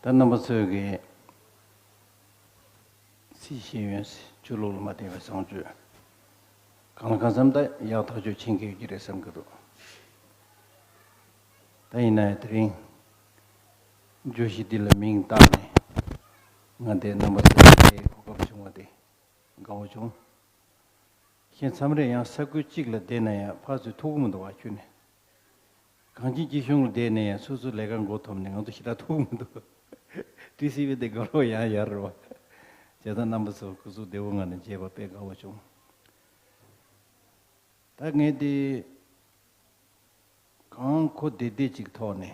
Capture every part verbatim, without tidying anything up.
ད་རྣམ་པ་ཚོས་ཀྱི་སྲིད་ཤེས་ཡོན་ཆོས་ལུགས་ལ་མ་བརྟེན་པའི་བཟང་སྤྱོད་གང་ལ་གང་འཚམ་ད་ཡག་ཐག་ཆོད་ཕྱིན་གྱི་ཡོད་ཀྱི་རེད་བསམ་གྱི་འདུག་ད་ཡིན་ན་ཡང་དེ་རིང་བརྗོད་གཞི་འདི་ལ་མིང་བཏགས་ནས་ང་འདིར་རྣམ་པ་ཚོ་ལ་གོ་སྐབས་བྱུང་བ་དེ་དགའ་བོ་བྱུང་། ཁྱེད་མཚམས་རེ་ཡང་ས་ཁུལ་གཅིག་ལ་བསྡད་ན་ཡང་ཕར་ཚུར་ཐུག་གི་མི་འདུག་བ། ཁྱོད་ནི་གངས་ཅན་སྐྱིད་གཤོངས་ལ་བསྡད་ན་ཡང་སོ་སོའི་ལས་ཀ་མགོ་འཐོམ་ནས་ང་ཚོ་ཞེ་དྲག་ཐུག་གི་མི་འདུག་ཊི་སི་ཝི་དེ་དགའ་རོགས་ཡང་ཡར་རོ། བྱས་ཙང་རྣམ་པ་ཚོ་སྐུ་གཟུགས་བདེ་བོ་ངང་ནས་མཇལ་བ་དཔེ་དགའ་བོ་བྱུང་། ད་ངས་དེ་གང་གོ་བདེ་བདེ་ཅིག་ཐོག་ནས་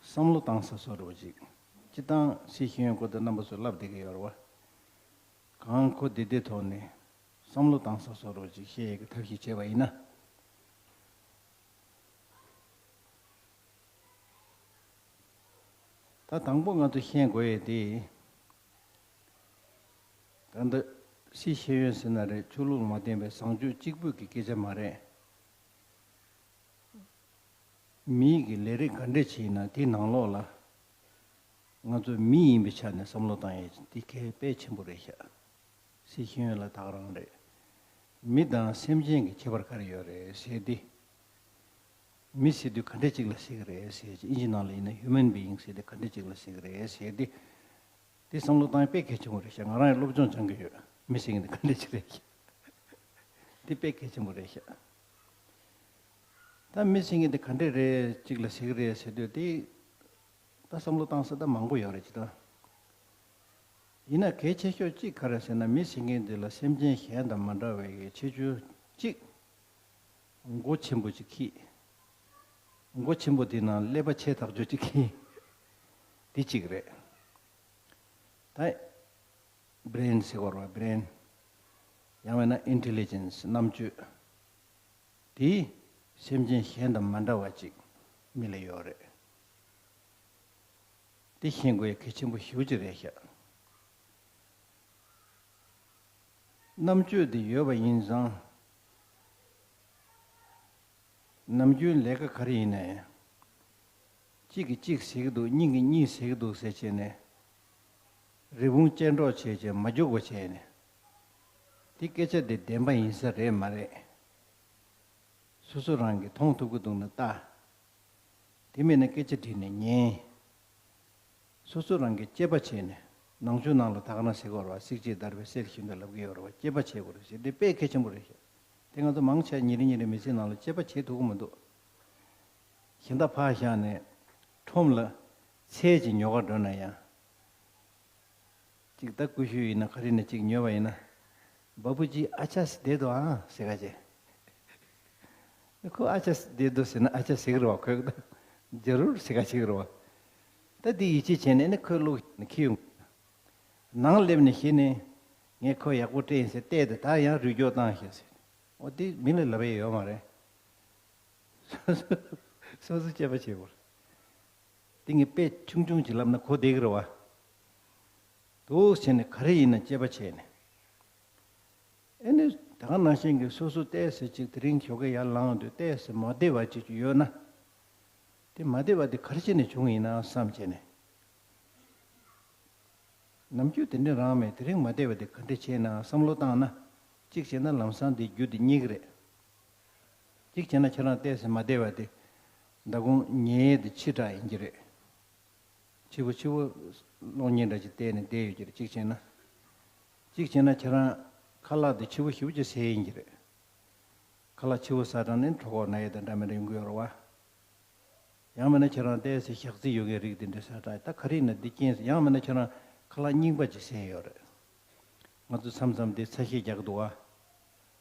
བསམ་བློ་བཏང་ས་བཟོ་འདྲ་བོ་ཅིག་སྤྱིར་བཏང་སྲིད་ཤེས་ཡོན་སྐོར་དུ་རྣམ་པ་ཚོས་ལབ་བསྡད་ཀྱི་ཡོད་རེད་བ། གང་གོ་བདེ་བདེ་ཐོག་ནས་བསམ་བློ་བཏང་ས་བཟོ་འདྲ་བོ་ཅིག་བཤད་ཡས་ཀྱི་ཐབས་ཤེས་བྱས་པ་ཡིན་ན། ད་དང་པོ་ང་ཚོ་ཤེས་དགོས་ཡས་དེ། ད་ལྟ་སྲིད་ཤེས་ཡོན་ཟེར་ན་རེད། ཆོས་ལུགས་ལ་མ་བརྟེན་པའི་བཟང་སྤྱོད་གཅིག་པུས་ཀྱི་སྐད་ཆ་མ་རེད། མིའི་གི་ལས་རིགས་ག་འདྲས་བྱས་ན་དེའི་ནང་ལོགས་ལ་ང་ཚོ་མི་ཡིན་པའི་ཆ་ནས་བསམ་བློ་བཏང་ཡས་དེ་གལ་དཔེ་ཆེན་པོ་རེད་ཤག་སྲིད་ཤེས་ཡོན་ལ་ད་ག་རང་རེད། མི་དང་སེམས་ཅན་གྱི་ཁྱད་པར་ག་རེ་ཡོད་རེད་ཟེར་ཏེ། མི་ཟེར་དུས་ག་འདྲས་ཅིག་ལ་ཟེར་གི་རེད་ཟེར་གྱི། ཨིན་ཇི་ནང་ལ་ཡིན་ན་human being ཟེར་དུས་ག་འདྲས་ཅིག་ལ་ཟེར་གི་རེད་ཟེར་ཏེ། དེ་བསམ་བློ་བཏང་ཡ་དཔེ་གལ་ཆེན་པོ་རེད་ཤག་ང་རང་ཡང་སློབ་སྦྱོང་སྦྱང་གི་ཡོད། མི་ཟེར་མཁན་དེ་ག་འདྲས་ཅིག་རེད་ཤག་དེ་དཔེ་གལ་ཆེན་པོ་རེད་ཤག་ད་མི་ཟེར་མཁན་དེ་ག་འདྲས་རེད་ཅིག་ལ་ཟེར་གི་རེད་ཟེར་དུས་དེ། ད་བསམ་བློ་བཏང་ས་ད་མང་པོ་ཡོད་རེད་ཅི་ད། ཡིན་ན་གལ་ཆེ་ཤོས་གཅིག་ག་རེ་ཟེར་ན། མི་ཟེར་མཁན་དེ་ལ་སེམས་ཅན་གཞན་དང་མ་འདྲ་བའི་ཁྱད་ཆོས་གཅིག་མགོ་ཆེན་པོ་གཅིག་གིས། མགོ་ཆེན་པོ་དེ་ནང་ཀླད་པ་ཆེ་ཐག་ཆོད་གཅིག་གིས། དེ་གཅིག་རེད། ད་brain ཟེར་བ་རེད་བ། brain ཡང་མིན་ན་intelligence རྣམ་དཔྱོད། དེ་སེམས་ཅན་གཞན་དང་མ་འདྲ་བ་ཅིག་མི་ལ་ཡོད་རེད། དེ་ཤེས་དགོས་གལ་ཆེན་པོ་ཞེ་པོ་ཅིག་རེད་ཤག་རྣམ་དཔྱོད་དེ་ཡོད་པ་ཡིན་ཙང་། ནམ་རྒྱུན་ལས་ཀ་ག་རེ་ཡིན་ན་ཡང་། གཅིག་གིས་གཅིག་ཟེར་གི་འདུག་གཉིས་ཀྱིས་གཉིས་ཟེར་གི་འདུག་ཟེར་བྱས་ནས། རི་བོང་ཅལ་འདྲོགས་བྱས་བྱས་མ་རྒྱུག་པ་བྱས་ནས། དེ་སྐད་ཆ་དེ་བདེན་པ་ཡིན་ས་རེད་མ་རེད། སོ་སོ་རང་གིས་མཐོང་ཐུབ་ཀྱི་འདུག་ན་ལྟ། དེ་མེད་ན་སྐད་ཆ་དྲིས་ནས་ཉན། སོ་སོ་རང་གིས་དཔྱད་པ་བྱས་ནས། ནང་ཆོས་ནང་ལ་ད་ག་རང་ཟེར་གི་ཡོད་རེད་བ། བསྲེགས་བཅད་བརྡར་བའི་གསེར་བཞིན་དུ་ལབ་ཀྱི་ཡོད་རེད་བ། དཔྱད་པ་བྱེད་དགོས་རེད་ཟེར། དེ་དཔེ་གལ་ཆེན་པོ་རེད་ཤག་དེ་ང་ཚོ་མང་ཆེ་ཉིན་རེ་ཉིན་རེ་མི་ཚེའི་ནང་ལ་དཔྱད་པ་བྱེད་ཐུབ་ཀྱི་མི་འདུག་གཞན་དག་ཕར་བཞག་ནས་ཁྲོམ་ལ་ཚལ་གྱི་ཉོ་གར་འགྲོ་ན་ཡང་། གཅིག་ད་ཀུ་ཤུ་ཡིན་ན་ག་རེ་ཡིན་ན་གཅིག་ཉོས་པ་ཡིན་ན། बाबूजी अच्छा से दे दो हाँ ཟེར་ག་བྱས། ཁོ་अच्छा से दे दो ཟེར་ན་अच्छा ཟེར་གི་རེད་བ། ཁོས་ད་जरूर ཟེར་ག་བྱེད་གི་རེད་བ། ད་འདི་ཡིད་ཆེས་བྱས་ནས་ནི་ཁོའི་བློ་ཁྱི་ཡོང་། ནང་སླེབས་ནས་གཞི་ནས་ངས་ཁོ་ཡག་པོ་སྤྲད་ཡིན་ཟེར་བལྟས་ཏེ་ད་ཡང་རུས་སྐྱོར་བཏང་ཤག་ཟེར། འོ་དེ་མི་ལ་ལབ་ཡ་ཡོད་མ་རེད། སོ་སོ་སོ་སོ་དཔྱད་པ་བྱེད་དགོས། དེ་ངས་དཔེ་ཆུང་ཆུང་ཅིག་ལབ་ན་གོ་བདེ་གི་རེད་བ། འདུག་བྱས་ནས་ག་རེ་ཡིན་ན་དཔྱད་པ་བྱས་ནས། ཨེ་ནི་ད་ག་ནང་བཞིན་གྱི་སོ་སོ་ཏོག་ཙམ་ཅིག་དེ་རིང་ཞོགས་ཀས་ཡར་ལངས་དུས་ཏོག་ཙམ་མ་བདེ་བ་ཅིག་ཡོད་ན། དེ་མ་བདེ་བ་དེ་ག་རེ་བྱས་ནས་བྱུང་ཡིན་ན་བསམ་བྱས་ནས། ནམ་རྒྱུན་དེ་འདྲ་རང་མེད། དེ་རིང་མ་བདེ་བ་དེ་ག་འདྲ་བྱས་ན་བསམ་བློ་བཏང་ན། གཅིག་བྱས་ན་ལམ་སང་དེ་རྒྱུ་དེ་རྙེད་ཀྱི་རེད། གཅིག་བྱས་ན་ཁྱེད་རང་ཏོག་ཙམ་མ་བདེ་བ་དེ་མདང་དགོང་ཉལ་ཡས་དེ་འཕྱི་དྲགས་ཡིན་གྱི་རེད། འཕྱི་བོ་འཕྱི་བོ་གློག་བརྙན་འདྲ་ཅིག་བལྟས་ནས་བསྡད་ཡོད་ཀྱི་རེད། གཅིག་བྱས་ན། གཅིག་བྱས་ན་ཁྱེད་རང་ཁ་ལག་དེ་འཕྱི་བོ་ཞེ་པོ་ཅིག་ཟས་ཡིན་གྱི་རེད། ཁ་ལག་འཕྱི་བོ་ཟ་དྲགས་ནས་གྲོད་ཁོག་ན་ཡས་དང་འདྲ་མི་འདྲ་ཡོང་གི་ཡོད་རེད་བ། ཡང་མིན་ན་ཁྱེད་རང་ཏོག་ཙམ་ཞག་རྩི་ཡོད་མཁན་རིགས་དེ་འདྲ་ཟ་དྲགས། ད་ག་རེ་ཡིན་ན་འདི་རྐྱེན་ཟེར། ཡང་མིན་ན་ཁྱེད་རང་ཁ་ལག་རྙིང་པ་ཅིག་ཟས་ཡོད་རེད། ང་ཚོ་མཚམས་མཚམས་དེ་ཚབ་ཤེས་རྒྱག་གི་འདུག་བ།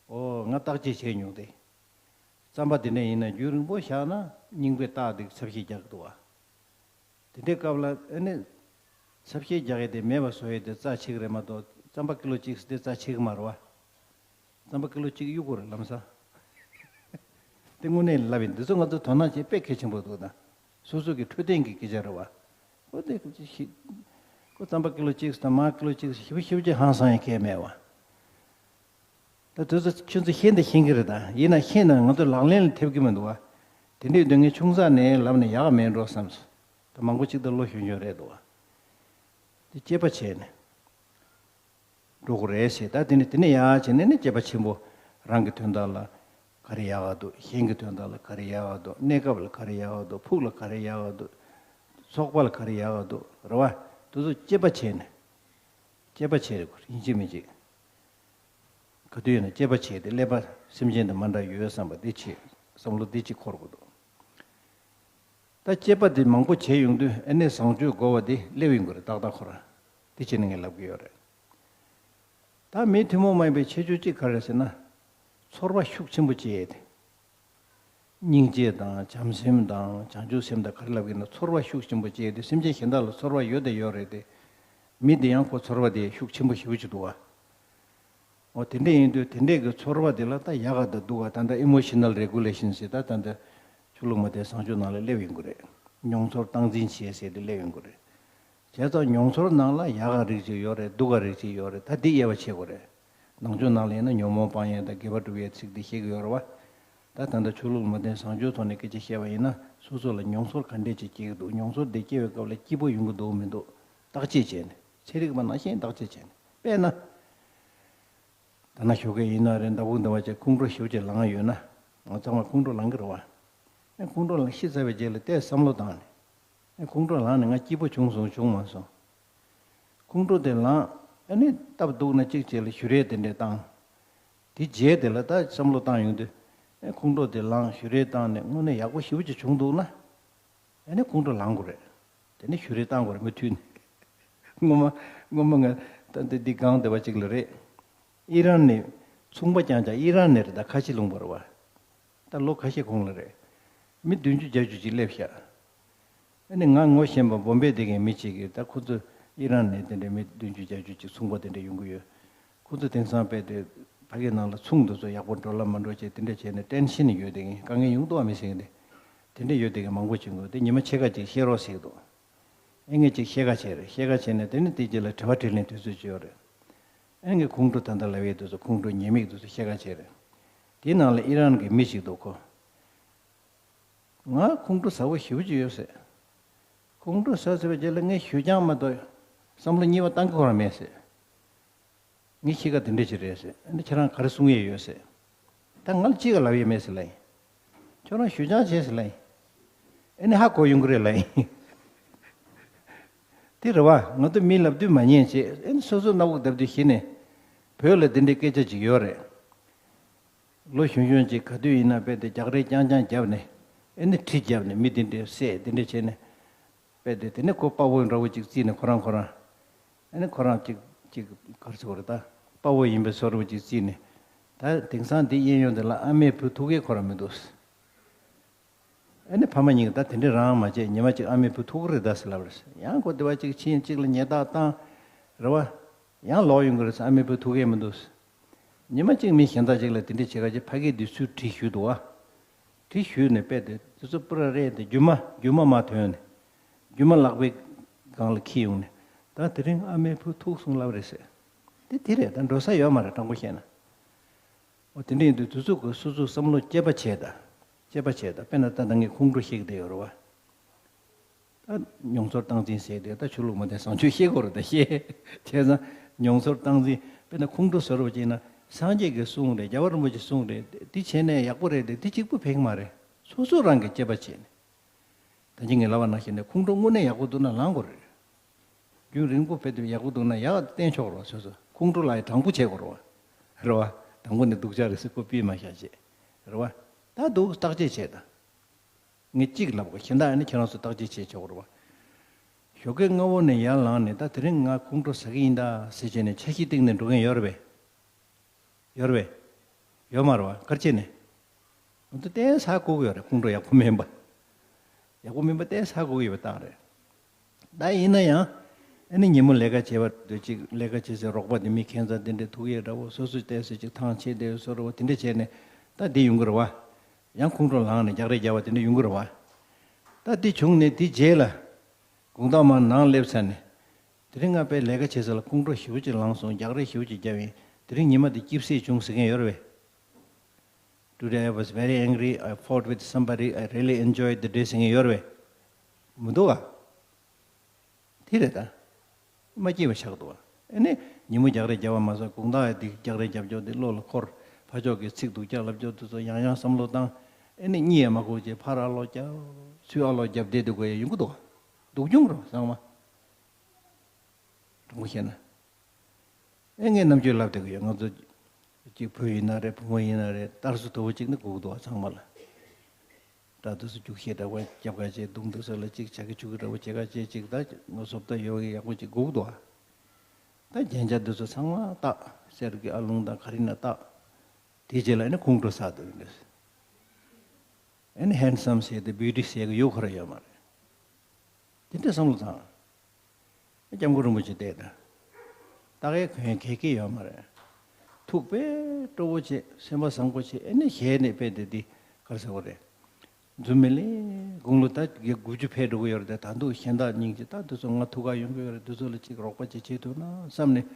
ཨོ་ང་བརྟག་དཔྱད་བྱས་མྱོང་སྟེ། རྩམ་པ་དེ་འདྲ་ཡིན་ན་རྒྱུན་རིང་པོ་བཞག་ན་རྙིང་པའི་རྟགས་དེ་ཚབ་ཤེས་རྒྱག་གི་འདུག་བ། དེ་འདྲའི་སྐབས་ལ་ཨ་ནི། ཚབ་ཤེས་རྒྱག་ཡས་དེ་མེད་པ་བཟོ་ཡས་དེ་རྩ་ཆེ་གི་རེད་མ་གཏོགས། རྩམ་པ་ཀི་ལོ་གཅིག་ཟེར་དེ་རྩ་ཆེ་གི་མ་རེད་བ། རྩམ་པ་ཀི་ལོ་གཅིག་གཡུག་དགོས་རེད་ལམ་སང་། དེ་དངོས་གནས་ལབ་ཡིན། འདི་ཚོ་ང་ཚོ་དོ་སྣང་བྱེད་དཔེ་གལ་ཆེན་པོ་འདུག་ད་སོ་སོ་གི་འཕྲོད་བསྟེན་གྱི་སྐད་ཆ་རེད་བ། ཁོ་དེ་ཁོ་ཅི་ཞིག་ཁོ་རྩམ་པ་ཀི་ལོ་གཅིག་དང་མར་ཀི་ལོ་གཅིག་ཞིབ་ཞིབ་ཅིག་ཧང་སང་ཡས་གལ་མེད་བ། ད་དུས་ཚོད་ཁྱོད་ཚོ་ཤེས་འདི་ཤེས་ཀྱི་རེད། ད་ཡིན་ན་ཤེས་ན་ང་ཚོ་ལག་ལེན་ལ་ཐེབས་ཀྱི་མི་འདུག་བ། དེ་འདྲའི་སྡོད་མཁན་ཆུང་ཙག་ནས་ལབ་ན་ཡག་མེད་འགྲོ་བསམས་སོང་། ད་མང་པོ་ཅིག་ད་བློ་གཞོན་གཞོན་རེད་འདུག་བ། དེ་དཔྱད་པ་བྱས་ནས་འགྲོ་དགོས་རེད་ཟེར། ད་དེ་ནས་དེ་ནས་ཡར་བྱས་ནས་ནི་དཔྱད་པ་ཆེན་པོ། རང་གི་དོན་དག་ལ་ག་རེ་ཡག་ག་འདུག་གཞན་གྱི་དོན་དག་ལ་ག་རེ་ཡག་ག་འདུག་གནས་སྐབས་ལ་ག་རེ་ཡག་ག་འདུག་ཕུགས་ལ་ག་རེ་ཡག་ག་འདུག་ཚོགས་པ་ལ་ག་རེ་ཡག་ག་འདུག་རེད་བ། དེ་ཚོ་དཔྱད་པ་བྱས་ནས། དཔྱད་པ་བྱས་རེད་གོ། ཡིན་གཅིག་མིན་གཅིག་ག་དུས་ཡིན་ན་དཔྱད་པ་བྱས་ཏེ་ཀླད་པ་སེམས་ཅན་དང་མ་འདྲ་ཡོད་བསམ་པ་འདི་བྱེད། བསམ་བློ་འདི་གཅིག་འཁོར་དགོས་འདུག་ད་དཔྱད་པ་འདི་མང་པོ་བྱས་ཡོང་དུས་ཨ་ནི་བཟང་སྤྱོད་དགོས་པ་འདི་སླེབས་ཡོང་གི་རེད། ཏག་ཏག་ཁོ་རང་འདི་བྱས་ནས་ངས་ལབ་གི་ཡོད་རེད། ད་མི་ཐུན་མོང་མ་ཡིན་པའི་ཁྱད་ཆོས་གཅིག་ག་རེ་རེད་ཟེར་ན། ཚོར་བ་ཤུགས་ཆེན་པོ་སྐྱེ་ཡས་དེ། སྙིང་རྗེ་དང་བྱམས་སེམས་དང་བྱང་ཆུབ་སེམས་དང་ག་རེ་ལབ་ཀྱི་ན། ཚོར་བ་ཤུགས་ཆེན་པོ་སྐྱེ་ཡས་དེ། སེམས་ཅན་གཞན་དག་ལ་ཚོར་བ་ཡོད་དང་ཡོད་རེད་དེ། མི་དེ་ཡང་ཁོ་ཚོར་བ་དེ་ཤུགས་ཆེན་པོ་ཞེ་པོ་ཅིག་འདུག་བ། འོ་དེ་འདྲ་ཡིན་དུས་དེ་འདྲས་ཀྱི་ཚོར་བ་དེ་ལ་ད་ཡག་ག་དང་སྡུག་ག་ད་ལྟ་emotional regulation ཟེར། ད་ད་ལྟ་ཆོས་ལུགས་མ་དེ་བཟང་སྤྱོད་ནང་ལ་སླེབས་ཡོང་གི་རེད། མྱོང་ཚོར་སྟངས་འཛིན་བྱེད་ཟེར་དེ་སླེབས་ཡོང་གི་རེད། བྱས་ཙང་མྱོང་ཚོར་ནང་ལ་ཡག་ག་རིགས་ཅིག་ཡོད་རེད། སྡུག་ག་རིགས་ཅིག་ཡོད་རེད། ད་འདི་དབྱེ་བ་ཕྱེ་དགོས་རེད། ནང་ཆོས་ནང་ལ་ཡིན་ན་ཉོན་མོངས་སྤང་ཡས་དང་དགེ་བ་སྒྲུབ་ཡས་ཚིག་འདི་བཤད་ཀྱི་ཡོད་རེད་བ། ད་ད་ལྟ་ཆོས་ལུགས་མ་བསྟེན་བཟང་སྤྱོད་ཐོག་ནས་སྐད་ཆ་བཤད་པ་ཡིན་ན། སོ་སོ་ལ་མྱོང་ཚོར་ག་འདྲས་ཅིག་སྐྱེ་གི་འདུག་མྱོང་ཚོར་དེ་སྐྱེ་བའི་སྐབས་ལ་སྐྱིད་པོ་ཡོང་གི་འདུག་མི་འདུག་བརྟག་དཔྱད་བྱས་ནས། ཚན་རིག་པ་ནང་བཞིན་བརྟག་དཔྱད་བྱས་ནས། དཔེར་ན། ད་ན་ཞོགས་ཀས་ཡིན་ན་རེད། ཟླ་ཕོགས་འདི་བ་ཅིག་ཁོང་ཁྲོ་ཞེ་པོ་ཅིག་ལངས་ཡོད་ན། ང་ཚང་མ་ཁོང་ཁྲོ་ལངས་ཀྱི་རེད་བ། ཨེ་ཁོང་ཁྲོ་ལངས་ཤི་ཚར་བའི་རྗེས་ལ་ཏོག་ཙམ་བསམ་བློ་བཏང་ནས། ཨེ་ཁོང་ཁྲོ་ལངས་ནས་ང་སྐྱིད་པོ་བྱུང་སོང་བྱུང་མ་སོང་། ཁོང་ཁྲོ་དེ་ལངས། ཨ་ནི་སྟབས་སྡུག་ན་གཅིག་བྱས་ལ་ཞུ་རེས་དེ་འདྲས་བཏང་། དེ་རྗེས་དེ་ལ་ད་བསམ་བློ་བཏང་ཡོང་དུས། ཨེ་ཁོང་ཁྲོ་དེ་ལངས་ཞུ་རེས་བཏང་ནས་དངོས་གནས་ཡག་པོ་ཞེ་པོ་ཅིག་བྱུང་འདུག་ན། ཨ་ནི་ཁོང་ཁྲོ་ལངས་དགོས་རེད། དེ་ནས་ཞུ་རེས་བཏང་དགོས་རེད། མུ་མཐུད་ནས། སྔོན་མ་སྔོན་མ་ང་ད་འདི་འདི་སྒང་དེ་བ་ཅིག་ལ་རེད། ཨི་རན་ནས་ཚོང་པ་རྐྱང་རྐྱང་། ཨི་རན་ནས་རེད། ད་ཁ་ཆེ་ལུང་པ་རེད་བ། ད་ལོ་ཁ་ཤས་གོང་ལ་རེད། མི་བདུན་ཅུ་བརྒྱད་ཅུ་ཅིག་སླེབས་ཤག་ཨ་ནི་ང་ངོ་ཤེས་པ་བོམ་བེ་དེ་གའི་མི་གཅིག་གིས། ད་ཁོ་ཚོ་ཨི་རན་ནས་དེ་འདྲའི་མི་བདུན་ཅུ་བརྒྱད་ཅུ་ཅིག་ཚོང་པ་དེ་འདྲ་ཡོང་གི་ཡོད། ཁོ་ཚོ་དེང་སང་དཔེ་དེ་ཕ་གི་ནང་ལ་ཚོང་དེ་ཚོ་ཡག་པོ་འགྲོ་ལ་མ་འགྲོ་བྱས། དེ་འདྲ་བྱས་ནས་ཊེན་ཤན་ཡོད་དེ་གའི། དཀའ་ངལ་ཡོང་གི་འདུག་བ། མི་ཟེར་གི་འདི། དེ་འདྲ་ཡོད་དེ་གའི་མང་པོ་བྱུང་གི་འདུག་དེ་ཉི་མ་ཕྱེད་ཀ་ཅིག་བཤད་རོགས་ཟེར་གི་འདུག་ཨེ་ངས་ཅིག་ཕྱེད་ཀ་བྱས་རེད། ཕྱེད་ཀ་བྱས་ནས་དེ་ནི་དེ་རྗེས་ལ་དྲི་བ་དྲིས་ལན་དུས་ཚོད་ཅིག་ཡོད་རེད། ཨེ་ངས་ཁོང་ཁྲོ་ད་ལྟ་ལབ་ཡས་དེ་ཚོ། ཁོང་ཁྲོ་ཉེས་དམིགས་དེ་ཚོ་ཕྱེད་ཀ་བྱས་རེད། དེའི་ནང་ལ་ཨི་རན་གྱི་མི་ཞིག་འདུག་ཁོ། ང་ཁོང་ཁྲོ་ཟ་བོ་ཞེ་པོ་ཅིག་ཡོད་ཟེར། ཁོང་ཁྲོ་ཟ་ཟེར་བའི་རྗེས་ལ་ངས་ཞུ་རྐྱང་མ་གཏོགས་བསམ་བློ་གཉིས་པ་བཏང་གི་ཁོ་རང་མེད་ཟེར། ངའི་གཤིས་ཀ་དེ་འདྲ་ཅིག་རེད་ཟེར། ཨ་ནི་ཁྱེད་རང་ག་རེ་གསུང་ཡས་ཡོད་ཟེར། ད་ང་ལ་གཅིག་ག་ལབ་ཡས་མེད་ཟེར་ལབ་ཡིན། ཁྱོད་རང་ཞུ་རྐྱང་བྱས་ཟེར་ལབ་ཡིན། ཨ་ནི་ཧ་གོ་ཡོང་གི་རེད་ལབ་ཡིན། དེ་རེད་བ། ང་ཚོ་མི་ལབ་དུས་མ་ཉན་བྱས། ཨ་ནི་སོ་སོ་སྣ་བུག་བརྡབ་དུས་གཞི་ནས། བོད་ལ་དེ་འདྲའི་སྐད་ཆ་ཅིག་ཡོད་རེད། ལོ་གཞོན་གཞོན་ཅིག་ག་དུས་ཡིན་ན་དཔེ་དེ་རྒྱག་རེས་རྐྱང་རྐྱང་བརྒྱབ་ནས། ཨ་ནི་གྲི་བརྒྱབ་ནས་མི་དེ་འདྲས་བསད། དེ་འདྲས་བྱས་ནས། དཔེ་དེ་དེ་ནས་ཁོ་དཔའ་བོ་འདྲ་བོ་ཅིག་བརྩིས་ནས་ཁོ་རང་ཁོ་རང་། ཨ་ནི་ཁོ་རང་ཅིག་ཅིག་ག་རེ་ཟེར་དགོས་རེད། ད་དཔའ་བོ་ཡིན་པའི་བཟོ་འདྲ་བོ་ཅིག་བརྩིས་ནས། ད་དེང་སང་འདི་གཡས་གཡོན་དེ་ལ་ཨ་མའི་བུ་ཐུག་མཁན་ཁོ་རང་མི་འདུག་ཨ་ནི་ཕ་མ་གཉིས་ཀྱིས་ད་དེ་འདྲས་རང་མ་བྱེད། ཉི་མ་གཅིག་ཨ་མའི་བུ་ཐུག་གི་རེད་ད་ཟེར་ལབ་རེད། ཡང་ཁོ་དེ་བ་གཅིག་ཕྱིན་གཅིག་ལ་ཉེས་རྡུང་བཏང་། རེད་བ། ཡང་ལོག་ཡོང་གི་རེད་ཟེར། ཨ་མའི་བུ་ཐུག་མཁན་མི་འདུག་ཉི་མ་གཅིག་མི་གཞན་དག་ཅིག་ལ་དེ་འདྲས་བྱེད་ག་ཅིག་ཕ་གིར་དེ་ཚུར་གྲི་ཞུས་འདུག་བ། གྲི་ཞུས་ནས་དཔེ་དེ་དེ་ཚོ་པུ་ར་རེད་དེ། རྒྱུ་མ་རྒྱུ་མ་མར་ཐོན་ནས། རྒྱུ་མ་ལག་པའི་སྒང་ལ་འཁྱེར་ཡོང་ནས། ད་དེ་རིང་ཨ་མའི་བུ་ཐུག་སོང་ལབ་རེད་ཟེར། དེ་དེ་རེད། ད་འགྲོ་ས་ཡོད་མ་རེད། དྲང་པོ་བཤད་ན། འོ་དེ་འདྲ་ཡིན་དུས་དེ་ཚོ་གི་སོ་སོའི་བསམ་བློ་དཔྱད་པ་བྱས་དང་། དཔྱད་པ་བྱས་དང་། དཔེར་ན་ད་ལྟ་ངས་ཁོང་ཁྲོ་བཤད་ཀྱི་བསྡད་ཡོད་རེད་བ། ད་མྱོང་ཚོར་སྟངས་འཛིན་ཟེར་དེ། ད་ཆོས་ལུགས་མ་བསྟེན་བཟང་སྤྱོད་བཤད་དགོས་རེད། ད་བཤད་བྱས་ཙང་མྱོང་ཚོར་སྟངས་འཛིན། དཔེར་ན་ཁོང་ཁྲོ་ཟ་རོགས་བྱས་ན་སངས་རྒྱས་ཀྱིས་གསུངས་རེད། རྒྱལ་བ་རིན་པོ་ཆེས་གསུངས་རེད། འདི་བྱས་ན་ཡག་པོ་རེད་དེ། འདི་གཅིག་པུ་ཕན་གྱི་མ་རེད། སོ་སོ་རང་གིས་དཔྱད་པ་བྱས་ནས། ད་གིན་ངས་ལབ་པ་ནང་བཞིན་ནས་ཁོང་ཁྲོ་དངོས་གནས་ཡག་པོ་འདུག་ན་ལངས་དགོས་རེད། རྒྱུན་རིང་པོ་ཕེབས་དུས་ཡག་པོ་འདུག་ན་ཡག་བསྟན་ཆོག་རེད་བ། སོ་སོ་ཁོང་ཁྲོ་ལངས་ཡས་དྲང་པོ་བྱེད་དགོས་རེད་བ། རེད་བ། དང་པོ་ནས་སྡུག་ཅག་རེད་ཟེར་ཁོ་པི་མ་བཞག་བྱས། རེད་བ། ད་འདུག་བརྟག་དཔྱད་བྱས་དང་། ངས་གཅིག་ལབ་དགོས། གཞན་དག་ཨ་ནི་ཁྱེད་རང་ཚོ་བརྟག་དཔྱད་བྱེད་ཆོག་རེད་བ། ཞོགས་ཀས་སྔ་པོ་ནས་ཡར་ལངས་ནས་ད་དེ་རིང་ང་ཁོང་ཁྲོ་ཟ་གི་ཡིན་ད་ཟེར་བྱས་ནས་འཆར་གཞི་བཏིང་ནས་འགྲོ་མཁན་ཡོད་རེད་པས། ཡོད་རེད་པས། ཡོད་མ་རེད་བ། ག་རེ་བྱས་ནས། ང་ཚོ་ཏོག་ཙམ་ཧ་གོ་གི་ཡོད་རེད། ཁོང་ཁྲོ་ཡག་པོ་མིན་པ། ཡག་པོ་མིན་པ་ཏོག་ཙམ་ཧ་གོ་གི་ཡོད་པའི་རྟགས་རེད། ད་ཡིན་ན་ཡང་། ཨ་ནི་ཉིན་མོ་ལས་ཀ་བྱེད་པ་དུས་གཅིག་ལས་ཀ་བྱེད་སའི་རོགས་པ་དེ་མི་ཁྱད་མཚར་དེ་འདྲས་ཐུག་ཡས་འདྲ་བོ། སོ་སོ་ཏོག་ཙམ་ཅིག་ཐང་ཆད་བསྡད་བཟོ་འདྲ་བོ་དེ་འདྲས་བྱས་ནས་ད་འདི་ཡོང་གི་རེད་བ། ཡང་ཁོང་ཁྲོ་ལངས་ནས་རྒྱག་རེས་རྒྱག་པ་དེ་འདྲས་ཡོང་གི་རེད་བ། ད་འདི་བྱུང་ནས་དེ་རྗེས་ལ། དགོང་དག་མར་ནང་སླེབས་ཚར་ནས། དེ་རིང་ང་དཔེ་ལས་ཀ་བྱེད་ས་ལ་ཁོང་ཁྲོ་ཞེ་པོ་ཅིག་ལངས་སོང་། རྒྱག་རེས་ཞེ་པོ་ཅིག་བརྒྱབ་ཡིན། དེ་རིང་ཉི་མ་འདི་སྐྱིད་སེ་བྱུང་ཟེར་མཁན་ཡོད་རེད་པས། Today I was very angry. I fought with somebody. I really enjoyed the day ཟེར་མཁན་ཡོད་རེད་པས། མི་འདུག་ག་དེ་རེད་ད། མ་སྐྱེས་པ་ཆགས་འདུག་བ། ཨེ་ནི་ཉིན་མོ་རྒྱག་རེས་རྒྱབ་པ་མ་ཟད་དགོང་དག་ཡང་འདི་རྒྱག་རེས་རྒྱབ་ཀྱོག་འདི་བློ་ལ་འཁོར། ཕར་ཕྱོགས་ཀྱི་ཚིག་སྡུག་ཅག་ལབ་ཀྱོག་འདི་ཚོ་ཡང་ཡང་བསམ་བློ་བཏང་། ཨེ་ནི་གཉིད་ཡང་མ་ཁུག་བྱས་ཕར་ར་ལོག་རྒྱབ། ཚུར་ཨ་ལོག་རྒྱབ་བསྡད་འདུག་གོ་ཡ་ཡོང་གི་འདུག་བ། སྡུག་གྱོང་རོ་ཚང་མ། དྲང་པོ་བཤད་ན། ཨེ་ངས་ནམ་རྒྱུན་ལབ་བསྡད་ཀྱི་ཡོད། ང་ཚོ་གཅིག་བུ་ཡིན་ན་རེད། བུ་མོ་ཡིན་ན་རེད། གཏར་སོ་དོ་པོ་གཅིག་ནི་དགོས་ཀྱི་འདུག་བ་ཚང་མ་ལ། དགྲ་དུས་སུ་རྒྱུག་ཤེས་འདྲ་བོ་རྒྱབ་ཁ་བྱས་བརྡུང་དུས་སུ་ལ་གཅིག་བྱ་གི་ཆུ་གི་འདྲ་བོ་བྱེད་ཁ་བྱས་གཅིག་ད་ང་བཟོ་ལྟ་ཡོད་ཡག་པོ་གཅིག་དགོས་ཀྱི་འདུག་བ། ད་རྒྱན་ཆ་དུས་སུ་ཚང་མ་བཏགས། གསེར་གྱི་ཨ་ལུང་དང་ག་རེ་ན་བཏགས། དེའི་རྗེས་ལ་ཨེ་ནི་ཁོང་ཁྲོ་ཟ་འདུག་འདྲ། ཨེ་ནི་ཧན་སམ་ཟེར་ཏེ་བིའུ་ཊི་ཟེར་གི་ཡོད་ཁོ་ར་ཡོད་མ་རེད། དེ་འདྲའི་བསམ་བློ་བཏང་། སྐྱབས་མགོན་རིན་པོ་ཆེ་བལྟས་དང་། ད་གའི་གོན་གེ་གེ་ཡོད་མ་རེད། ཐུགས་དཔེ་སྤྲོ་བོ་བྱེད། སེམས་པ་བཟང་པོ་བྱེད། ཨེ་ནི་ཞལ་ནས་དཔེ་དེ་འདི་ག་རེ་ཟེར་བ་རེད། རྫུན་མི་ལས་དགུང་ལོ་ད་དགུ་བཅུ་ཕེབས་འགྲོ་གི་ཡོད་རེད་དེ། ད་འདུག་གཞན་དག་སྙིང་རྗེ། ད་འདི་ཚོ་ང་ཐུག་ག་ཡོང་གི་ཡོད་རེད། འདི་ཚོ་ལ་ཅིག་རོགས་པ་ཅིག་བྱེད་ཐུབ་ན་བསམ་ནས།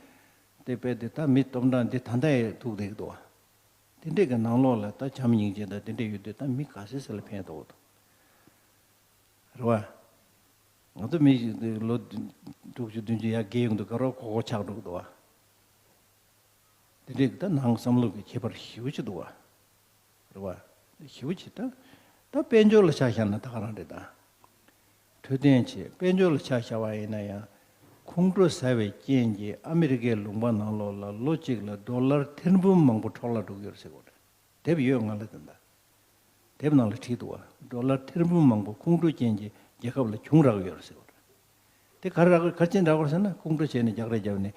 དེ་དཔེ་དེ་ད་མི་སྟོང་ཕྲག་འདི་ད་ལྟ་ཡང་ཐུག་བསྡད་ཀྱི་འདུག་བ། དེ་འདྲས་ཀྱི་ནང་ལོགས་ལ་ད་བྱམས་སྙིང་རྗེ་དང་དེ་འདྲས་ཡོད་དུས་ད་མི་ག་ཚད་ཚད་ལ་ཕན་ཐོགས་འདུག་རེད་བ། ང་ཚོ་མི་ཞིག་ལོ་དྲུག་ཅུ་བདུན་ཅུ་ཡར་རྒས་ཡོང་དུས་དགའ་རོགས་ཁོག་ཁོག་ཆགས་འགྲོ་གི་འདུག་བ། དེ་འདྲའི་ད་ནང་བསམ་བློ་གི་ཁྱད་པར་ཞེ་པོ་ཅིག་འདུག་བ། རེད་བ། ཞེ་པོ་ཅིག་ད། ད་དཔལ་འབྱོར་ལ་ཆ་བཞག་ན་ད་ག་རང་རེད་ད། འཕྲོད་བསྟེན་བྱེད། དཔལ་འབྱོར་ལ་ཆ་བཞག་པ་ཡིན་ན་ཡང་། ཁོང་ཁྲོ་ཟ་བའི་རྐྱེན་གྱིས་ཨ་མི་རི་ཀའི་ལུང་པ་ནང་ལོགས་ལ་ལོ་གཅིག་ལ་ཌོ་ལར་ཐེར་འབུམ་མང་པོ་འཕྲོ་བརླག་འགྲོ་གི་ཡོད་རེད་ཟེར་གོ་རེད། དེབ་ཡོད་ང་ལ་དེ་འདྲ། དེབ་ནང་ལ་བྲིས་འདུག་བ། ཌོ་ལར་ཐེར་འབུམ་མང་པོ་ཁོང་ཁྲོ་རྐྱེན་གྱིས་རྒྱལ་ཁབ་ལ་བྱུང་རག་ཡོད་རེད་ཟེར་བ་རེད། དེ་ག་རེ་རག་ག་རེ་བྱས་ནས་རག་པ་རེད་ཟེར་ན། ཁོང་ཁྲོ་བྱས་ནས་རྒྱག་རེས་རྒྱབ་ནས་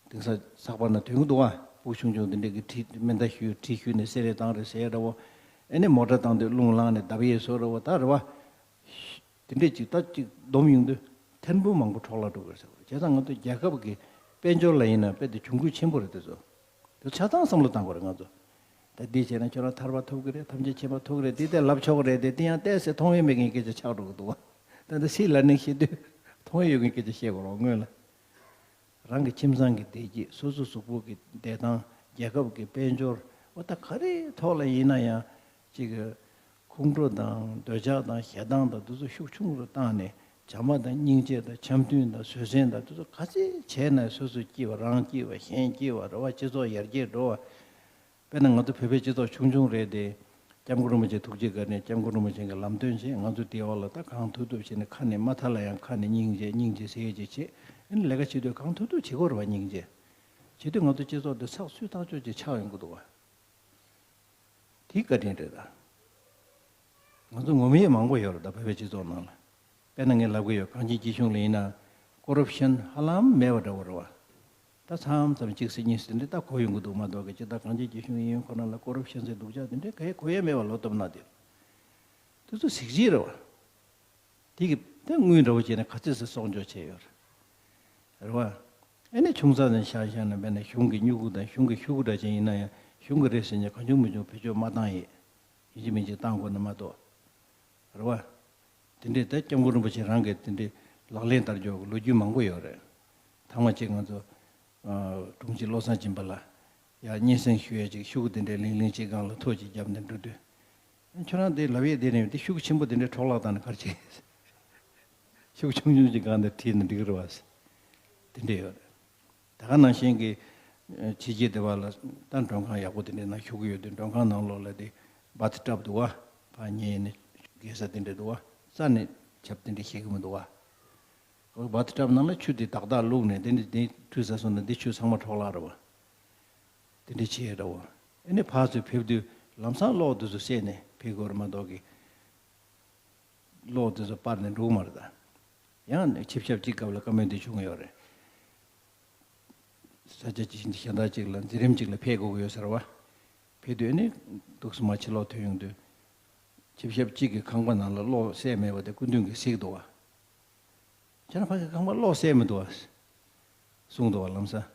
དེང་སང་ཚགས་པར་ནང་ཐོན་གྱི་འདུག་བ། སྤུ་གུ་ཆུང་ཆུང་དེ་འདྲས་ཀྱི་ཁྲིད་མེ་མདའ་གཞུས་ཁྲིད་གཞུས་ནས་གསེར་རེ་བཏང་རེད་ཟེར་འདྲ་བོ། ཨེ་ནས་མོ་ཊ་བཏང་དུས་རླུང་ལངས་ནས་བརྡབ་ཡས་བཟོ་འདྲ་བོ་ད་རེད་བ། དེ་འདྲས་ཅིག་ད་ཅིག་སྡོམ་ཡོང་དུས་ཐེར་འབུམ་མང་པོ་འཕྲོ་བརླག་འགྲོ་གི་རེད་ཟེར་བ་རེད། བྱས་ཙང་ང་ཚོ་རྒྱལ་ཁབ་ཀྱི་དཔལ་འབྱོར་ལ་ཡིན་ན་དཔེ་དེ་གྱོང་གུད་ཆེན་པོ་རེད་དེ་ཚོ། དེ་ཆ་ཚང་བསམ་བློ་བཏང་དགོས་རེད་ང་ཚོ། ད་འདི་བྱས་ན་ཁྱོད་རང་ཐར་པ་ཐོབ་ཀྱི་རེད། ཐམས་ཅད་མཁྱེན་པ་ཐོབ་ཀྱི་རེད། འདི་ལྟར་ལབ་ཆོག་གི་རེད་དེ། དེ་ཡང་ཏོག་ཙམ་མཐོང་ཡས་མེད་མཁན་སྐད་ཆ་ཆགས་འགྲོ་གི་འདུག་བ། ད་ལྟ་སྲིད་ལ་ནས་བཤད་དུས་མཐོང་ཡས་ཡོད་མཁན་སྐད་ཆ་བཤད་དགོས་རེད་སྔོན་ལ། རང་གི་ཁྱིམ་ཚང་གི་བདེ་སྐྱིད། སོ་སོ་གཟུགས་པོ་གི་བདེ་ཐང་། རྒྱལ་ཁབ་ཀྱི་དཔལ་འབྱོར། འོ་ད་ག་རེའི་ཐོག་ལ་ཡིན་ན་ཡང་ཅིག་ཁོང་ཁྲོ་དང་འདོད་ཆགས་དང་ཞེ་སྡང་དང་དེ་ཚོ་ཤུགས་ཆུང་རུ་བཏང་ནས། བྱམས་པ་དང་སྙིང་རྗེ་དང་འཆམ་མཐུན་དང་བཟོད་བསྲན་དང་དེ་ཚོ་ག་ཚད་བྱས་ན་སོ་སོ་སྐྱིད་པ། རང་སྐྱིད་པ། གཞན་སྐྱིད་པ་རེད་བ། སྤྱི་ཚོགས་ཡར་རྒྱས་འགྲོ་བ། དཔེར་ན་ང་ཚོ་བོད་པའི་སྤྱི་ཚོགས་ཆུང་ཆུང་རེད་དེ། སྐྱབས་མགོན་རིན་པོ་ཆེ་ཐུགས་རྗེ་བཀའ་ནས་སྐྱབས་མགོན་རིན་པོ་ཆེ་གི་ལམ་སྟོན་བྱས། ང་ཚོ་དེའི་འོག་ལ་ད་གང་ཐུབ་ཐུབ་བྱས་ནས་ཁ་ནས་མ་ཐར་ལ་ཡང་ཁ་ནས་སྙིང་རྗེ་སྙིང་རྗེ་ཟེར་ཡས་ཅིག་བྱེད། ཨ་ནི་ལས་ཀ་བྱེད་དུས་གང་ཐུབ་ཐུབ་བྱེད་དགོས་རེད་བ། སྙིང་རྗེ་བྱེད་དུས་ང་ཚོ་སྤྱི་ཚོགས་འདི་ཚགས་ཚུད་ཐག་ཆོད་ཅིག་ཆགས་ཡོང་གི་འདུག་བ། དེ་བཀའ་དྲིན་རེད་ད། ང་ཚོ་ངོམ་ཡས་མང་པོ་ཡོད་རེད་ད་བོད་པའི་སྤྱི་ཚོགས་ནང་ལ། དཔེར་ན་ངས་ལབ་གི་ཡོད། གངས་ཅན་སྐྱིད་གཤོངས་ལ་ཡིན་ན་ཀོ་རབ་ཤན་ཧ་ལམ་མེད་པ་འདྲ་བོ་རེད་བ། ད་མཚམས་མཚམས་གཅིག་སྲིད་གཉིས་སྲིད་འདི་འདྲ་ད་གོ་ཡོང་གི་འདུག་མ་གཏོགས་ཀྱི་ཅི་ད་གངས་ཅན་སྐྱིད་གཤོངས་ཡིན་ཡོད་ཁོ་ན་ལ་ཀོ་རབ་ཤན་ཟེར་སྡུག་ཅག་དེ་འདྲའི་ག་ཡེ་གོ་ཡས་མེད་པ་ལོ་སྟོབས་ན་དེ། དེ་ཚོ་གཟི་བརྗིད་རེད་བ། དེ་གི་ད་དངུལ་འདྲ་བོ་བྱས་ནས་ག་ཚོད་ཟེར་གསོག་འཇོག་བྱས་ཡོད་རེད། རེད་བ། ཨ་ནི་ཆུང་ཙག་ནས་ཆ་བཞག་ན་དཔེར་ན་གཞུང་གི་སྨྱུ་གུ་དང་གཞུང་གི་ཤོག་གུ་འདྲ་ཅན་ཡིན་ན་ཡང་གཞུང་གི་རེད་ཟེར་ནས་གང་བྱུང་མི་བྱུང་བེད་སྤྱོད་མ་བཏང་ཡས། ཡིན་གཅིག་མིན་གཅིག་བཏང་དགོས་ན་མ་གཏོགས། རེད་བ། དེ་འདྲའི་ད་སྐྱབས་མགོན་རིན་པོ་ཆེ་རང་གིས་དེ་འདྲའི་ལག་ལེན་བསྟར་རྒྱུ་གི་ལོ་རྒྱུས་མང་པོ་ཡོད་རེད། ཐེངས་མ་གཅིག་ང་ཚོ་ཨ་དྲུང་ཆེ་བློ་བཟང་སྦྱིན་པ་ལགས་ཡར་སྙན་སེང་ཞུ་ཡས་ཅིག་ཤོག་གུ་དེ་འདྲའི་ལིང་ལིང་གཅིག་སྒང་ལ་ཐོ་གཅིག་བརྒྱབ་ནས་འགྲོ་དུས། ཁྱོད་རང་དེ་ལབ་ཡས་དེ་ནས་དེ་ཤོག་གུ་ཆེན་པོ་དེ་འདྲའི་འཕྲོ་བརླག་བཏང་ནས་ག་རེ་བྱེད། ཤོག་གུ་ཆུང་ཆུང་གཅིག་སྒང་དེ་བྲིས་ནས་འགྲིག་གི་རེད་བ། དེ་འདྲ་ཡོད་རེད། ད་ག་ནང་བཞིན་གྱི་ཕྱི་རྒྱལ་དེ་བ་ལ་ད་མགྲོན་ཁང་ཡག་པོ་དེ་འདྲའི་ནང་ཞུགས་ཀྱི་ཡོད་དུས་མགྲོན་ཁང་ནང་ལོགས་ལ་དེ་བཱ་ཐི་ཊབ་འདུག་བ། ཕར་ཉལ་ནས་རྒྱག་ས་དེ་འདྲ་འདུག་བ། རྩ་ནས་ཆབ་དེ་འདྲ་བཞེས་ཀྱི་མི་འདུག་བ། བཱ་ཐི་ཊབ་ནང་ལ་ཆུ་དེ་ཏག་ཏག་བླུགས་ནས་དེ་འདྲ་དེ་ཁྲུས་ཟ་སོང་ན་དེ་ཆུ་ཚང་མ་འཕྲོ་བརླག་རེད་བ། དེ་འདྲ་བྱས་རེད་བ། ཨ་ནི་ཕར་ཚུར་ཕེབས་དུས་ལམ་སང་གློག་དེ་ཚོ་བསད་ནས་ཕེབས་དགོས་རེད་མ་གཏོགས་ཀྱི། གློག་དེ་ཚོ་སྤར་ནས་འགྲོ་གི་མ་རེད་ད། ཡང་ཆིབས་ཞབས་གཅིག་སྐབས་ལ་བཀའ་མོལ་དེ་བྱུང་ཡོད་རེད། ས་ཆ་ཅི་ཞིག་གཞན་དག་ཅིག་ལ་མཛད་རིམ་ཅིག་ལ་ཕེབས་དགོས་ཀྱི་ཡོད་ཟེར་བ། ཕེབས་དུས་ནི་འདུག་སེ་མར་ཕྱི་ལོགས་ཐོན་ཡོང་དུས། ཆིབས་ཞབས་གཅིག་གི་ཁང་པ་ནང་ལ་གློག་བསད་མེད་པ་དེ་སྐུ་མདུན་གྱིས་གཟིགས་འདུག་བ། ཁྱེད་རང་ཕ་གི་ཁང་པ་གློག་བསད་མི་འདུག་བ། གསུངས་འདུག་བ་ལམ་སང་།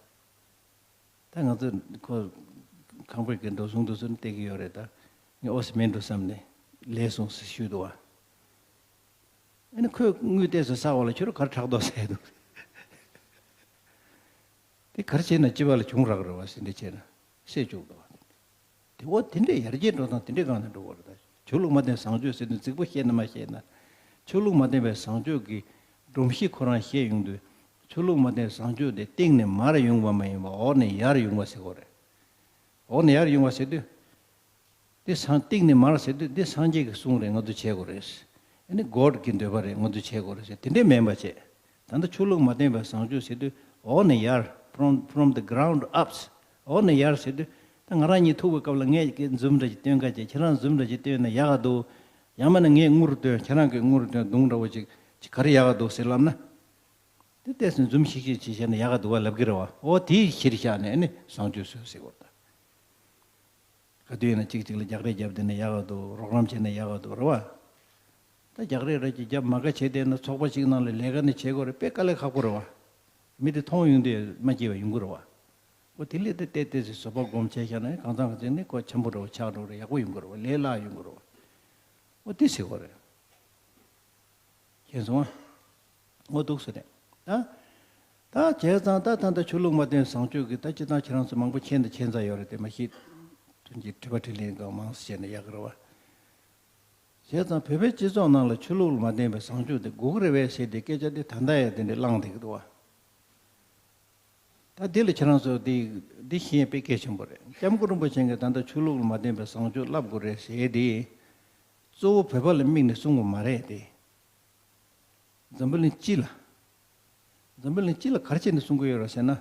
ད་ང་ཚོ་ཁོ་ཁང་པའི་གི་འགྲོ་སོང་དུ་སོང་བལྟས་ཀྱི་ཡོད་རེད་ད། ངས་ཨོ་སི་མིན་འགྲོ་བསམ་ནས་ལས་སོང་ཟེར་ཞུས་འདུག་བ། ཨ་ནི་ཁོས་དངུལ་ཏོག་ཙམ་བསགས་པ་ལ་ཁྱོད་རང་ག་རེ་དྲག་འདུག་ཟེར་འདུག་དེ་ག་རེ་བྱས་ན་སྤྱི་པ་ལ་གྱོང་རག་རེད་བ་ཟེར་འདི་བྱས་ན་བསད་བཅུག་འདུག་བ། དེ་འོ་དེ་འདྲས་ཡར་རྒྱས་འགྲོ་སྟངས་དེ་འདྲས་སྒང་ནས་འགྲོ་དགོས་རེད་ད། ཆོས་ལུགས་མ་བརྟེན་བཟང་སྤྱོད་ཟེར་དུས་རྫིག་པོ་བཤད་ན་མ་བཤད་ན། ཆོས་ལུགས་མ་བརྟེན་པའི་བཟང་སྤྱོད་ཀྱི་སྒྲོམ་གཞི་ཁོ་རང་བཤད་ཡོང་དུས། ཆོས་ལུགས་མ་བསྟེན་བཟང་སྤྱོད་དེ་སྟེང་ནས་མར་ཡོང་བ་མ་ཡིན་པར་འོག་ནས་ཡར་ཡོང་བ་ཟེར་དགོས་རེད། འོག་ནས་ཡར་ཡོང་བ་ཟེར་དུས། འདི་སངས་སྟེང་ནས་མར་ཟེར་དུས་འདི་སངས་རྒྱས་ཀྱི་གསུང་རེད། ང་ཚོ་བྱེད་དགོས་རེད། ཨ་ནི་གོཌ་གི་འདོད་པ་རེད། ང་ཚོ་བྱེད་དགོས་རེད་ཟེར། དེ་འདྲས་མིན་པ་བྱས། ད་ལྟ་ཆོས་ལུགས་མ་བསྟེན་པའི་བཟང་སྤྱོད་ཟེར་དུས་འོག་ནས་ཡར། from from the ground ups. འོག་ནས་ཡར་ཟེར་དུས། ད་ང་རང་གཉིས་ཐུག་པའི་སྐབས་ལ་ངས་ཀྱི་འཛུམ་འདྲ་ཅིག་སྟོན་ག་བྱས། ཁྱེད་རང་འཛུམ་འདྲ་ཅིག་སྟོན་ན་ཡག་ག་འདུག་ཡང་མིན་ན་ངས་དངུལ་སྟོན། ཁྱེད་རང་གིས་དངུལ་སྟོན། མདུང་འདྲ་བོ་ཅིག་ཅིག་ག་རེ་ཡག་ག་འདུག་ཟེར་ལབ་ན། དེ་ལྟས་སུ་འཛུམ་ཤིག་ཤིག་བྱེད་བྱས་ན་ཡག་ག་འདུག་བ་ལབ་ཀྱི་རེད་བ། འོ་དེའི་གཞིར་བཞག་ནས་ཨ་ནི་བཟང་སྤྱོད་བཟོས་ཟེར་བ་དང་། ག་དུས་ཡིན་ན་གཅིག་གཅིག་ལ་རྒྱག་རེས་བརྒྱབ་བསྡད་ན་ཡག་ག་འདུག་རོགས་རམ་བྱས་ན་ཡག་ག་འདུག་རེད་བ། ད་རྒྱག་རེས་ར་ཅིག་བརྒྱབ་མ་དགའ་བྱས་བསྡད་ན་ཚོགས་པ་གཅིག་ནང་ལ་ལས་ཀ་ནི་བྱེད་དགོས་རེད། དཔེ་དཀའ་ལས་ཁག་པོ་རེད་བ། མི་དེ་མཐོང་ཡོང་དུས་མ་སྐྱིད་པ་ཡོང་གི་རེད་བ། འོ་དེ་ལས་དེ་བལྟས་བལྟས་ཚེ་བཟོད་པ་སྒོམ་བྱས་བཞག་ན་གང་ཚང་གང་ཚང་ནི་ཁོ་འཆམ་པོ་འདྲ་བོ་ཆགས་འགྲོ་རེད། ཡག་པོ་ཡོང་གི་རེད་བ། ལས་སླ་ཡོང་གི་རེད་བ། འོ་དེ་ཟེར་དགོས་རེད། མཁྱེན་སོང་ཨ། འོ་འདུག་སེ་རེད། ད། ད་བྱས་ཙང་ད་ད་ལྟ་ཆོས་ལུགས་མ་བསྟེན་བཟང་སྤྱོད་ཀྱི་ད་སྤྱིར་བཏང་ཁྱེད་རང་ཚོ་མང་པོ་མཁྱེན་དང་མཁྱེན་ཚར་ཡོད་རེད་དེ་མ་གཞི། དོན་གྱི་དྲི་བ་དྲིས་ལན་གང་མང་ཙམ་བྱས་ན་ཡག་གི་རེད་བ། བྱས་ཙང་བོད་པའི་སྤྱི་ཚོགས་ནང་ལ་ཆོས་ལུགས་ལ་མ་བརྟེན་པའི་བཟང་སྤྱོད་དེ་དགོས་ཀྱི་རེད་པས་ཟེར་ཏེ་སྐད་ཆ་འདི་ད་ལྟ་ཡང་དེ་འདྲ་བསླངས་བསྡད་ཀྱི་འདུག་བ། ད་འདི་ལ་ཁྱེད་རང་ཚོ་འདི་འདི་ཤེས་ཡ་དཔེ་གལ་ཆེན་པོ་རེད། སྐྱབས་མགོན་རིན་པོ་ཆེ་གིས་ད་ལྟ་ཆོས་ལུགས་ལ་མ་བརྟེན་པའི་བཟང་སྤྱོད་བསླབ་དགོས་རེད་ཟེར་དེ། གཙོ་བོ་བོད་པ་ལ་དམིགས་ནས་གསུངས་པ་མ་རེད་དེ། འཛམ་བུ་གླིང་སྤྱི་ལ། འཛམ་བུ་གླིང་སྤྱི་ལ་ག་རེ་བྱས་ནས་གསུང་གི་ཡོད་རེད་ཟེར་ན།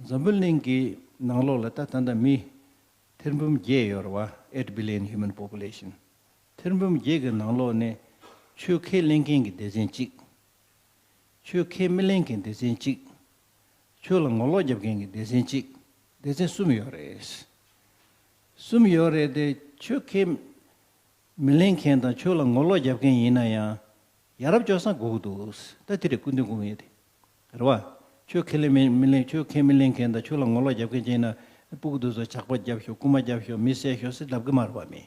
འཛམ་བུ་གླིང་གི་ནང་ལོགས་ལ་ད་ད་ལྟ་མི་ཐེར་འབུམ་བརྒྱད་ཡོད་རེད་བ། eight billion human population། ཐེར་འབུམ་བརྒྱད་ཀྱི་ནང་ལོགས་ནས་ཆོས་ཁས་ལེན་མཁན་གྱི་སྡེ་ཚན་གཅིག་ཆོས་ཁས་མི་ལེན་མཁན་སྡེ་ཚན་གཅིག་ཆོས་ལ་ངོ་ལོག་རྒྱབ་མཁན་གྱི་སྡེ་ཚན་གཅིག་སྡེ་ཚན་གསུམ་ཡོད་རེད། གསུམ་ཡོད་རེད་དེ། ཆོས་ཁས་མི་ལེན་མཁན་དང་ཆོས་ལ་ངོ་ལོག་རྒྱབ་མཁན་ཡིན་ན་ཡང་། ཡ་རབས་སྤྱོད་བཟང་དགོས་ཀྱི་འདུག་ད་དེ་རེད་སྐུ་མདུན་དགོངས་ཡས་དེ། རེད་བ། ཆོས་ཁས་ལེན་མི་མི་ལེན། ཆོས་ཁས་མི་ལེན་མཁན་དང་ཆོས་ལ་ངོ་ལོག་རྒྱབ་མཁན་ཅིག་ཡིན་ན། སྤུ་གུ་དེ་ཚོ་ཇག་པ་རྒྱབ་ཤོག་རྐུན་མ་རྒྱབ་ཤོག་མི་བསད་ཤོག་ཟེར་ལབ་གི་མ་རེད་བ་མི།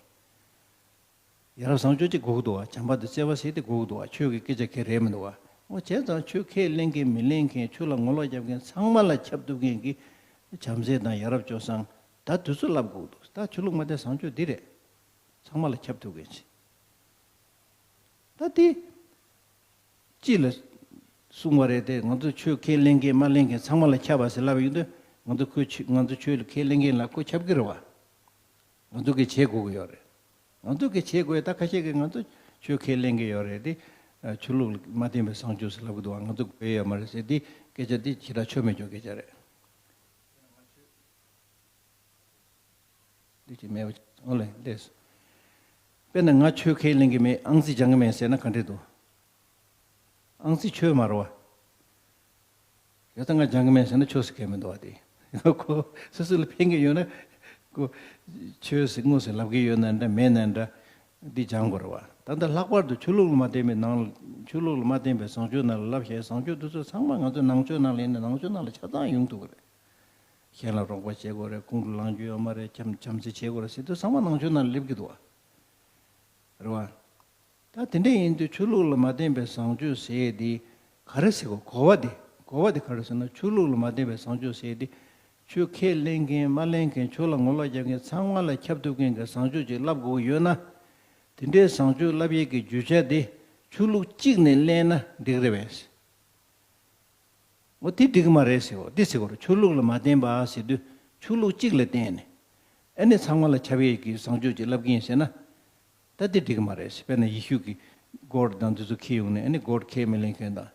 ཡ་རབས་བཟང་སྤྱོད་ཅིག་དགོས་ཀྱི་འདུག་བ། བྱམས་པ་དང་བརྩེ་བ་ཟེར་དེ་དགོས་ཀྱི་འདུག་བ། ཆོས་ཀྱི་སྐད་ཆ་ག་རེ་མི་འདུག་བ། འོ་བྱས་ཙང་ཆོས་ཁས་ལེན་མཁན་མི་ལེན་མཁན་ཆོས་ལ་ངོ་ལོག་རྒྱབ་མཁན་ཚང་མ་ལ་ཁྱབ་ཐུབ་མཁན་གྱི་བྱམས་བརྩེ་དང་ཡ་རབས་སྤྱོད་བཟང་ད་དུས་ཚོད་བསླབ་དགོས་ཀྱི་འདུག་ད་ཆོས་ལུགས་མ་བསྟེན་བཟང་སྤྱོད་འདི་རེད། ཚང་མ་ལ་ཁྱབ་ཐུབ་མཁན་ཅིག་ད་དེ། སྤྱི་ལ་གསུང་བ་རེད་དེ། ང་ཚོ་ཆོས་ཁས་ལེན་མཁན་མ་ལེན་མཁན་ཚང་མ་ལ་ཁྱབ་པ་ཟེར་ལབ་ཡོང་དུས། ང་ཚོ་ཁོས་ཆོས་ང་ཚོ་ཆོས་ལ་ཁས་ལེན་མཁན་ལ་ཁོ་ཁྱབ་ཀྱི་རེད་བ། ང་ཚོ་གིས་བྱེད་དགོས་ཀྱི་ཡོད་རེད། ང་ཚོ་གིས་བྱེད་དགོས་ཡ། ད་ཁ་ཤས་ཀྱིས་ང་ཚོ་ཆོས་ཁས་ལེན་གྱི་ཡོད་རེད་དེ། ཆོས་ལུགས་མ་བསྟེན་པའི་བཟང་སྤྱོད་ཟེར་ལབ་ཀྱི་འདུག་བ། ང་ཚོ་དགོས་ཡ་ཡོད་མ་རེད་ཟེར་དེ་སྐད་ཆ་དེ་ཞེ་དྲག་ཆོ་མེད་ཆོ་སྐད་ཆ་རེད། འདི་ཅི་མེད་པ་ཨོ་ལེ་འདེས། དཔེར་ན་ང་ཆོས་ཁས་ལེན་གྱི་མེད། ཨང་རྩིས་སྦྱང་གི་མེད་ཟེར་ན་ག་འདྲས་འདུག་ཨང་རྩིས་ཆོས་མ་རེད་བ། ཡ་ད་ང་སྦྱང་གི་མེད་ཟེར་ན་ཆོས་སུ་གལ་མི་འདུག་བ་དེ། ཁོ་སོ་སོ་ལ་ཕན་གྱི་ཡོད་ན་ཁོ་ཆོས་སུ་དངོས་སུ་ལབ་ཀྱི་ཡོད་ན་འདྲ་མེད་ན་འདྲ། འདི་སྦྱང་དགོས་རེད་བ། ད་ལྟ་ལྷག་པར་དུ་ཆོས་ལུགས་ལ་མ་བརྟེན་པའི་ནང་ཆོས་ལུགས་ལ་མ་བརྟེན་པའི་བཟང་སྤྱོད་ནང་ལ་ལབ་བྱས་བཟང་སྤྱོད་འདི་ཚོ་ཚང་མ་ང་ཚོ་ནང་ཆོས་ནང་ལ་ཡིན་ན་ནང་ཆོས་ནང་ལ་ཆ་ཚང་ཡོང་ཐུབ་ཀྱི་རེད། གཞན་ལ་རོགས་པ་བྱེད་དགོས་རེད། ཁོང་ཁྲོ་ལངས་རྒྱུ་ཡོད་མ་རེད། བྱམས་བྱམས་བརྩེ་བྱེད་དགོས་རེད་ཟེར་དུས་ཚང་མ་ནང་ཆོས་ནང་ལ་སླེབས་ཀྱི་འདུག་བ། རེད་བ། ད་དེ་འདྲ་ཡིན་དུས་ཆོས་ལུགས་ལ་མ་བརྟེན་པའི་བཟང་སྤྱོད་ཟེར་ཡས་འདི་ག་རེ་ཟེར་དགོས། གོ་བ་འདི་གོ་བ་འདི་ག་རེ་ཟེར་ན། ཆོས་ལུགས་ལ་མ་བརྟེན་པའི་བཟང་སྤྱོད་ཟེར་ཡས་འདི་ཆོས་ཁས་ལེན་མཁན་མ་ལེན་མཁན་ཆོས་ལ་ངོ་ལོག་རྒྱབ་མཁན་ཚང་མ་ལ་ཁྱབ་ཐུབ་མཁན་གྱི་བཟང་སྤྱོད་ཅིག་བསླབ་དགོས་ཀྱི་ཡོད་ན། དེ་འདྲའི་བཟང་སྤྱོད་བསླབ་ཡས་ཀྱི་རྒྱུ་ཆ་དེ་ཆོས་ལུགས་གཅིག་ནས་གླེང་ན་འགྲིག་རེད་པས། འོ་དེ་འགྲིག་གི་མ་རེད་ཟེར། འོ་དེ་ཟེར་གོ་རེད། ཆོས་ལུགས་ལ་མ་བརྟེན་པ་ཟེར་དུས་ཆོས་ལུགས་གཅིག་ལ་བརྟེན་ནས་ཨ་ནི་ཚང་མ་ལ་ཁྱབ་ཡས་ཀྱི་བཟང་སྤྱོད་ཅིག་བསླབ་ཀྱི་ཡིན་ཟེར་ན། ད་དེ་འགྲིག་གི་མ་རེད་ཟེར། དཔེར་ན་ཡེ་ཤུ་གི་གོཌ་དང་འདི་ཚོ་འཁྱེར་ཡོང་ནས་ཨ་ནི་གོཌ་ཁས་མི་ལེན་མཁན་དང་།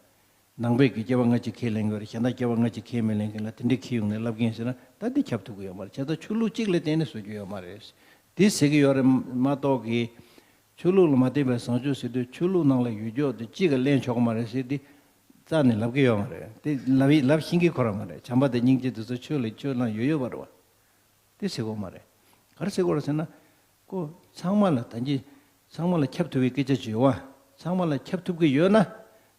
ནང་པའི་གི་སྐྱེ་བ་སྔ་ཕྱི་ཁས་ལེན་གྱི་ཡོད་རེད། གཞན་དག་སྐྱེ་བ་སྔ་ཕྱི་ཁས་མི་ལེན་མཁན་ལ་དེ་འདྲས་འཁྱེར་ཡོང་ནས་བསླབ་ཀྱི་ཡིན་ཟེར་ན་ད་དེ་ཁྱབ་ཐུབ་ཀྱི་ཡོད་མ་རེད། བྱས་ཙང་ཆོས་ལུགས་གཅིག་ལ་བརྟེན་ནས་བཟོ་རྒྱུ་ཡོད་མ་རེད། དེ་ཟེར་གྱི་ཡོད་རེད་མ་གཏོགས་ཀྱི། ཆོས་ལུགས་ལ་མ་བརྟེན་པའི་བཟང་སྤྱོད་ཟེར་དུས་ཆོས་ལུགས་ནང་ལ་ཡོད་ཀྱོག་དེ་གཅིག་ག་གླེང་ཆོག་གི་མ་རེད་ཟེར་དེ་རྩ་ནས་ལབ་ཀྱི་ཡོད་མ་རེད། དེ་ལབ་ཡི་ལབ་ཤེས་ཀྱི་ཁོ་རང་མ་རེད། བྱམས་པ་དང་སྙིང་རྗེ་དེ་ཚོ་ཆོས་ལ་ཆོས་ནང་ཡོད་ཡོད་པ་རེད་བ། དེ་ཟེར་དགོས་མ་རེད། ག་རེ་ཟེར་དགོས་རེད་ཟེར་ན། ཁོ་ཚང་མ་ལ་ད་གིན་ཚང་མ་ལ་ཁྱབ་ཐུབ་པའི་སྐད་ཆ་ཅིག་ཡོད་བ། ཚང་མ་ལ་ཁྱབ་ཐུབ་ཀྱི་ཡོད་ན།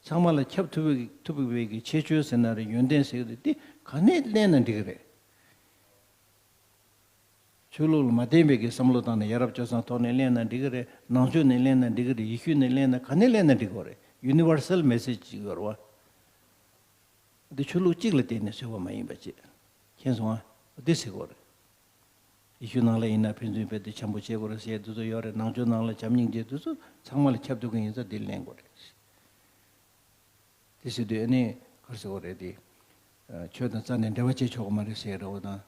ཚང་མ་ལ་ཁྱབ་ཐུབ་པའི་ཐུབ་པའི་གི་ཁྱད་ཆོས་ཟེར་ན་རེད། ཡོན་ཏན་ཟེར་གི་རེད། དེ་ག་ནས་གླེང་ན་འགྲིག་གི་རེད། ཆོས་ལུགས་ལ་མ་བརྟེན་པའི་གི་བསམ་བློ་བཏང་ནས་ཡ་རབས་སྤྱོད་བཟང་ཐོག་ནས་གླེང་ན་འགྲིག་གི་རེད། ནང་ཆོས་ནས་གླེང་ན་འགྲིག་གི་རེད། ཡེ་ཤུ་ནས་གླེང་ན་ག་ནས་གླེང་ན་འགྲིག་གི་རེད། ཡུ་ནི་ཝར་སལ་མེ་སེ་ཇི་ཅིག་ཡོད་རེད་བ། འདི་ཆོས་ལུགས་གཅིག་ལ་བརྟེན་ནས་བཟོས་པ་མ་ཡིན་པ་བྱས། མཁྱེན་སོང་ཨ། འདི་ཟེར་དགོས་རེད། ཡེ་ཤུ་ནང་ལ་ཡིན་ན་ཕན་ཚུན་དཔེ་དེ་འཆམ་པོ་བྱེད་དགོས་རེད་ཟེར་དེ་ཚོ་ཡོད་རེད། ནང་ཆོས་ནང་ལ་བྱམས་སྙིང་རྗེ་དེ་ཚོ་ཚང་མ་ལ་ཁྱབ་ཐུབ་ཀྱི་ཡིན་ཙང་འདི་གླེང་དགོས་རེད། དེ་ཟེར་དུས་ཨ་ནི་ ཟེར་བ་རེད་དེ། ཆོས་དང་རྩ་ནས་འབྲེལ་བ་བྱེད་ཆོག་གི་མ་རེད་ཟེར་རོ་དང་།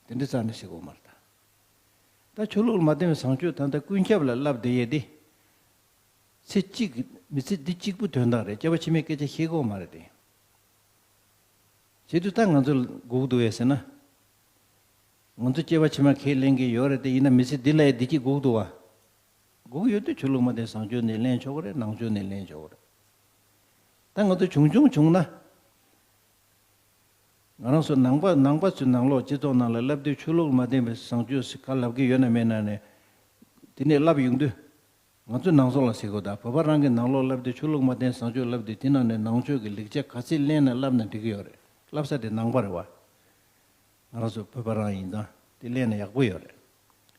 དེ་འདྲ་རྩ་ནས་ཟེར་གོ་མ་རེད་ད། ད་ཆོས་ལུགས་ལ་མ་བརྟེན་པའི་བཟང་སྤྱོད་ད་ལྟ་ཀུན་ཁྱབ་ལ་བསླབ་བསྡད་ཡས་དེ། ཚེ་གཅིག་མི་ཚེ་འདི་གཅིག་པུ་དོན་དག་རེད། སྐྱེ་བ་ཕྱི་མའི་སྐད་ཆ་བཤད་གོ་མ་རེད་དེ། བྱེད་དུས་ད་ང་ཚོ་ལ་སྒུག་འདུག་བས་ཟེར་ན། ང་ཚོ་སྐྱེ་བ་ཕྱི་མ་ཁས་ལེན་གྱི་ཡོད་རེད་དེ། ཡིན་ན་མི་ཚེ་འདི་ལ་ཡང་བདེ་སྐྱིད་སྒུག་འདུག་བ། སྒུག་ཡོད་དུས་ཆོས་ལུགས་མ་བརྟེན་བཟང་སྤྱོད་ནས་ལེན་ཆོག་གི་རེད། ནང་ཆོས་ནས་ལེན་ཆོག་གི་རེད། ད་ང་ཚོ་བྱུང་བྱུང་བྱུང་ན། ང་རང་ཚོ་ནང་པ་ནང་པ་ཚོའི་ནང་ལོགས་སྤྱི་ཚོགས་ནང་ལ་བསླབ་དུས་ཆོས་ལུགས་མ་བརྟེན་པའི་བཟང་སྤྱོད་ཟེར་ག་ལབ་ཀྱི་ཡོད་ན་མེད་ན་ནས། དེ་ནས་བསླབ་ཡོང་དུས། ང་ཚོའི་ནང་ཚོགས་ལ་ཟེར་དགོས། ད་བོད་པ་རང་གི་ནང་ལོགས་བསླབ་དུས་ཆོས་ལུགས་མ་བརྟེན་བཟང་སྤྱོད་བསླབ་དུས་དེ་ནང་ནས་ནང་ཆོས་ཀྱི་ལེགས་ཆ་ག་ཚད་ལེན་ན་བསླབ་ན་འགྲིག་གི་ཡོད་རེད། བསླབ་ས་དེ་ནང་པ་རེད་བ། ང་རང་ཚོ་བོད་པ་རང་ཡིན་ཙང་དེ་ལེན་ན་ཡག་པོ་ཡོད་རེད།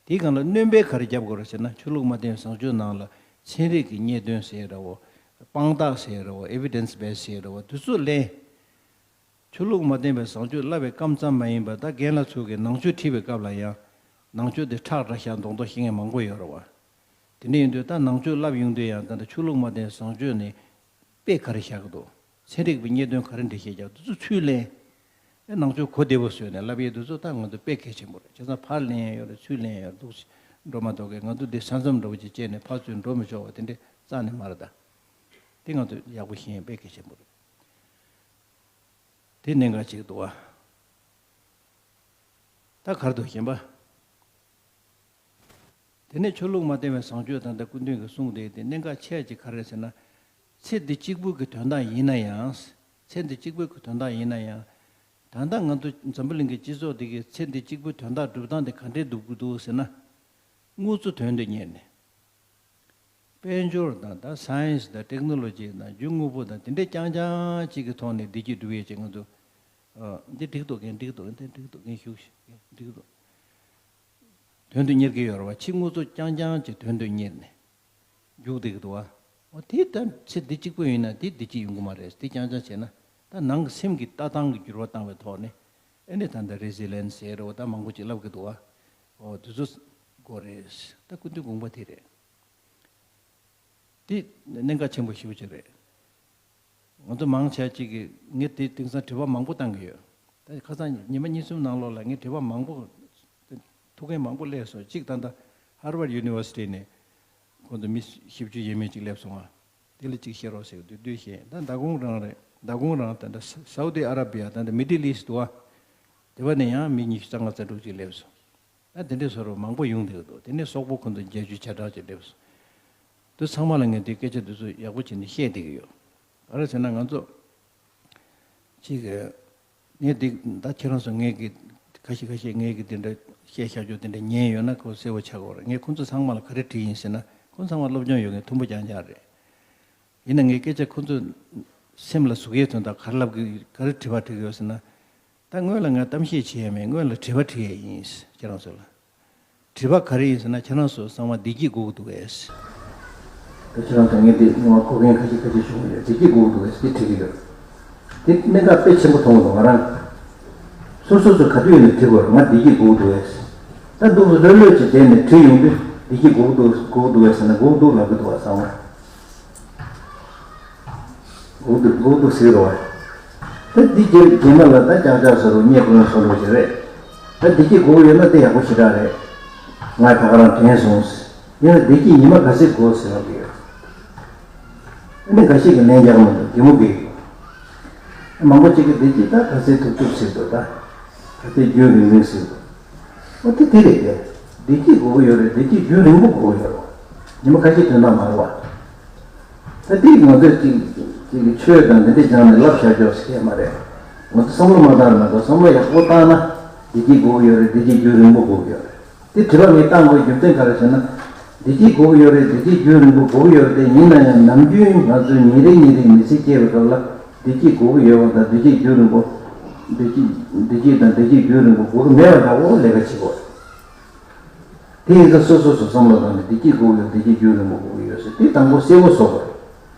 དེའི་སྒང་ལ་སྣོན་པ་ག་རེ་རྒྱབ་དགོས་རེད་ཟེར་ན། ཆོས་ལུགས་མ་བརྟེན་བཟང་སྤྱོད་ནང་ལ་ཚན་རིག་གི་རྙེད་དོན་ཟེར་ར་བོ། དཔང་རྟགས་ཟེར་ར་བོ། ཨེ་བི་ཌེན་སི་བེ་སི་ཟེར་ར་བོ། དེ་ཚོ་ལེན། ཆོས་ལུགས་མ་བརྟེན་པའི་བཟང་སྤྱོད་བསླབ་པའི་སྐབས་ཙམ་མ་ཡིན་པར། ད་རྒན་ལགས་ཚོ་གིས་ནང་ཆོས་ཁྲིད་པའི་སྐབས་ལ་ཡང་ནང་ཆོས་དེ་ཁྲག་དྲག་ཤག་མདོག་མདོག་ཤེས་མཁན་མང་པོ་ཡོད་རེད་བ། དེ་འདྲ་ཡིན་དུས་ད་ནང་ཆོས་བསླབ་ཡོང་དུས་ཡང་ད་ལྟ་ཆོས་ལུགས་མ་བརྟེན་བཟང་སྤྱོད་ནི་དཔེ་ག་རེ་བཞག་གི་འདུག་ཚན་རིག་པའི་རྙེད་དོན་ག་རེ་འགྲེལ་བཤད་རྒྱག་འདུག་ཚུལ་ལེན། ཨེ་ནང་ཆོས་གོ་བདེ་པོ་བཟོས་ནས་བསླབ་ཡས་འདུག་ཚོ། ད་ང་ཚོ་དཔེ་གལ་ཆེན་པོ་རེད། བྱས་ཙང་ཕར་ལེན་ཡས་ཡོད་རེད། ཚུར་ལེན་ཡས་ཡོད་རེད། འདུག་འགྲོ་མ་གཏོགས་ཀྱི་ང་ཚོ་འདི་ས་མཚམས་འདྲ་པོ་ཅིག་བཅད་ནས་ཕར་ཚུར་འགྲོ་མི་ཆོག་པ་དེ་འདྲ་རྩ་ནས་མ་རེད་ད། དེ་ང་ཚོས་ཡག་པོ་ཤེས་ཡས་དཔེ་གལ་ཆེན་པོ་རེད། དེ་གནད་འགག་ཅིག་འདུག་བ། ད་ག་རེ་འདུག་གཞན་པ། དེ་ནས་ཆོས་ལུགས་མ་བརྟེན་པའི་བཟང་སྤྱོད་ད་ལྟ་སྐུ་མདུན་གྱིས་གསུངས་ཏེ། དེ་གནད་འགག་ཆེ་ཅིག་ག་རེ་ཟེར་ན། ཚེ་འདི་གཅིག་པུ་གི་དོན་དག་ཡིན་ན་ཡང་། ཚེ་འདི་གཅིག་པུ་གི་དོན་དག་ཡིན་ན་ཡང་། ད་ལྟ་ང་ཚོ་འཛམ་བུ་གླིང་གི་སྤྱི་ཚོགས་འདི་གི་ཚེ་འདི་གཅིག་པུའི་དོན་དག་སྒྲུབ་སྟངས་དེ་ག་འདྲས་སྒྲུབ་དགོས་འདུག་ཟེར་ན། དངོས་གཙོ་དོན་དུ་གཉེར་ནས། དཔལ་འབྱོར་དང་ད་སའེན་སི་དང་ཊེག་ནོ་ལོ་ཇི་དང་རྒྱུ་དངོས་པོ་དང་དེ་འདྲས་རྐྱང་རྐྱང་གཅིག་གི་ཐོག་ནས་བདེ་སྐྱིད་སྒྲུབ་ཡས་ཅིག་ང་ཚོ། ཨ། འདི་འགྲིག་འདུག་གན་འགྲིག་འདུག་འདི་འགྲིག་འདུག་གན་ཞུགས་ཤིག་འགྲིག་འདུག་དོན་དུ་གཉེར་གྱི་ཡོད་རེད་བ། ཕྱི་དངོས་གཙོ་རྐྱང་རྐྱང་གཅིག་དོན་དུ་གཉེར་ནས་རྒྱུགས་བསྡད་ཀྱི་འདུག་བ། འོ་དེ་ད་ཚེ་འདི་གཅིག་པུ་ཡིན་ན་དེ་བདེ་སྐྱིད་ཡོང་གི་མ་རེད། དེ་རྐྱང་རྐྱང་བྱས་ན། ད་ནང་གི་སེམས་ཀྱི་ལྟ་སྟངས་ཀྱི་འགྱུར་བ་བཏང་བའི་ཐོག་ནས། ཨེ་ནས་ད་ལྟ་རེ་ཟི་ལེན་སི་ཟེར་རོ། ད་མང་པོ་ཅིག་ལབ་ཀྱི་འདུག་བ། འོ་དེ་ཚོ་དགོས་རེད། ད་སྐུ་མདུན་དགོངས་པ་དེ་རེད། དེ་གནད་འགག་ཆེན་པོ་ཞེ་པོ་ཅིག་རེད། ང་ཚོ་མང་ཆེ་ཅིག་གིས། ངས་དེ་དེང་སང་དྲི་བ་མང་པོ་བཏང་གི་ཡོད། ད་ཁ་སང་ཉི་མ་གཉིས་གསུམ་ནང་ལོགས་ལ་ངས་དྲི་བ་མང་པོ། ཐུག་མཁན་མང་པོ་སླེབས་སོང་། གཅིག་ད་ལྟ་ཧར་ཝརཌ་ཡུ་ནི་ཝར་སི་ཊི་ནས་ཁོང་ཚོ་མི་བཞི་བཅུ་ཡས་མས་ཅིག་སླེབས་སོང་ང་། དེ་ལ་གཅིག་བཤད་རོགས་ཟེར་གི་འདུག་དུས་བཤད། ད་མདང་དགོང་རང་རེད། མདང་དགོང་རང་ད་ལྟ་སའུ་ཏི་ཨ་ར་བི་ཡ། ད་ལྟ་མི་ཌལ་ཨིསཊ་འདུག་བ། དེ་བ་ནས་ཡང་མི་ཉི་ཤུ་རྩ་ལྔ་རྩ་དྲུག་ཅིག་སླེབས་སོང་། ད་དེ་འདྲའི་བཟོ་འདྲ་མང་པོ་ཡོང་བསྡད་ཀྱི་འདུག་དེ་ནས་སོག་པོ་ཁོ་ཚོ་བརྒྱད་ཅུ་གྱ་གྲངས་ཅིག་སླེབས་སོང་། དེ་ཚང་མ་ལ་ངས་དེ་སྐད་ཆ་དེ་ཚོ་ཡག་པོ་བྱས་ནས་བཤད་བསྡད་ཀྱི་ཡོད། ག་རེ་ཟེར་ན་ང་ཚོ་གཅིག་གི། ངས་འདི་ད་ཁྱེད་རང་ཚོ་ངས་ཀྱི་ཁ་ཤས་ཁ་ཤས་ངས་ཀྱི་དེ་འདྲ་བཤད་བཞག་རྒྱུ་དེ་འདྲ་ཉན་ཡོད་ན་ཁོ་གསལ་པོ་ཆགས་ཀྱི་ཡོད་རེད། ངས་ཁོ་ཚོ་ཚང་མ་ལ་ག་རེ་དྲིས་ཡིན་ཟེར་ན། ཁོ་ཚང་མ་སློབ་སྦྱོང་ཡོད་མཁན་མཐོན་པོ་རྐྱང་རྐྱང་རེད། ཡིན་ན་ངས་སྐད་ཆ་ཁོ་ཚོ་སེམས་ལ་ཟུག་ཡས་དོན་དག་ག་རེ་ལབ་གི། ག་རེ་དྲི་བ་དྲི་གི་ཡོད་ཟེར་ན། ད་སྔོན་ལ་ང་གཏམ་བཤད་བྱས་ཡས་མེད། སྔོན་ལ་དྲི་བ་དྲི་ཡས་ཡིན། ཁྱེད་རང་ཚོ་ལ་དྲི་བ་ག་རེ་ཡིན་ཟེར་ན། ཁྱེད་རང་ཚོ་ཚང་མ་བདེ་སྐྱིད་དགོས་ཀྱི་འདུག་གས། ད་ཁྱེད་རང་ཚོ་ངས་འདི་སྔོན་མ་གོ་མཁན་ཁ་ཤས་ཁ་ཤས་བྱུང་ཡོད། བདེ་སྐྱིད་དགོས་ཀྱི་འདུག་གས་དེ་དྲི་གི་ཡོད། དེ་གནད་འགག་དཔེ་ཆེན་པོ་མཐོང་གི་འདུག་ང་རང་། སོ་སོ་ཚོ་ག་དུས་ཡིན་ནའི་དྲི་དགོས་རེད། ང་བདེ་སྐྱིད་དགོས་ཀྱི་འདུག་གས། ད་འདུག་ལྷོད་ལྷོད་ཅིག་བསྡད་ནས་དྲི་ཡོང་དུས། བདེ་སྐྱིད་དགོས་ཀྱི་འདུག་དགོས་ཀྱི་འདུག་གས་ཟེར་ན། དགོས་ཀྱི་འདུག་ལབ་ཀྱི་འདུག་བ། ཚང་མ། དགོས་འདུག་དགོས་འདུག་ཟེར་རོ། ད་འདི་རྗེས་རྗེས་མ་ལ་ད་ཀྱག་ཀྱག་ཟེར་རོ། རྙེད་དགོས་ན་བཟོ་འདྲ་ཞིག་རེད། ད་བདེ་སྐྱིད་དགོས་ཀྱི་ཡོད་ན་དེ་ཡག་པོ་ཞེ་དྲག་རེད། ང་ད་ག་རང་དྲན་སོང་། ཡིན་ན་བདེ་སྐྱིད་ཉི་མ་ག་ཚོད་དགོས་ཟེར་ལབ་ཀྱི་ཡོད། ཨ་ནི་འགའ་ཤས་ཀྱིས་ལན་རྒྱག་མི་འདུག་གད་མོ་བགད་ཀྱི་ཡོད། མང་པོ་ཅིག་གིས་བདེ་སྐྱིད་ད་ག་ཚོད་ཐུབ་ཐུབ་ཟེར་འདུག་ད་ག་ཚོད་རྒྱུན་རིང་རིང་ཟེར་འདུག་འོ་དེ་དེ་རེད་དེ། བདེ་སྐྱིད་དགོས་ཀྱི་ཡོད་རེད། བདེ་སྐྱིད་རྒྱུན་རིང་པོ་དགོས་ཀྱི་ཡོད་རེད། ཉི་མ་ཁ་ཤས་དོན་དག་མ་རེད་བ། ད་འདི་ང་ཚོས་ཅིག་ཅིག་གི་ཆོས་དང་འདི་འདྲ་སྦྱངས་ནས་ལབ་བཞག་ཆོག་ཟེར་མཁན་མ་རེད། ང་ཚོ་བསམ་བློ་མ་བཏང་ན། ང་ཚོ་བསམ་བློ་ཡག་པོ་བཏང་ན། བདེ་སྐྱིད་དགོས་ཀྱི་ཡོད་རེད། བདེ་སྐྱིད་རྒྱུན་རིང་པོ་དགོས་ཀྱི་ཡོད་རེད། དེ་དྲི་བ་ངས་བཏང་དགོས་རྒྱུ་མཚན་ག་རེ་ཟེར་ན། བདེ་སྐྱིད་དགོས་ཀྱི་ཡོད་རེད། བདེ་སྐྱིད་རྒྱུན་རིང་པོ་དགོས་ཀྱི་ཡོད་རེད་དེ། ཡིན་ན་ཡང་ནམ་རྒྱུན་ང་ཚོས་ཉིན་རེ་ཉིན་རེ་མི་ཚེ་སྐྱེལ་བའི་སྐབས་ལ། བདེ་སྐྱིད་དགོས་ཀྱི་ཡོད་པ་དང་། བདེ་སྐྱིད་རྒྱུན་རིང་པོ། བདེ་སྐྱིད་བདེ་སྐྱིད་དང་བདེ་སྐྱིད་རྒྱུན་རིང་པོ་དགོས་ཀྱི་མེད་པ་འདྲ་བོ་ལས་ཀ་བྱེད་དགོས། དེ་ཡིན་ཙང་སོ་སོ་སོ་བསམ་བློ་བཏང་ནས། བདེ་སྐྱིད་དགོས་ཀྱི་ཡོད། བདེ་སྐྱིད་རྒྱུན་རིང་པོ་དགོས་ཀྱི་ཡོད་ཟེར། དེ་དང་པོ་གསལ་པོ་བཟོ་དགོས།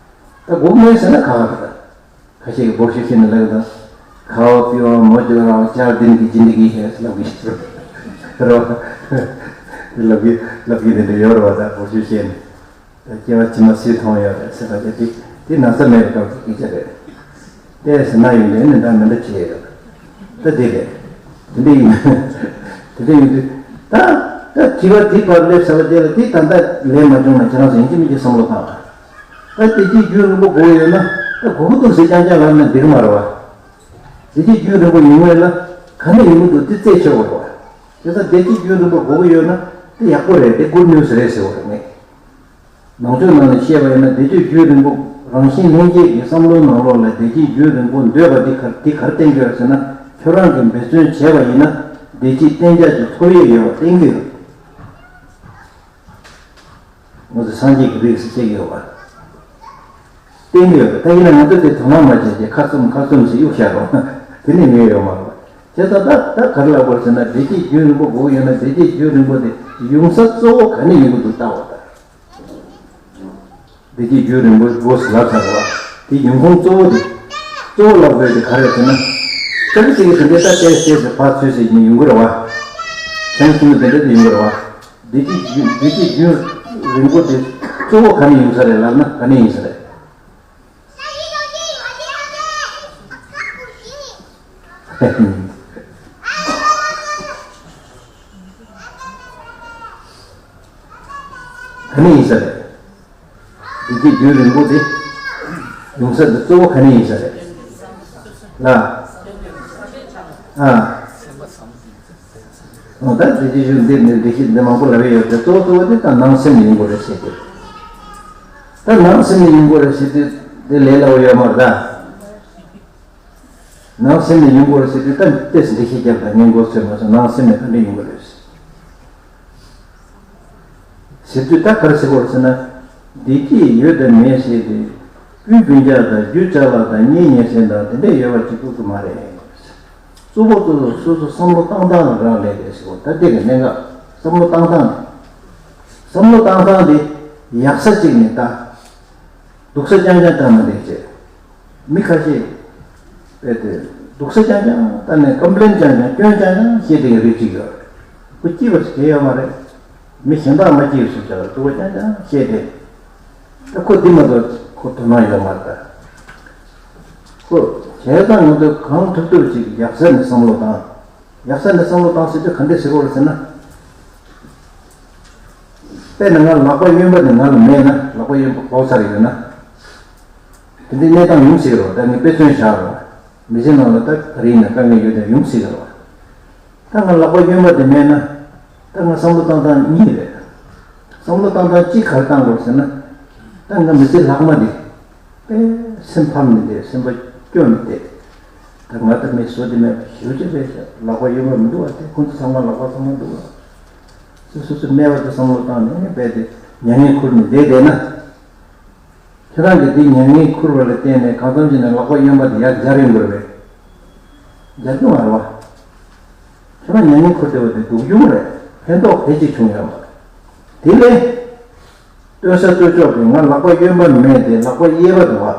ད་དགོས་མེད་ཟེར་ན་ཁག་ཁག་རེད། ད་ཁ་ཤས་ཀྱིས་སྦོམ་ཤོས་བཤད་ནས་ལབ་ཀྱི་འདུག་ཁ་བ་པི་ཝ་མོ་ཇོ་ར་ཅར་དིན་གི་ཇིན་དི་གི་ཧེ་ལབ་ཀྱི་རེད་བ། ལབ་ཀྱི་ལབ་ཀྱི་དེ་འདྲ་ཡོད་རེད་བ། ད་སྦོམ་ཤོས་བཤད་ནས། ད་སྐྱེ་བ་ཕྱི་མ་སུས་མཐོང་ཡོད་རེད་ཟེར་བ་དེ། དེ་དེ་ན་ཚ་མེད་པའི་སྐབས་ཀྱི་སྐད་ཆ་རེད། བལྟས་ཟེར་ན་ཡོང་དུས་ནི་འདྲ་མི་འདྲ་བྱས་ཡོད། ད་དེ་རེད། དེ་འདྲ་ཡིན། དེ་འདྲ་ཡིན་དུས། ད་ད་དྲི་བ་དེ་བར་སླེབས་ཚར་བ་དེ་ལ་དེ་ད་ལྟ་ལན་མ་བྱུང་ན་ཁྱེད་རང་ཚོ་ཡིན་གཅིག་མིན་གཅིག་བསམ་བློ་བཏང་། ད་བདེ་སྐྱིད་རྒྱུན་རིང་པོ་དགོས་ཡོད་ན་ད་དགོས་ཀྱི་འདུག་ཟེར་རྐྱང་རྐྱང་ལབ་ན་འགྲིག་གི་མ་རེད་བ། བདེ་སྐྱིད་རྒྱུན་རིང་པོ་ཡོང་བ་ལ་ག་ནས་ཡོང་གི་འདུག་དེ་རྩད་ཆོད་དགོས་རེད་བ། དེ་ལྟར་བདེ་སྐྱིད་རྒྱུན་རིང་པོ་དགོས་ཀྱི་ཡོད་ན་དེ་ཡག་པོ་རེད། དེ་good news་རེད་ཟེར་བ་རེད་ངས། ནང་ཆོས་ནང་ནས་བཤད་པ་ཡིན་ན་བདེ་སྐྱིད་རྒྱུན་རིང་པོ། རང་བཞིན་ལྷན་སྐྱེས་ཀྱི་བསམ་བློའི་ནང་ལོགས་ལ་བདེ་སྐྱིད་རྒྱུན་རིང་པོ་འདོད་པ་འདི་ག་འདི་ག་རེ་བསྟན་གྱི་ཡོད་ཟེར་ན། ཁྱོད་རང་གིས་འབད་བརྩོན་བྱས་པ་ཡིན་ན་བདེ་སྐྱིད་གཏན་འཇགས་ཀྱི་ཐོབ་ཡས་ཡོད་པ་བསྟན་གྱི་ཡོད། ང་ཚོ་སངས་རྒྱས་ཀྱི་རིགས་སུ་སྐྱེ་གི་ཡོད་པ་བསྟན་གྱི་ཡོད་པ། ད་ཡིན་ན་ང་ཚོ་དེ་དོ་སྣང་མ་བྱས་ཀྱི་ཁ་བཙུམ་ཁ་བཙུམ་ཞིག་གཡུག་བཞག་རོགས། དེ་ནས་ངེས་ཡོད་མ་རེད། བྱས་ཙང་ད་ད་ག་རེ་ལབ་དགོས་ཟེར་ན་བདེ་སྐྱིད་རྒྱུན་རིང་པོ་དགོས་ཡོད་ན་བདེ་སྐྱིད་རྒྱུན་རིང་པོ་དེ་ཡོང་ས་གཙོ་བོ་ག་ནས་ཡོང་གི་འདུག་ལྟ་བ་དང་། བདེ་སྐྱིད་རྒྱུན་རིང་པོ་དགོས་ཟེར་ལབ་ཚར་བ། དེ་ཡོང་ཁུངས་གཙོ་བོ་དེ། གཙོ་བོ་ལབ་དགོས་དེ་ག་རེ་ཟེར་ན། ཁྱེད་ཀྱི་ཅིག་གི་དེ་འདྲའི་ལྟ་བལྟས་བལྟས་ཟེར་ཕར་ཚུར་ཟེར་ནས་ཡོང་གི་རེད་བ། བྱང་ཁྱིམ་ནས་དེ་འདྲ་དེ་ཡོང་གི་རེད་བ། བདེ་སྐྱིད་རྒྱུན་བདེ་སྐྱིད་རྒྱུན་རིང་པོ་དེ་གཙོ་བོ་ག་ནས་ཡོང་ས་རེད་ལབ་ན་ག་ནས་ཡིན་ས་རེད། ག་ནས་ཡིན་ས་རེད། བདེ་སྐྱིད་རྒྱུན་རིང་པོ་དེ་ཡོང་ས་དེ་གཙོ་བོ་ག་ནས་ཡིན་ས་རེད། ལ། ཨ། འོ་ད་བདེ་སྐྱིད་རྒྱུན་འདི་ནས་བདེ་སྐྱིད་འདི་མང་པོ་ལབ་ཡོད་དེ་གཙོ་བོ་གཙོ་བོ་དེ་ད་ནང་སེམས་ནས་ཡོང་དགོས་རེད་ཟེར་ཏེ། ད་ནང་སེམས་ནས་ཡོང་དགོས་རེད་ཟེར་ཏེ་དེ་ལས་སླ་བོ་ཡོད་མ་རེད་ད། ནང་སེམས་ནས་ཡོང་དགོས་རེད་ཟེར་དུས་ད་ཏོག་ཙམ་འགྲེལ་བཤད་རྒྱབ་དང་ཉན་དགོས་ཚོད་མ་སོང་། ནང་སེམས་ནས་ག་འདྲ་ཡོང་གི་རེད་ཟེར་དུས་ད་ག་རེ་ཟེར་དགོས་རེད་ཟེར་ན། བདེ་སྐྱིད་ཡོད་དང་མེད་ཟེར་ཏེ། སྤུན་སྤུན་ཀྱག་དང་རྒྱུ་ཅ་ལག་དང་གཉེན་ཉེ་ཚན་དང་དེ་འདྲས་ཡོད་པ་གཅིག་པུ་གི་མ་རེད། གཙོ་བོ་གཙོ་བོ་སོ་སོ་བསམ་བློ་བཏང་སྟངས་ལ་རག་ལས་རེད་ཟེར་གོ། ད་ལྟའི་གི་གནད་འགག་བསམ་བློ་བཏང་སྟངས་རེད། བསམ་བློ་བཏང་སྟངས་དེ་ཡག་ས་གཅིག་ནས་ལྟ། སྡུག་ས་རྐྱང་རྐྱང་བཏང་ན་འགྲིག་ཅེས། མི་ཁ་ཤས་དཔེ་དེ་སྡུག་ས་རྐྱང་རྐྱང་བཏང་ནས་ཀམ་པི་ལེན་རྐྱང་རྐྱང་སྐྱོན་རྐྱང་རྐྱང་བཤད་བསྡད་ཡ་རིགས་གཅིག་ཡོད་རེད། ཁོ་སྐྱིད་པ་ཞིག་གང་ཡོད་མ་རེད། མི་གཞན་དག་མ་སྐྱིད་པ་བཟོ་བྱ་ལ་སྡུག་པ་རྐྱང་རྐྱང་བཤད་བསྡད། ད་ཁོ་འདི་མ་གཏོགས་ཁོ་དོ་སྣང་ཡོད་མ་རེད་ད། ཁོ་བྱས་ཙང་ང་ཚོས་གང་ཐུབ་ཐུབ་ཅིག་ཡག་ས་ནས་བསམ་བློ་བཏང་། ཡག་ས་ནས་བསམ་བློ་བཏང་ཟེར་དུས་ག་འདྲས་ཟེར་དགོས་རེད་ཟེར་ན། དཔེར་ན་ང་ལག་པ་གཡོན་པ་དེ་ང་ལ་མེད་ན། ལག་པ་གཡོན་པ་ཕོག་ཚར་ཡོད་ན། དེ་འདྲའི་གནས་སྟངས་ཡོང་སྲིད་རོགས། ད་ངས་དཔེ་མཚོན་བཞག་རོགས། མི་ཚེ་ནང་ལ་ད་ག་རེ་ཡིན་ན་དཀའ་ངལ་ཡོད་དེ་ཡོང་སྲིད་རོགས། ད་ང་ལག་པ་གཡོན་པ་དེ་མེད་ན། ད་ང་བསམ་བློ་བཏང་སྟངས་གཉིས་རེད། བསམ་བློ་བཏང་སྟངས་གཅིག་ག་རེ་བཏང་དགོས་ཟེར་ན། ད་ང་མི་ཚེ་ལྷག་མ་དེ། དཔེ་སེམས་ཕམ་ནས་བསྡད། སེམས་པ་སྐྱོ་ནས་བསྡད། ད་ང་ད་མི་བཟོ་དེ་མེད་པ་ཞེ་པོ་ཅིག་རེད་ཤག་ལག་པ་གཡོན་པ་མི་འདུག་བ། དེ་ཁོང་ཚོ་ཚང་མ་ལག་པ་ཚང་མ་འདུག་བ། སོ་སོ་སོ་སྨྲས་པ་དེ་བསམ་བློ་བཏང་ནས་རྦད་དེ་མྱ་ངན་ཁུར་ནས་བསྡད་བསྡད་ན། ཁྱེད་རང་གིས་དེ་མྱ་ངན་ཁུར་བ་ལ་བརྟེན་ནས་གང་འཚམ་ཅིག་ནས་ལག་པ་གཡོན་པ་དེ་ཡར་སྦྱར་ཡོང་དགོས་རེད་པས། སྦྱར་གྱི་མ་རེད་བ། ཁྱེད་རང་མྱ་ངན་ཁུར་བསྡད་པ་དེ་སྡུག་གྱོང་རེད། ཕན་ཐོགས་ཕལ་ཆེར་བྱུང་ཡོད་མ་རེད། དེ་ལས། ལྟོས་ས་ལྟོས་ཕྱོགས་ཀྱི་ང་ལག་པ་གཡོན་པ་མེད་དེ་ལག་པ་གཡས་པ་འདུག་བ།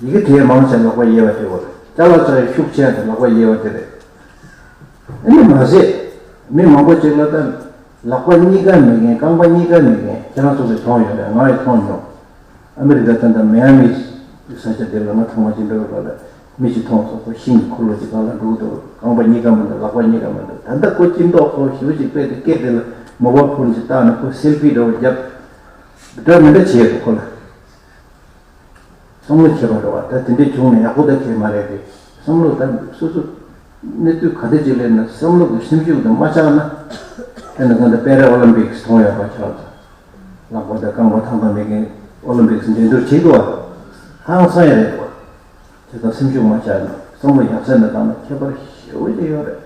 ཡི་གེ་དེ་མང་ཆེ་ལག་པ་གཡས་པ་དེ་བོ་རེད། ཅ་ལག་ཅ་ཡི་ཤུགས་ཆེ་དེ་ལག་པ་གཡས་པ་དེ་རེད། ཨ་ནི་མ་ཟད། མི་མང་པོ་ཅིག་ལ་ད། ལག་པ་གཉིས་ཀ་མེད་མཁན། རྐང་པ་གཉིས་ཀ་མེད་མཁན་ཁྱེད་རང་ཚོ་ཚོས་མཐོང་ཡོད་རེད། ང་ཡི་མཐོང་མྱོང་། ཨ་མི་རི་ཀ་ད་ལྟ་མི་ཨ་མི་ས་ཆ་དེ་ལ་ང་ཐེངས་མ་གཅིག་འགྲོ་བའི་སྐབས་ལ་མི་ཞིག་མཐོང་སོང་། ཁོ་ཤིང་གི་འཁོར་ལོ་ཅིག་སྒང་ལ་འདུག་འདུག་རྐང་པ་གཉིས་ཀ་མི་འདུག་ལག་པ་གཉིས་ཀ་མི་འདུག་ད་ལྟ་ཁོ་སྐྱིད་མདོག་ཁོ་ཞེ་པོ་ཅིག་དཔེ་དེ་སྐད་དེ་ལ་མོ་བ་ཕོན་ཅིག་བཏགས་ནས་ཁོ་སེལ་ཕི་འདྲ་བོ་བརྒྱབ། འདྲ་མི་འདྲ་བྱས་འདུག་ཁོ་ལ། བསམ་བློ་བྱེད་པ་རེད་བ། ད་དེ་འདྲས་བྱུང་ན་ཡག་པོ་ད་གང་ཡང་མ་རེད་དེ། བསམ་བློ་ད་སོ་སོ་གནས་ཚུལ་ག་འདྲ་ཅིག་སླེབས་ན་བསམ་བློ་གི་སེམས་ཤུགས་དེ་མ་ཆག་ན། དཔེར་ན་ད་ལྟ་པེ་ར་ཨོ་ལིམ་པིག་སི་མཐོང་ཡོད་པ་ཆགས་ཙང་། ལག་པ་དང་རྐང་པ་ཐང་ཐང་མེད་མཁན་ཨོ་ལིམ་པིག་སི་འགྲན་བསྡུར་བྱེད་དགོས་བ། ཧང་སང་ཡ་རེད་བ། དེ་དང་སེམས་ཤུགས་མ་ཆག་ན་བསམ་བློ་ཡག་ས་ནས་བཏང་ན་ཁྱད་པར་ཞེ་པོ་ཅིག་ཡོད་རེད།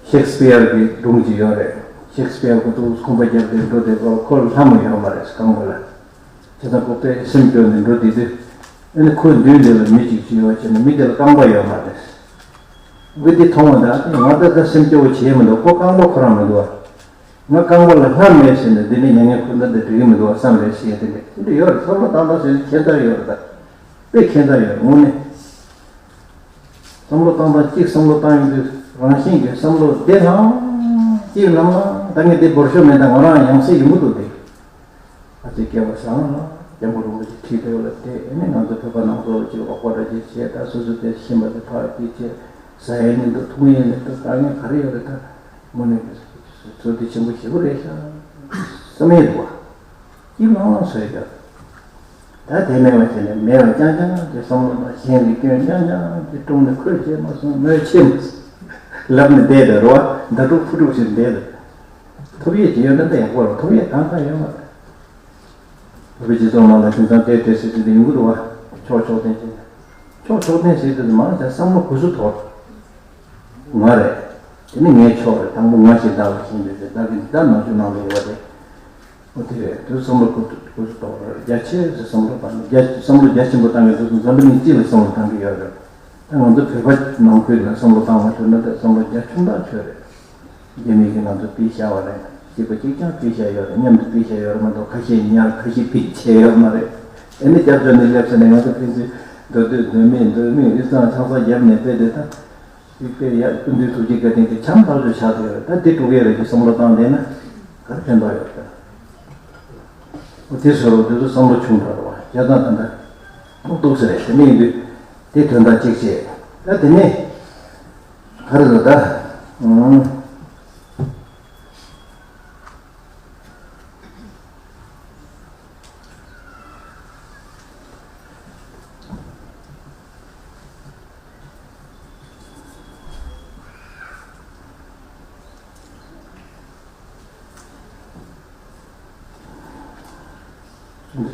ཤེག་སི་པི་ཡར་གྱི་སྒྲུང་ཅིག་ཡོད་རེད། ཤེག་སི་པི་ཡར་ཁོ་ཚོ་ཁང་པ་བརྒྱབ་སྟེ་འགྲོ་དེ་སྐབས་ཁོ་ལ་ལྷ་མོ་ཡོད་མ་རེད་རྐང་པ་ལ། བྱས་ཙང་ཁོ་དཔེ་སེམས་སྐྱོ་ནས་འགྲོ་དེ་དུས། ཨ་ནི་ཁོའི་མདུན་དེ་ལ་མི་གཅིག་ཅིག་ཡོད་བྱས་ནས་མི་དེ་ལ་རྐང་པ་ཡོད་མ་རེད། མི་དེ་མཐོང་བ་དང་ང་ད་ལྟ་སེམས་སྐྱོ་བོ་བྱས་མི་འདུག་ཁོ་རྐང་པ་ཁོ་རང་མི་འདུག་བ། ང་རྐང་པ་ལ་ལྷ་མེད་ཟེར་ནས་འདི་ནས་མྱ་ངན་ཁུར་ན་འདི་འགྲིག་གི་མི་འདུག་བ་བསམ་རེད་ཟེར་ཡ་དེ་འདྲ་དེ་འདྲ་ཡོད་རེད། བསམ་བློ་བཏང་སྟངས་ཟེར་ནས་ཁྱད་མཚར་ཡོད་རེད་ད། དཔེ་ཁྱད་མཚར་ཡོད་རེད་དངོས་གནས། བསམ་བློ་བཏང་སྟངས་གཅིག་བསམ་བློ་བཏང་ཡོང་དུས་རང་བཞིན་གྱི་བསམ་བློ་བདེ་ལྷང་སྐྱིད་ལྷང་ལྷང་། ད་ངས་འདི་འབོར་ཤོག་མེད། ད་ང་རང་ཡང་སེ་ཡོང་གི་འདུག་སྟེ། ཨ་ཙི་སྐྱེ་བ་བཟང་ལ་ སྐྱབས་མགོན་རིན་པོ་ཆེ་ཁྲི་ཐོག་ལ་བསྡད། ཨ་ནི་ང་ཚོ་བོད་པ་ནང་ལོགས་ལ་ཅིག་ལོག་པ་འདྲ་ཅིག་བྱས། ད་སོ་སོ་དེ་ཤེས་པ་དེ་ཕར་དེ་བྱས། ཟ་ཡས་མི་འདུག་འཐུང་ཡས་མི་འདུག་དཀའ་ངལ་ག་རེ་ཡོད་རེད། ད་དངོས་གནས་ཚོད་འཛིན་ཆེན་པོ་ཞེ་པོ་རེད་ཤག་བསམ་ཡས་འདུག་བ། ཅིག་ལང་ལང་བཟོས་ཀྱང་། ད་དེ་མེད་པ་བྱས་ནས་མེད་པ་རྐྱང་རྐྱང་གི་བསམ་བློ་དང་གཞན་གྱི་སྐྱོན་རྐྱང་རྐྱང་གི་སྒྲུང་ནི་ཁོས་བྱས་མ་སོང་། ངོས་བྱས་མ་སོང་ལབ་ནས་བསྡད་རེད་རོ། མདའ་དཀྲུག་ཕུ་དཀྲུག་བྱས་བསྡད་རེད། ཐོབ་ཡས་ཅིག་ཡོད་ན་ད་ཡག་པོ་རེད། ཐོབ་ཡས་གང་གང་ཡོད་མ་རེད། བོད་པའི་སྤྱི་ཚོགས་ནང་ལ་དེང་སང་དེ་དེ་ཟེར་དུས་ཡོང་གི་འདུག་བ། ཕྱོགས་ཕྱོགས་འཐེན་བྱས་ནས། ཕྱོགས་ཕྱོགས་འཐེན་ཟེར་དུས་མང་ཆེ་བསམ་བློ་གུ་སུ་དོར། ང་རེད། དེ་ནི་ངའི་ཕྱོགས་རེད། དང་པོ་ང་ཞེ་དྲག་ལ་ཞེན་པའི་དེ་བདག་གི་བདག་ནང་ཆོས་ནང་ལ་ཡོད་པ་རེད། འོ་དེ་རེད། དུ་བསམ་བློ་གུ་གུ་སུ་དོར་རེད། རྒྱ་ཆེ་ཟེར་བསམ་བློ་བཏང་། རྒྱ་བསམ་བློ་རྒྱ་ཆེན་པོ་བཏང་གི་འདུག་བསམ་པ་ནི་ཅི་ལ་བསམ་བློ་བཏང་གི་ཡོད་རེད། ད་ང་ཚོ་བོད་པ་ནང་ཁུལ་ལ་བསམ་བློ་བཏང་བ་ཐུབ་ན་ད་བསམ་བློ་རྒྱ་ཆུང་དྲགས་ཆོད་རེད། རྒྱ་མི་གིས་ང་ཚོ་ཕུད་བཞག་པ་རེད། གཅིག་པ་གཅིག་རྐྱང་ཕུད་བཞག་ཡོད་རེད། མཉམ་དུ་ཕུད་བཞག་ཡོད་རེད་མ་གཏོགས་ཁ་ཤས་ཉར་ཁ་ཤས་ཕུད་བྱས་ཡོད་མ་རེད། ཨེ་ནི་སྐྱབས་བཅོལ་ནས་སླེབས་ཟེར་ནས་ང་ཚོ་ཕན་ཚུན་མདོ་སྟོད་མདོ་སྨད་མདོ་སྨད་དབུས་གཙང་ཆང་ས་བརྒྱབ་ནས་དཔེ་དེ་ད་དཔེ་ཡག་སྐུ་མདུན་ཐུགས་རྗེ་བཀའ་དྲིན་གྱིས་འཆམ་ཐག་ཆོད་ཆགས་བསྡད་ཡོད་རེད། ད་དེ་དཀྲུག་ཡས་རེད་ཅེས་བསམ་བློ་བཏང་བསྡད་ན་ག་རེ་ཕན་ཐོགས་ཡོད་རེད། འོ་དེ་བཟོ་རོགས་དེ་ཚོ་བསམ་བློ་ཆུང་དྲགས་རེད་བ། བྱས་ཙང་ད་ལྟ་ཏོག་ཏོག་ཟེར་རེད། དེ་འདྲ་ཡིན་དུས་དེ་དོན་དག་གཅིག་བྱས། ད་དེ་ནས་ག་རེ་ལ་ད། ཨང་།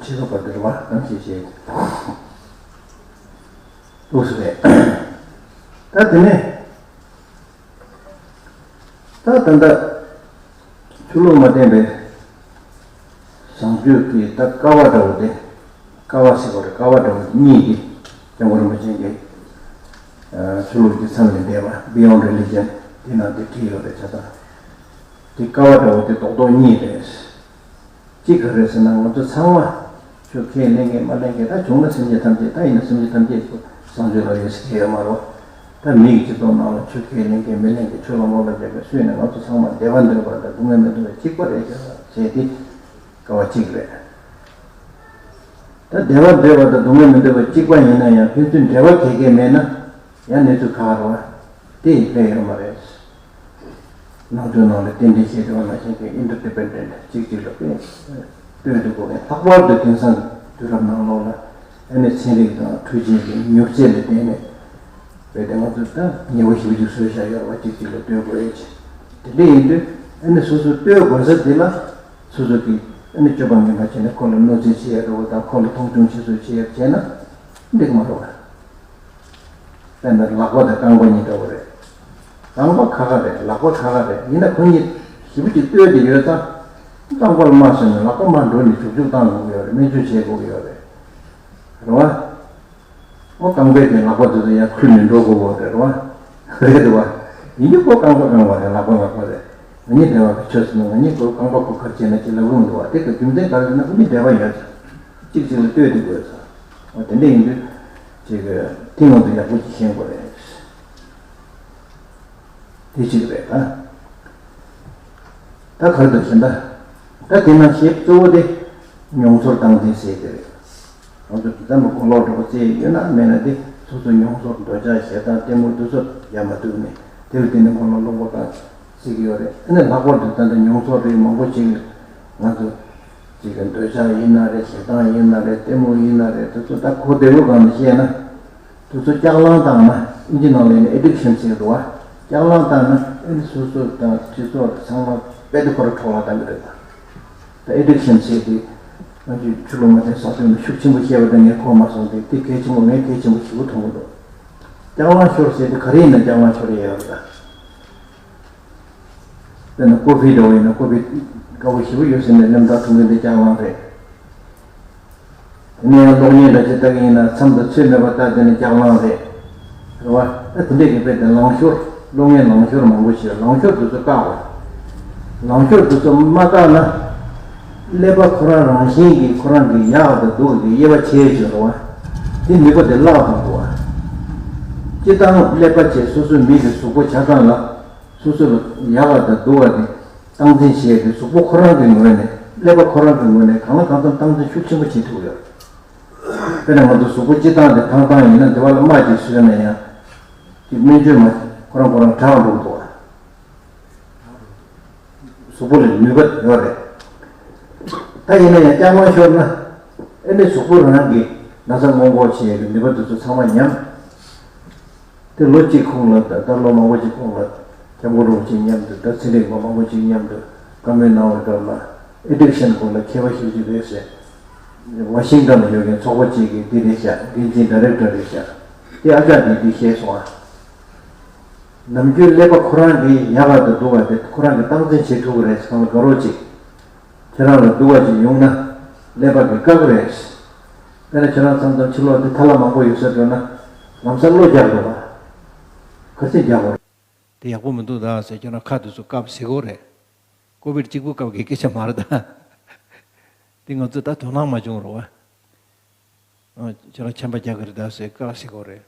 ཁྱེད་ཚོ་བར་དུ་རེད་བ། གཏམ་བཤད་བྱས། ལུགས་སུ་རེད། ད་དེ་ནས། ད་ད་ལྟ་ཆོས་ལུགས་མ་བརྟེན་པའི་བཟང་སྤྱོད་ཀྱི་ད་ཀ་བ་འདྲ་བོ་དེ། ཀ་བ་ཟེར་བ་རེད། ཀ་བ་འདྲ་བོ་གཉིས་ཀྱི་སྐྱབས་མགོན་རིན་པོ་ཆེ་གིས་ཆོས་ལུགས་ཀྱི་མཚམས་ལས་འདས་པ། Beyond Religion དེ་ནང་དེ་བྲིས་ཡོད་རེད། བྱས་ཙང་དེ་ཀ་བ་འདྲ་བོ་དེ་རྡོག་རྡོག་གཉིས་རེད། གཅིག་ག་རེ་ཟེར་ན། ང་ཚོ་ཚང་མ་ཆོས་ཁས་ལེན་མཁན་མ་ལེན་མཁན། ད་བྱུང་ན་སེམས་ཅན་ཐམས་ཅད། ད་ཡིན་ན་སེམས་ཅན་ཐམས་ཅད་ཀྱི་བཟང་སྤྱོད་ལ་ཡོད་ཟེར་གྱི་ཡོད་མ་རེད། ད་མི་གི་སྤྱི་ཚོགས་ནང་ལ་ཆོས་ཁས་ལེན་མཁན་མི་ལེན་མཁན། ཆོས་ལ་ངོ་ལ་རྒྱག་མཁན་སུ་ཡིན་ན་ང་ཚོ་ཚང་མ་བདེ་བ་འདོད་པ་དང་སྡུག་བསྔལ་མི་འདོད་པ་གཅིག་པ་རེད་ཤག་ཟེར་དེ་ཀ་བ་གཅིག་རེད། ད་བདེ་བ་འདོད་པ་དང་སྡུག་བསྔལ་མི་འདོད་པ་གཅིག་པ་ཡིན་ན་ཡང་ཕན་ཚུན་འབྲེལ་བ་གལ་གལ་མེད་ན་ཡང་གནས་ཚུལ་ཁག་རེད་བ། དེ་ཡིན་ཕན་ཡོད་མ་རེད། ནང་ཆོས་ནང་ལ་རྟེན་འབྲེལ་བཤད་དེ་བ་ནང་བཞིན་གྱི་interdependent གཅིག་གཅིག་ལ་དཔེ་ལྟོས་དེ་དགོས་མཁན། ལྷག་པར་དུ་དེང་སང་དུས་རབས་ནང་ལོགས་ལ་ཨ་ནི་ཚན་རིག་དང་འཕྲུལ་ཆས་ཀྱི་མྱུར་ཚད་ལ་བརྟེན་ནས་རྦད་དེ་ང་ཚོས་ད་ཉེ་བོ་ཞེ་པོ་ཅིག་བཟོས་བཞག་ཡོད་རེད་བ། གཅིག་གཅིག་ལ་ལྟོས་དགོས་ཡས་ཅིག་དེ་འདྲ་ཡིན་དུས་ཨ་ནི་སོ་སོ་ལྟོས་དགོས་ས་དེ་ལ་སོ་སོ་གིས་ཨ་ནི་སྤྱོད་པ་ངན་པ་བྱས་ནས་ཁོ་ལ་གནོད་འཚེ་བྱེད་ཡས་འདྲ་བོ་དང་ཁོ་ལ་མཐོང་ཆུང་བྱེད་ཚུལ་བྱེད་ཡས་བྱས་ན་འགྲིག་མ་རེད་བ། དཔེར་ན་ལག་པ་དང་རྐང་པ་གཉིས་འདྲ་བོ་རེད། རྐང་པ་ཁ་ཁ་རེད། ལག་པ་ཁ་ཁ་རེད། ཡིན་ན་ཁོ་གཉིས་ཞེ་པོ་ཅིག་ལྟོས་ཏེ་ཡོད་ཙང་། རྐང་པ་ལ་རྨ་བཟོས་ནས་ལག་པ་མར་འགྲོ་ནས་བྱུག་བྱུག་བཏང་དགོས་ཀྱི་ཡོད་རེད། སྨན་བཅོས་བྱེད་དགོས་ཀྱི་ཡོད་རེད། རེད་བ། ཨོ་རྐང་པའི་གི་ལག་པ་དེ་ཚོ་ཡར་ཁུར་ནས་འགྲོ་དགོས་ཀྱི་རེད་བ། རེད་བ། ཡིན་གྱི་ཁོ་རྐང་པ་རྐང་པ་རེད། ལག་པ་ལག་པ་རེད། ང་གཉིས་འབྲེལ་བ་གི་ཆོས་སུ་ང་གཉིས་ཁོ་རྐང་པ་ཁོ་གར་བྱས་ན་ཅི་ལབ་ཀྱི་མི་འདུག་བ། དེ་གི་རྒྱུ་མཚན་ག་རེ་ཟེར་ན་ཁོ་གཉིས་འབྲེལ་བ་ཡོད་ཙང་། གཅིག་གཅིག་ལ་ལྟོས་ཏེ་དགོས་ཙང་། འོ་དེ་འདྲ་ཡིན་དུས་ཅིག་གི་དེ་ང་ཚོ་ཡག་པོ་ཅིག་ཤེས་དགོས་རེད། དེ་གཅིག་རེད་ད། ད་ག་རེ་འདུག་ཟེར་ན། ད་དེ་ནང་བཤད་གཙོ་བོ་དེ་མྱོང་ཚོར་སྟངས་འཛིན་ཟེར་དེ་རེད། ང་ཚོ་དེ་ཙམ་གྱི་གོ་ལོག་འདྲ་པོ་བཙལ་ཡོད་ན་མེད་ན་དེ་སོ་སོའི་མྱོང་ཚོར། འདོད་ཆགས་ཞེ་སྡང་གཏི་མུག་འདི་ཚོ་ཡར་མ་ཐུག་ནས་དེ་ལ་བརྟེན་ནས་གོ་ལོག་སློང་པོ་དང་ཟེར་གྱི་ཡོད་རེད། ཨ་ནི་ལྷག་པར་དུ་ད་ལྟ་མྱོང་ཚོར་རིགས་མང་པོ་ཅིག་ང་ཚོ་ཅིག་གི་འདོད་ཆགས་ཡིན་ན་རེད། ཞེ་སྡང་ཡིན་ན་རེད། གཏི་མུག་ཡིན་ན་རེད། དེ་ཚོ་ད་གོ་བདེ་པོའི་སྒང་ནས་བཤད་ན། དེ་ཚོ་ལྕགས་ལང་བཏང་ན། ཨིན་ཇི་ནང་ལ་ཡིན་ན་addiction ཟེར་འདུག་བ། ལྕགས་ལང་བཏང་ན་ཨ་ནི་སོ་སོ་དང་སྤྱི་ཚོགས་ཚང་མ་རྦད་དེ་ཁོ་རང་འཕྲོ་བརླག་བཏང་གི་རེད་ད། ད་addiction ཟེར་དེ་ང་ཚོས་ཆོས་ལུགས་མ་བརྟེན་བཟང་སྤྱོད་ནང་ཤུགས་ཆེན་པོ་བཤད་པ་དེ་ངས་གོ་མ་སོང་སྟེ། དེ་གལ་ཆེན་པོ། ངས་གལ་ཆེན་པོ་ཞེ་པོ་མཐོང་གི་འདུག་ལྕགས་ལང་ཤོར་ཟེར་དེ་ག་རེ་ཡིན་ན་ལྕགས་ལང་ཤོར་ཡས་ཡོད་རེད་ད། དཔེར་ན་ཀོ་ཕི་འདྲ་བོ་ཡིན་ན་ཀོ་ཕི་དཀར་པོ་ཞེ་པོ་ཡོད་ཟེར་ནས་ལེམ་ཐག་འཐུང་མཁན་དེ་ལྕགས་ལང་རེད། དེ་ནས་ཡང་གློག་བརྙན་འདྲ་ཅིག་ལྟ་གི་ཡིན་ན་མཚམས་དང་ཚོད་མེད་པར་ལྟ། དེ་ནི་ལྕགས་ལང་རེད། རེད་བ། ད་དེ་འདྲས་ཀྱི་དཔེ་དེ་ལང་ཤོར། གློག་བརྙན་ལང་ཤོར་མང་པོ་ཞིག་ལང་ཤོར་དེ་ཚོ་བཀག་དགོས། ལང་ཤོར་དེ་ཚོ་མ་བཀག་ན། ཀླད་པ་ཁོ་རང་རང་བཞིན་གྱིས་ཁོ་རང་གི་ཡག་དང་སྡུག་གི་དབྱེ་བ་ཕྱེ་ཡས་ཅིག་ཡོད་རེད་བ། དེ་ནུས་པ་དེ་བརླག་འགྲོ་འདུག་བ། སྤྱིར་བཏང་ཀླད་པ་བྱས་སོ་སོའི་མི་གི་གཟུགས་པོ་ཆ་ཚང་ལ། སོ་སོ་ལ་ཡག་པ་དང་སྡུག་པ་དེ་སྟངས་འཛིན་བྱེད་ཡས་དེ་གཟུགས་པོ་ཁོ་རང་གི་ངོས་ནས་ ཀླད་པ་ཁོ་རང་གི་ངོས་ནས་གང་ལ་གང་འཚམ་སྟངས་འཛིན་ཤུགས་ཆེན་པོ་བྱེད་ཐུབ་ཡོད། དཔེར་ན་ང་ཚོ་གཟུགས་པོ་སྤྱི་བཏང་དེ་ཐང་ཐང་ཡིན་ན་འདི་བ་ལ་རྨ་ཅིག་གསོས་ན་ཡང་། ཅིག་སྨན་བཅོས་མ་ཁོ་རང་ཁོ་རང་དྲག་འགྲོ་གི་འདུག་བ། གཟུགས་པོ་ལ་ནུས་པ་ཡོད་རེད། ད་ཡིན་ན་ཡང་སྐྱག་ལང་ཤོར་ན། ཨེ་ནི་གཟུགས་པོ་རང་གི་ན་ཚ་སྔོན་འགོག་བྱེད་ཡག་གི་ནུས་པ་དེ་ཚོ་ཚང་མ་ཉམས། དེ་ལོ་གཅིག་གོང་ལ་ད་ལྟ་ལོ་མང་པོ་ཅིག་གོང་ལ་སྐྱབས་མགོན་རིན་པོ་ཆེ་མཉམ་དུ་ད་ཚན་རིག་པ་མང་པོ་ཅིག་མཉམ་དུ་བཀའ་མོལ་གནང་བའི་སྐབས་ལ་ཨེ་ཌིག་ཤན་སྐོར་ལ་མཁས་པ་ཞེ་པོ་ཅིག་རེད་ཟེར། ཝ་ཤིང་ཊོན་ལ་ཡོད་མཁན་ཚོགས་པ་གཅིག་གིས་འདི་རེད་ཤག་འགན་འཛིན་ཌའི་རེག་ཊར་རེད་ཤག་དེ་ཨ་ཅག་གིས་འདི་བཤད་སོང་ཨ། ནམ་རྒྱུན་ཀླད་པ་ཁོ་རང་གི་ཡག་ག་དང་སྡུག་ག་དེ་ཁོ་རང་གིས་སྟངས་འཛིན་བྱེད་ཐུབ་ཀྱི་རེད་ཟེར་ལ་དགའ་རོགས་གཅིག་ཁྱེད་རང་ལ་སྡུག་པ་ཅིག་ཡོང་ན་ཀླད་པ་གིས་བཀག་གི་རེད། དཔེར་ན་ཁྱེད་རང་ཚང་ཚང་ཕྱི་ལོགས་འདི་ཐ་ལ་མང་པོ་ཡོད་ས་འགྲོ་ན་ལམ་སང་གློ་རྒྱག་དགོས་པ། ག་ཚོད་རྒྱག་དགོས་རེད། དེ་ཡག་པོ་མི་འདུག་ད་ཟེར་ཁྱེད་རང་ཁ་དེ་ཚོ་བཀབ་ཟེར་དགོས་རེད། ཀོ་བིད་གཅིག་པུ་བཀབ་ཀྱི་སྐད་ཆ་མ་རེད་ད། དེ་ང་ཚོས་ད་དོ་སྣང་མ་བྱུང་རོགས། ཁྱེད་རང་ཆམ་པ་རྒྱག་གི་རེད་ད་ཟེར་བཀག་ཟེར་དགོས་རེད།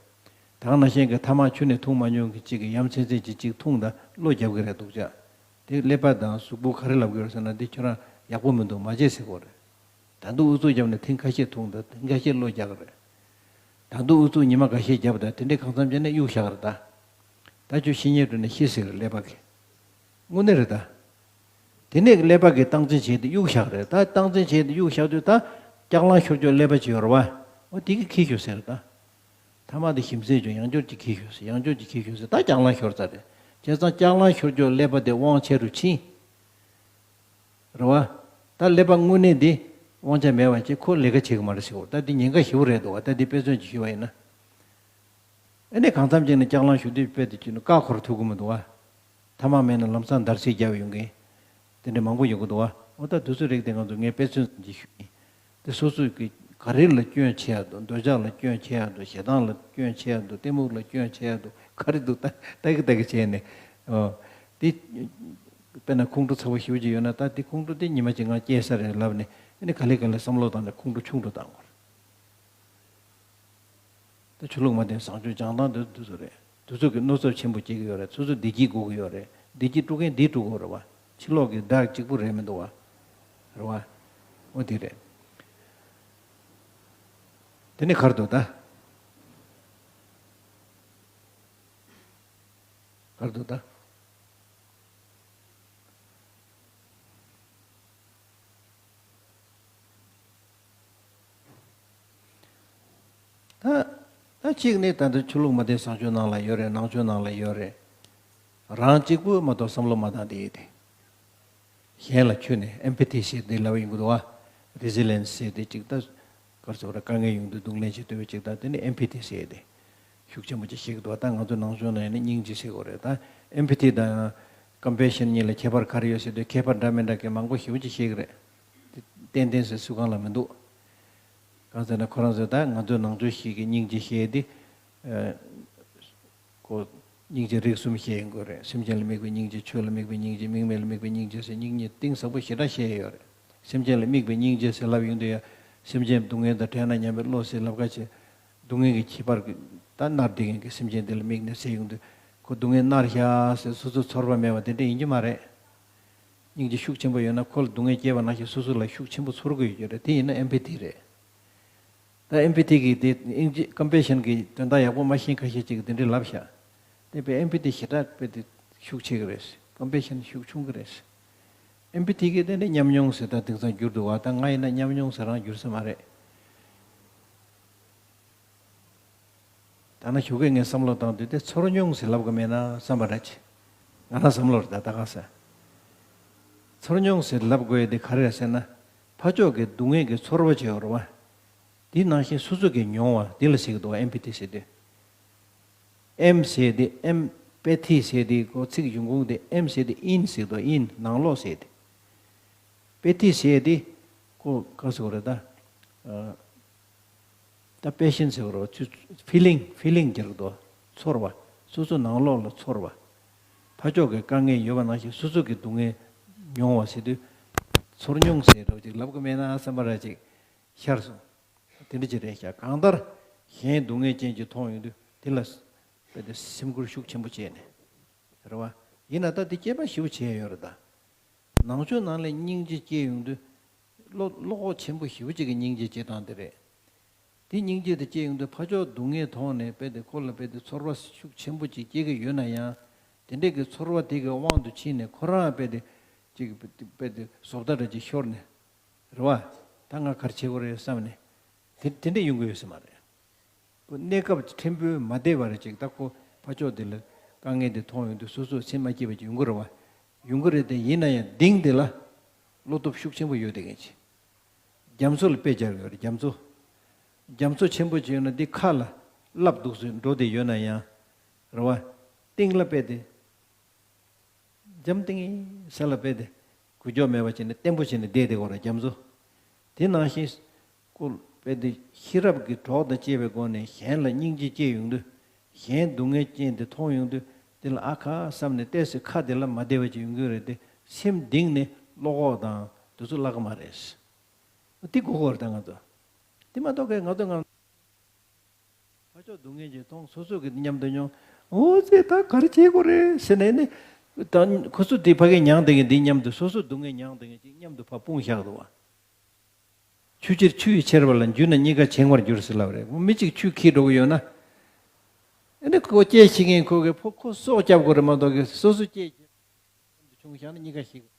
ད་ག་ནང་བཞིན་གྱི་ཐ་མག་ཆུ་ནས་འཐུང་མ་མྱོང་གི་གཅིག་གིས་ཡ་མཚན་ཚན་གྱི་གཅིག་འཐུང་ད་གློ་རྒྱབ་ཀྱི་རེད་འདུག་ཅག་དེ་ཀླད་པ་དང་གཟུགས་པོ་ག་རེ་ལབ་ཀྱི་ཡོད་ཟེར་ན་འདི་ཁྱོད་རང་ཡག་པོ་མི་འདུག་མ་བྱེད་ཟེར་དགོས་རེད། ད་དུང་ཨུ་ཚུགས་བརྒྱབ་ནས་ཐེངས་ཁ་ཤས་འཐུང་ད་ཐེངས་ཁ་ཤས་གློ་རྒྱག་གི་རེད། ད་དུང་ཨུ་ཚུགས་ཉི་མ་འགའ་ཤས་བརྒྱབ་ད་དེ་འདྲའི་གང་འཚམ་བྱས་ནས་གཡུག་བཞག་གི་རེད་ད། ད་ཁྱོད་ཤི་ཉེན་འགྲོ་ནས་ཤི་ཟེར་གི་རེད་ཀླད་པ་གིས། དངོས་གནས་རེད་ད། དེ་ནས་ཀླད་པ་གིས་སྟངས་འཛིན་བྱས་ཏེ་གཡུག་བཞག་རེད་ད་སྟངས་འཛིན་བྱས་ཏེ་གཡུག་བཞག་དུས་ད་སྐྱག་ལང་ཤོར་ཀྱོག་ཀླད་པ་ཅིག་ཡོད་རེད་བ། འོ་དེ་གིས་འཁྱེར་ཤོག་ཟེར་ད། ཐ་མག་དེ་ཞིམ་ཟས་ཅིག་ཡང་བསྐྱར་ཅིག་འཁྱེར་ཤོག་ཟེར་ཡང་བསྐྱར་ཅིག་འཁྱེར་ཤོག་ཟེར་ད་སྐྱག་ལང་ཤོར་ཚར་རེད། བྱས་ཙང་སྐྱག་ལང་ཤོར་ཀྱོག་ཀླད་པ་དེ་དབང་ཆེ་རུ་ཕྱིན། རེད་བ། ད་ཀླད་པ་དངོས་གནས་འདི་དབང་ཆ་མེད་པ་ཅིག་ཁོ་ལས་ཀ་བྱེད་གི་མ་རེད་ཟེར་གོ་ད་འདི་ཉེན་ཁ་ཞེ་པོ་རེད་འདུག་བ་ད་འདི་དཔེ་མཚོན་ཅིག་ཞུས་པ་ཡིན་ན། ཨ་ནི་གང་འཚམ་ཅིག་ནས་སྐྱག་ལང་ཞུ་དུས་དཔེ་དེ་ཅིག་ནི་བཀག་འཁོར་ཐུབ་ཀྱི་མི་འདུག་བ། ཐ་མག་མེད་ན་ལམ་སང་འདར་སིག་རྒྱབ་ཡོང་གི། དེ་འདྲ་མང་པོ་ཡོང་གི་འདུག་བ། འོ་ད་དུས་ཚོད་རིགས་དེ་ང་ཚོ་ངས་དཔེ་མཚོན་ཅིག་ཞུ་ཡིན། དེ་སོ་སོས་ཀྱི་ག་རེ་ལ་སྐྱོན་ཆེ་ཡ་འདུག་འདོད་ཆགས་ལ་སྐྱོན་ཆེ་ཡ་འདུག་ཞེ་སྡང་ལ་སྐྱོན་ཆེ་ཡ་འདུག་གཏི་མུག་ལ་སྐྱོན་ཆེ་ཡ་འདུག་ག་རེ་འདུག་ད་ལྟ་གི་ལྟ་གི་བྱས་ནས། འོ། དེ། དཔེར་ན་ཁོང་ཁྲོ་ཚ་པོ་ཞེ་པོ་ཅིག་ཡོད་ན་ད་དེ་ཁོང་ཁྲོ་དེ་ཉི་མ་གཅིག་ངང་སྐྱེས་ས་རེད་ལབ་ནས་ཨ་ནི་ག་ལེ་ག་ལེ་བསམ་བློ་བཏང་ནས་ཁོང་ཁྲོ་ཆུང་དུ་བཏང་དགོས་རེད། ད་ཆོས་ལུགས་མ་བསྟེན་བཟང་སྤྱོད་སྦྱང་སྟངས་འདི་འདི་ཚོ་རེད། འདི་ཚོ་གི་གནོད་ཚབས་ཆེན་པོ་སྐྱེལ་གི་ཡོད་རེད། སོ་སོ་བདེ་སྐྱིད་དགོས་གི་ཡོད་རེད། བདེ་སྐྱིད་དཀྲུག་མཁན་འདིས་དཀྲུག་དགོས་རེད་བ། ཕྱི་ལོགས་ཀྱི་བདག་གཅིག་པུ་རེད་མི་འདུག་བ། རེད་བ། འོ་དེ་རེད། དེ་ནས་ག་རེ་འདུག་ད། ག་རེ་འདུག་ད། ད། ད་གཅིག་ནི་ད་ལྟ་ཆོས་ལུགས་མ་བསྟེན་བཟང་སྤྱོད་ནང་ལ་ཡོད་རེད། ནང་ཆོས་ནང་ལ་ཡོད་རེད། རང་གཅིག་པུ་མ་གཏོགས་བསམ་བློ་མ་བཏང་དེ་ཡིན་ཏེ། གཞན་ལ་འཁྱུད་ནས་ཨེམ་པ་ཐི་ཟེར་དེ་ལབ་ཡོང་གི་འདུག་བ། རི་ཟི་ལེན་སི་ཟེར་དེ་གཅིག་ད། ག་རེ་ཟེར་དགོས་རེད། དཀའ་ངལ་ཡོང་དུས་གདོང་ལེན་བྱེད་ཐུབ་པའི་གཅིག་ད་དེ་ནི་ཨེམ་པ་ཐི་ཟེར་དེ། ཤུགས་ཆེན་པོ་ཅིག་ཤེས་ཀྱི་འདུག་ད་ང་ཚོ་ནང་ཆོས་ནང་ཡིན་ན་སྙིང་རྗེ་ཟེར་དགོས་རེད་ད། ཨེམ་པ་ཐི་དང་ཀམ་པེ་ཤན་གཉིས་ལ་ཁྱད་པར་ག་རེ་ཡོད་ཟེར་དུས་ཁྱད་པར་འདྲ་མི་འདྲ་གི་མང་པོ་ཞེ་པོ་ཅིག་ཤེས་ཀྱི་རེད། དེ་ཏན་ཏན་ཟེར་སུ་གང་ལ་མི་འདུག་གང་ཟེར་ན་ཁོ་རང་ཚོས་ད་ང་ཚོའི་ནང་ཆོས་ཤིག་གི་སྙིང་རྗེ་བཤད་དེ། ཨ། ཁོ། སྙིང་རྗེ་རིགས་གསུམ་བཤད་ཡོང་གི་རེད། སེམས་ཅན་ལ་དམིགས་པའི་སྙིང་རྗེ། ཆོས་ལ་དམིགས་པའི་སྙིང་རྗེ། མིག་སྨན་ལ་དམིགས་པའི་སྙིང་རྗེ་ཟེར་སྙིང་རྗེ་གཏིང་ཟབ་པོ་ཞེ་དྲག་བཤད་ཡོད་རེད། སེམས་ཅན་ལ་དམིགས་པའི་སྙིང་རྗེ་ཟེར་ལབ་ཡོང་དུས་ཡ། སེམས་ཅན་སྡུག་བསྔལ་དང་བྲལ་ན་སྙམ་པའི་བློ་ཟེར་ལབ་ཁ་ཆེ། སྡུག་བསྔལ་གྱི་ཁྱད་པར་གྱི་ད་མནར་བསྡད་མཁན་གྱི་སེམས་ཅན་དེ་ལ་དམིགས་ནས་ཟེར་ཡོང་དུས་ཁོ་སྡུག་བསྔལ་མནར་ཤག་ཟེར་སོ་སོ་ཚོར་བ་མེད་པ་དེ་འདྲ་ཡིན་གྱི་མ་རེད། སྙིང་རྗེ་ཤུགས་ཆེན་པོ་ཡོད་ན་ཁོ་ལ་སྡུག་བསྔལ་སྐྱེས་པ་ནང་བཞིན་སོ་སོ་ལ་ཤུགས་ཆེན་པོ་ཚོར་དགོས་ཡོད་ཀྱི་རེད། དེ་ཡིན་ན་ཨེམ་པ་ཐི་རེད། ད་ཨེམ་པ་ཐི་གི་དེ་སྙིང་རྗེ་ཀམ་པེ་ཤན་གི་དོན་དག་ཡག་པོ་མ་ཤེས་ཁ་ཤས་ཅིག་གིས་དེ་འདྲའི་ལབ་ཤག་དེ་དཔེ་ཨེམ་པ་ཐི་ཞེ་དྲག་དཔེ་དེ་ཤུགས་ཆེ་གི་རེད། ཀམ་པེ་ཤན་ཤུགས་ཆུང་གི་རེད། ཨེམ་པ་ཐི་གི་དེ་ནི་ཉམས་མྱོང་ཟེར་ད་དེང་སང་འགྱུར་འདུག་བ། ད་ང་ཡིན་ན་ཉམས་མྱོང་ཟེར་རང་འགྱུར་ས་མ་རེད། ད་ནི་ཞོགས་ཀས་ངས་བསམ་བློ་བཏང་དུས་དེ་ཚོར་མྱོང་ཟེར་ལབ་གི་མེད་ན་བསམ་པ་འདྲ་ཅིག་ང་རང་བསམ་བློ་རེད་ད་ད་ག་ས། ཚོར་མྱོང་ཟེར་ལབ་དགོས་ཡ་དེ་ག་རེ་རེད་ཟེར་ན། ཕར་ཕྱོགས་ཀྱི་སྡུག་བསྔལ་གྱི་ཚོར་བ་ཅིག་ཡོད་རེད་བ། དེ་ནང་བཞིན་སོ་སོ་གིས་མྱོང་བ་དེ་ལ་ཟེར་གྱི་འདུག་ཨེམ་པ་ཐི་ཟེར་དུས། ཨེམ་ཟེར་དེ་ཨེམ་པ་ཐི་ཟེར་དེ་ཁོ་ཚིག་གཞུང་ཁུངས་དེ་ཨེམ་ཟེར་དེ་ཨིན་ཟེར་དུས་ཨིན་ནང་ལོགས་ཟེར་དེ། པ་ཐི་ཟེར་དེ་ཁོ་ག་ཟེར་དགོས་རེད་ད། ཨ། ད་པེ་ཤན་ཟེར་བ་རོ་ཚུ་ཕི་ལིང་ཕི་ལིང་རྒྱག་དོ། ཚོར་བ། སོ་སོ་ནང་ལོགས་ལ་ཚོར་བ། ཕར་ཕྱོགས་ཀྱི་དཀའ་ངལ་ཡོད་པ་ནང་བཞིན་སོ་སོ་གི་སྡུག་བསྔལ་མྱོང་བ་ཟེར་དུས། ཚོར་མྱོང་ཟེར་རོ་ཅིག་ལབ་གི་མེད་ན་བསམ་པ་ར་ཅིག་ཤར་སོང་། དེ་འདྲ་ཅིག་རེད་ཤག་གང་ལྟར་གཞན་སྡུག་བསྔལ་ཅན་ཅིག་མཐོང་ཡོང་དུས་དེ་ལ་དཔེ་དེ་སེམས་ཁུར་ཤུགས་ཆེན་པོ་བྱས་ནས། རེད་བ། ཡིན་ན་ད་དེ་སྐྱེས་པ་ཞིག་བྱས་ཡོད་རེད་ད། ནང་ཆོས་ནང་ལ་སྙིང་རྗེ་སྐྱེས་ཡོང་དུས་ བློ་བློ་ཁོག་ཆེན་པོ་ཞེ་པོ་ཅིག་གི་སྙིང་རྗེ་སྐྱེ་སྟངས་དེ་རེད། དེ་སྙིང་རྗེ་དེ་སྐྱེ་ཡོང་དུས་ཕར་ཕྱོགས་སྡུག་བསྔལ་མཐོང་ནས་རྦད་དེ་ཁོ་ལ་རྦད་དེ་ཚོར་བ་ཤུགས་ཆེན་པོ་ཅིག་སྐྱེ་གི་ཡོད་ན་ཡང་། དེ་འདྲས་ཀྱི་ཚོར་བ་དེ་གི་དབང་དུ་ཕྱིན་ནས་ཁོ་རང་རྦད་དེ་ཅིག་རྦད་དེ་བཟོ་ལྟ་འདྲ་ཅིག་ཤོར་ནས། རེད་བ། ད་ང་ག་རེ་བྱེད་དགོས་རེད་བསམ་ནས། དེ་དེ་འདྲས་ཡོང་གི་ཡོད་ས་མ་རེད། ཁོ་གནས་སྐབས་ཕྲན་བུ་མ་བདེ་བ་རེ་ཅིག་ད་ཁོ་ཕར་ཕྱོགས་དེ་ལ་དཀའ་ངལ་དེ་མཐོང་ཡོང་དུས་སོ་སོས་སེམས་མ་སྐྱིད་པ་ཅིག་ཡོང་གི་རེད་བ། ཡོང་གི་རེད་དེ། ཡིན་ན་ཡང་གཏིང་དེ་ལ་བློ་སྟོབས་ཤུགས་ཆེན་པོ་ཡོད་དེ་གན་ཅིག་རྒྱ་མཚོ་ལ་དཔེ་སྦྱར་ཡོད་རེད། རྒྱ་མཚོ། རྒྱ་མཚོ་ཆེན་པོ་ཅིག་ཡོད་ན་འདི་ཁ་ལ་སླབ་འདུག་སེ་འགྲོ་བསྡད་ཡོད་ན་ཡང་། རེད་བ། གཏིང་ལ་དཔེ་དེ། འཇམ་ཐིང་ངེ་ས་ལ་དཔེ་དེ་འགུལ་སྐྱོད་མེད་པ་བྱས་ནས་བརྟན་པོ་བྱས་ནས་བསྡད་དེ་གོ་ར་རྒྱ་མཚོ། དེ་ནང་བཞིན་སྐུ་དཔེ་དེ་ཤེས་རབ་ཀྱི་གྲོགས་དང་བཅས་པའི་སྒོ་ནས་གཞན་ལ་སྙིང་རྗེ་སྐྱེ་ཡོང་དུས། གཞན་སྡུག་བསྔལ་ཅན་དེ་མཐོང་ཡོང་དུས་དེ་ལ་ཨ་ཁ་བསམ་ནས་ཏོག་ཙམ་ཁ་དེ་ལ་མ་བདེ་བ་ཅིག་ཡོང་གི་རེད་དེ། སེམས་གཏིང་ནས་བློ་ཁོག་དང་དེ་ཚོ་བརླག་གི་མ་རེད། དེ་དགོས་ཀྱི་རེད་ད་ང་ཚོ། དེ་མ་གཏོགས་ཀྱི་ང་ཚོ་ང་། ཕར་ཕྱོགས་སྡུག་བསྔལ་ཅིག་མཐོང་སོ་སོ་གི་མཉམ་དུ་མྱོང་། འོ་ཙི་ད་ག་རེ་བྱེད་དགོས་རེད་ཟེར་ནས་ནི། ད་ཁོ་ཚོ་དེ་ཕ་གི་མྱངས་བསྡད་མཁན་དེ་མཉམ་དུ་སོ་སོ་སྡུག་བསྔལ་མྱངས་བསྡད་མཁན་ཅིག་མཉམ་དུ་ཕར་སྤུངས་བཞག་འདུག་བ། ཆུ་ཕྱིར་ཆུ་ཡིས་ཁྱེར་བ་ལ་འཇུས་ན་གཉིས་ཀ་བྱེང་བར་འགྱུར་ཟེར་ལབ་རེད། མི་གཅིག་ཆུ་འཁྱེར་འགྲོ་གི་ཡོད་ན། ཨ་ནི་ཁོ་སྐྱེལ་ཤེས་མཁན་ཁོ་གི་ཕོ་ཁོ་སྲོག་སྐྱབས་དགོས་རེད་མ་གཏོགས་གི་སོ་སོ་སྐྱེལ་མཉམ་དུ་བྱུང་བཞག་ན་གཉིས་ཀ་ཤི།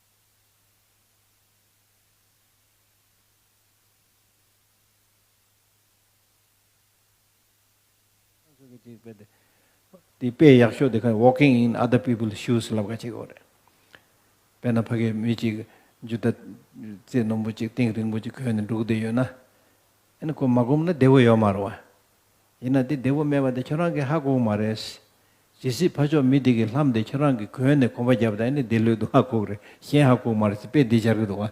དེ་དཔེ་ཡག་ཤོས་དེ་ག་walking in other people's shoes ལབ་ག་བྱེད་དགོས་རེད། དཔེར་ན་ཕ་གི་མི་གཅིག་འཇུ་ད་རྩེ་རྣོན་པོ་གཅིག་སྟེང་རིང་པོ་གཅིག་གོན་ནས་འགྲོ་གི་བསྡད་ཡོད་ན། ཨ་ནི་ཁོ་མ་སྒོམ་ན་བདེ་བོ་ཡོད་མ་རེད་བ། ཡིན་ན་དེ་བདེ་བོ་མེད་པ་དེ་ཁྱོད་རང་གིས་ཧ་གོ་གི་མ་རེད། ཇི་སྲིད་ཕར་ཕྱོགས་མི་དེ་གི་ལྷམ་དེ་ཁྱོད་རང་གིས་གོན་ནས་གོམ་པ་བརྒྱབ་ད་ཨ་ནི་བདེ་ལོས་འདུག་ཧ་གོ་གི་རེད། གཞན་ཧ་གོ་གི་མ་རེད་ཟེར་དཔེ་འདི་སྦྱར་གི་འདུག་བ།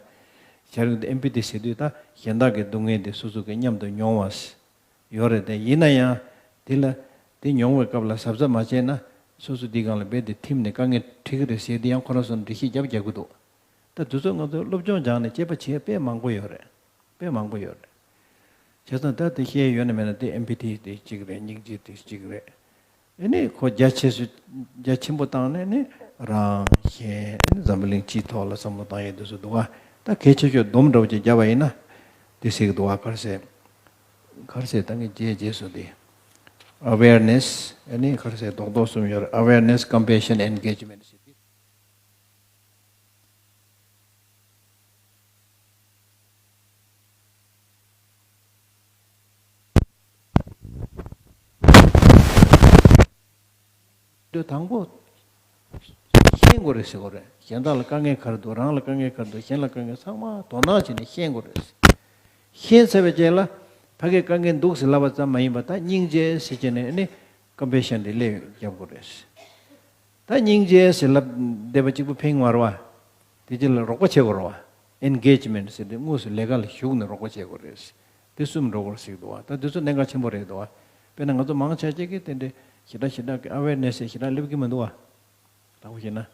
སྦྱར་གི་འདུག་ཨེམ་པ་ཐི་ཟེར་དུས་ད་གཞན་དག་གི་སྡུག་བསྔལ་དེ་སོ་སོ་གིས་མཉམ་དུ་མྱོང་བ་ཡོད་རེད་དེ། ཡིན་ན་ཡང་དེ་ལ་དེ་མྱོང་བའི་སྐབས་ལ་གཟབ་གཟབ་མ་བྱས་ན་སོ་སོ་དེའི་སྒང་ལ་རྦད་དེ་ཐིམ་ནས་དཀའ་ངལ་འཕྲད་ཀྱི་རེད་ཟེར་དེ་ཡང་ཁོ་རང་ཚོར་འགྲེལ་བཤད་རྒྱབ་རྒྱག་གི་འདུག་ད་དེ་ཚོ་ང་ཚོས་སློབ་སྦྱོང་སྦྱངས་ནས་དཔྱད་པ་བྱེད་ཡ་དཔེ་མང་པོ་ཡོད་རེད། དཔེ་མང་པོ་ཡོད་རེད། བྱས་ཙང་ད་དེ་བཤད་ཡོད་ན་མེད་ན་དེ་ཨེམ་པ་ཐི་དེ་གཅིག་རེད། སྙིང་རྗེ་དེ་གཅིག་རེད། ཨ་ནི་ཁོ་རྒྱ་ཆེ་སུ་རྒྱ་ཆེན་པོ་བཏང་ནས་ནི་རང་གཞན་ཨ་ནི་འཛམ་བུ་གླིང་སྤྱིའི་ཐོག་ལ་བསམ་བློ་བཏང་ཡས་དེ་ཚོ་འདུག་ག་ད་གལ་ཆེ་ཤོས་སྡོམ་འདྲ་བོ་ཅིག་བརྒྱབ་པ་ཡིན་ན་དེ་ཟེར་གི་འདུག་ག་ག་རེ་ཟེར། ག་རེ་ཟེར་ད་ངས་རྗེས་རྗེས་སུ་དེ། awareness ཨ་ནི་ག་རེ་ཟེར་རྡོག་རྡོག་གསུམ་ཡོད་རེད། awareness, compassion, engagement ཟེར་དེ། དེ་དང་པོ་ཤེས་དགོས་རེད་ཟེར་དགོས་རེད། གཞན་དག་ལ་དཀའ་ངལ་ག་རེ་འདུག་རང་ལ་དཀའ་ངལ་ག་རེ་འདུག་གཞན་ལ་དཀའ་ངལ་ཚང་མ་དོ་སྣང་བྱས་ནས་ཤེས་དགོས་རེད། ཤེས་ཚར་བའི་རྗེས་ལ་ཕ་གིར་དཀའ་ངལ་འདུག་ཟེར་ལབ་པ་ཙམ་མ་ཡིན་པ་ད་སྙིང་རྗེ་ཟེར་བྱས་ནས་ནི་ཀམ་པེ་ཤན་དེ་སླེབས་རྒྱབ་དགོས་རེད། ད་སྙིང་རྗེ་ཟེར་ལབ་བསྡད་པ་གཅིག་པུ་ཕན་མ་རེད་བ། དེ་རྗེས་ལ་རོགས་པ་བྱེད་དགོས་རེད་བ། ཨེན་གེཇ་མེན་ཊི་ཟེར་དུས་དངོས་སུ་ལས་ཀ་ལ་ཞུགས་ནས་རོགས་པ་བྱེད་དགོས་རེད། དེ་གསུམ་འགྲོ་དགོས་རེད་ཟེར་གི་འདུག་བ། ད་དེ་ཚོ་གནད་འགག་ཆེན་པོ་རེད་འདུག་བ། དཔེར་ན་ང་ཚོ་མང་ཆེ་ཅིག་གིས་དེ་འདྲའི་ཞེ་དྲག་ཞེ་དྲག་གི་ཨ་ཝེར་ནེ་སི་ཞེ་དྲག་སླེབས་ཀྱི་མི་འདུག་བ། དྲང་པོ་བཤད་ན།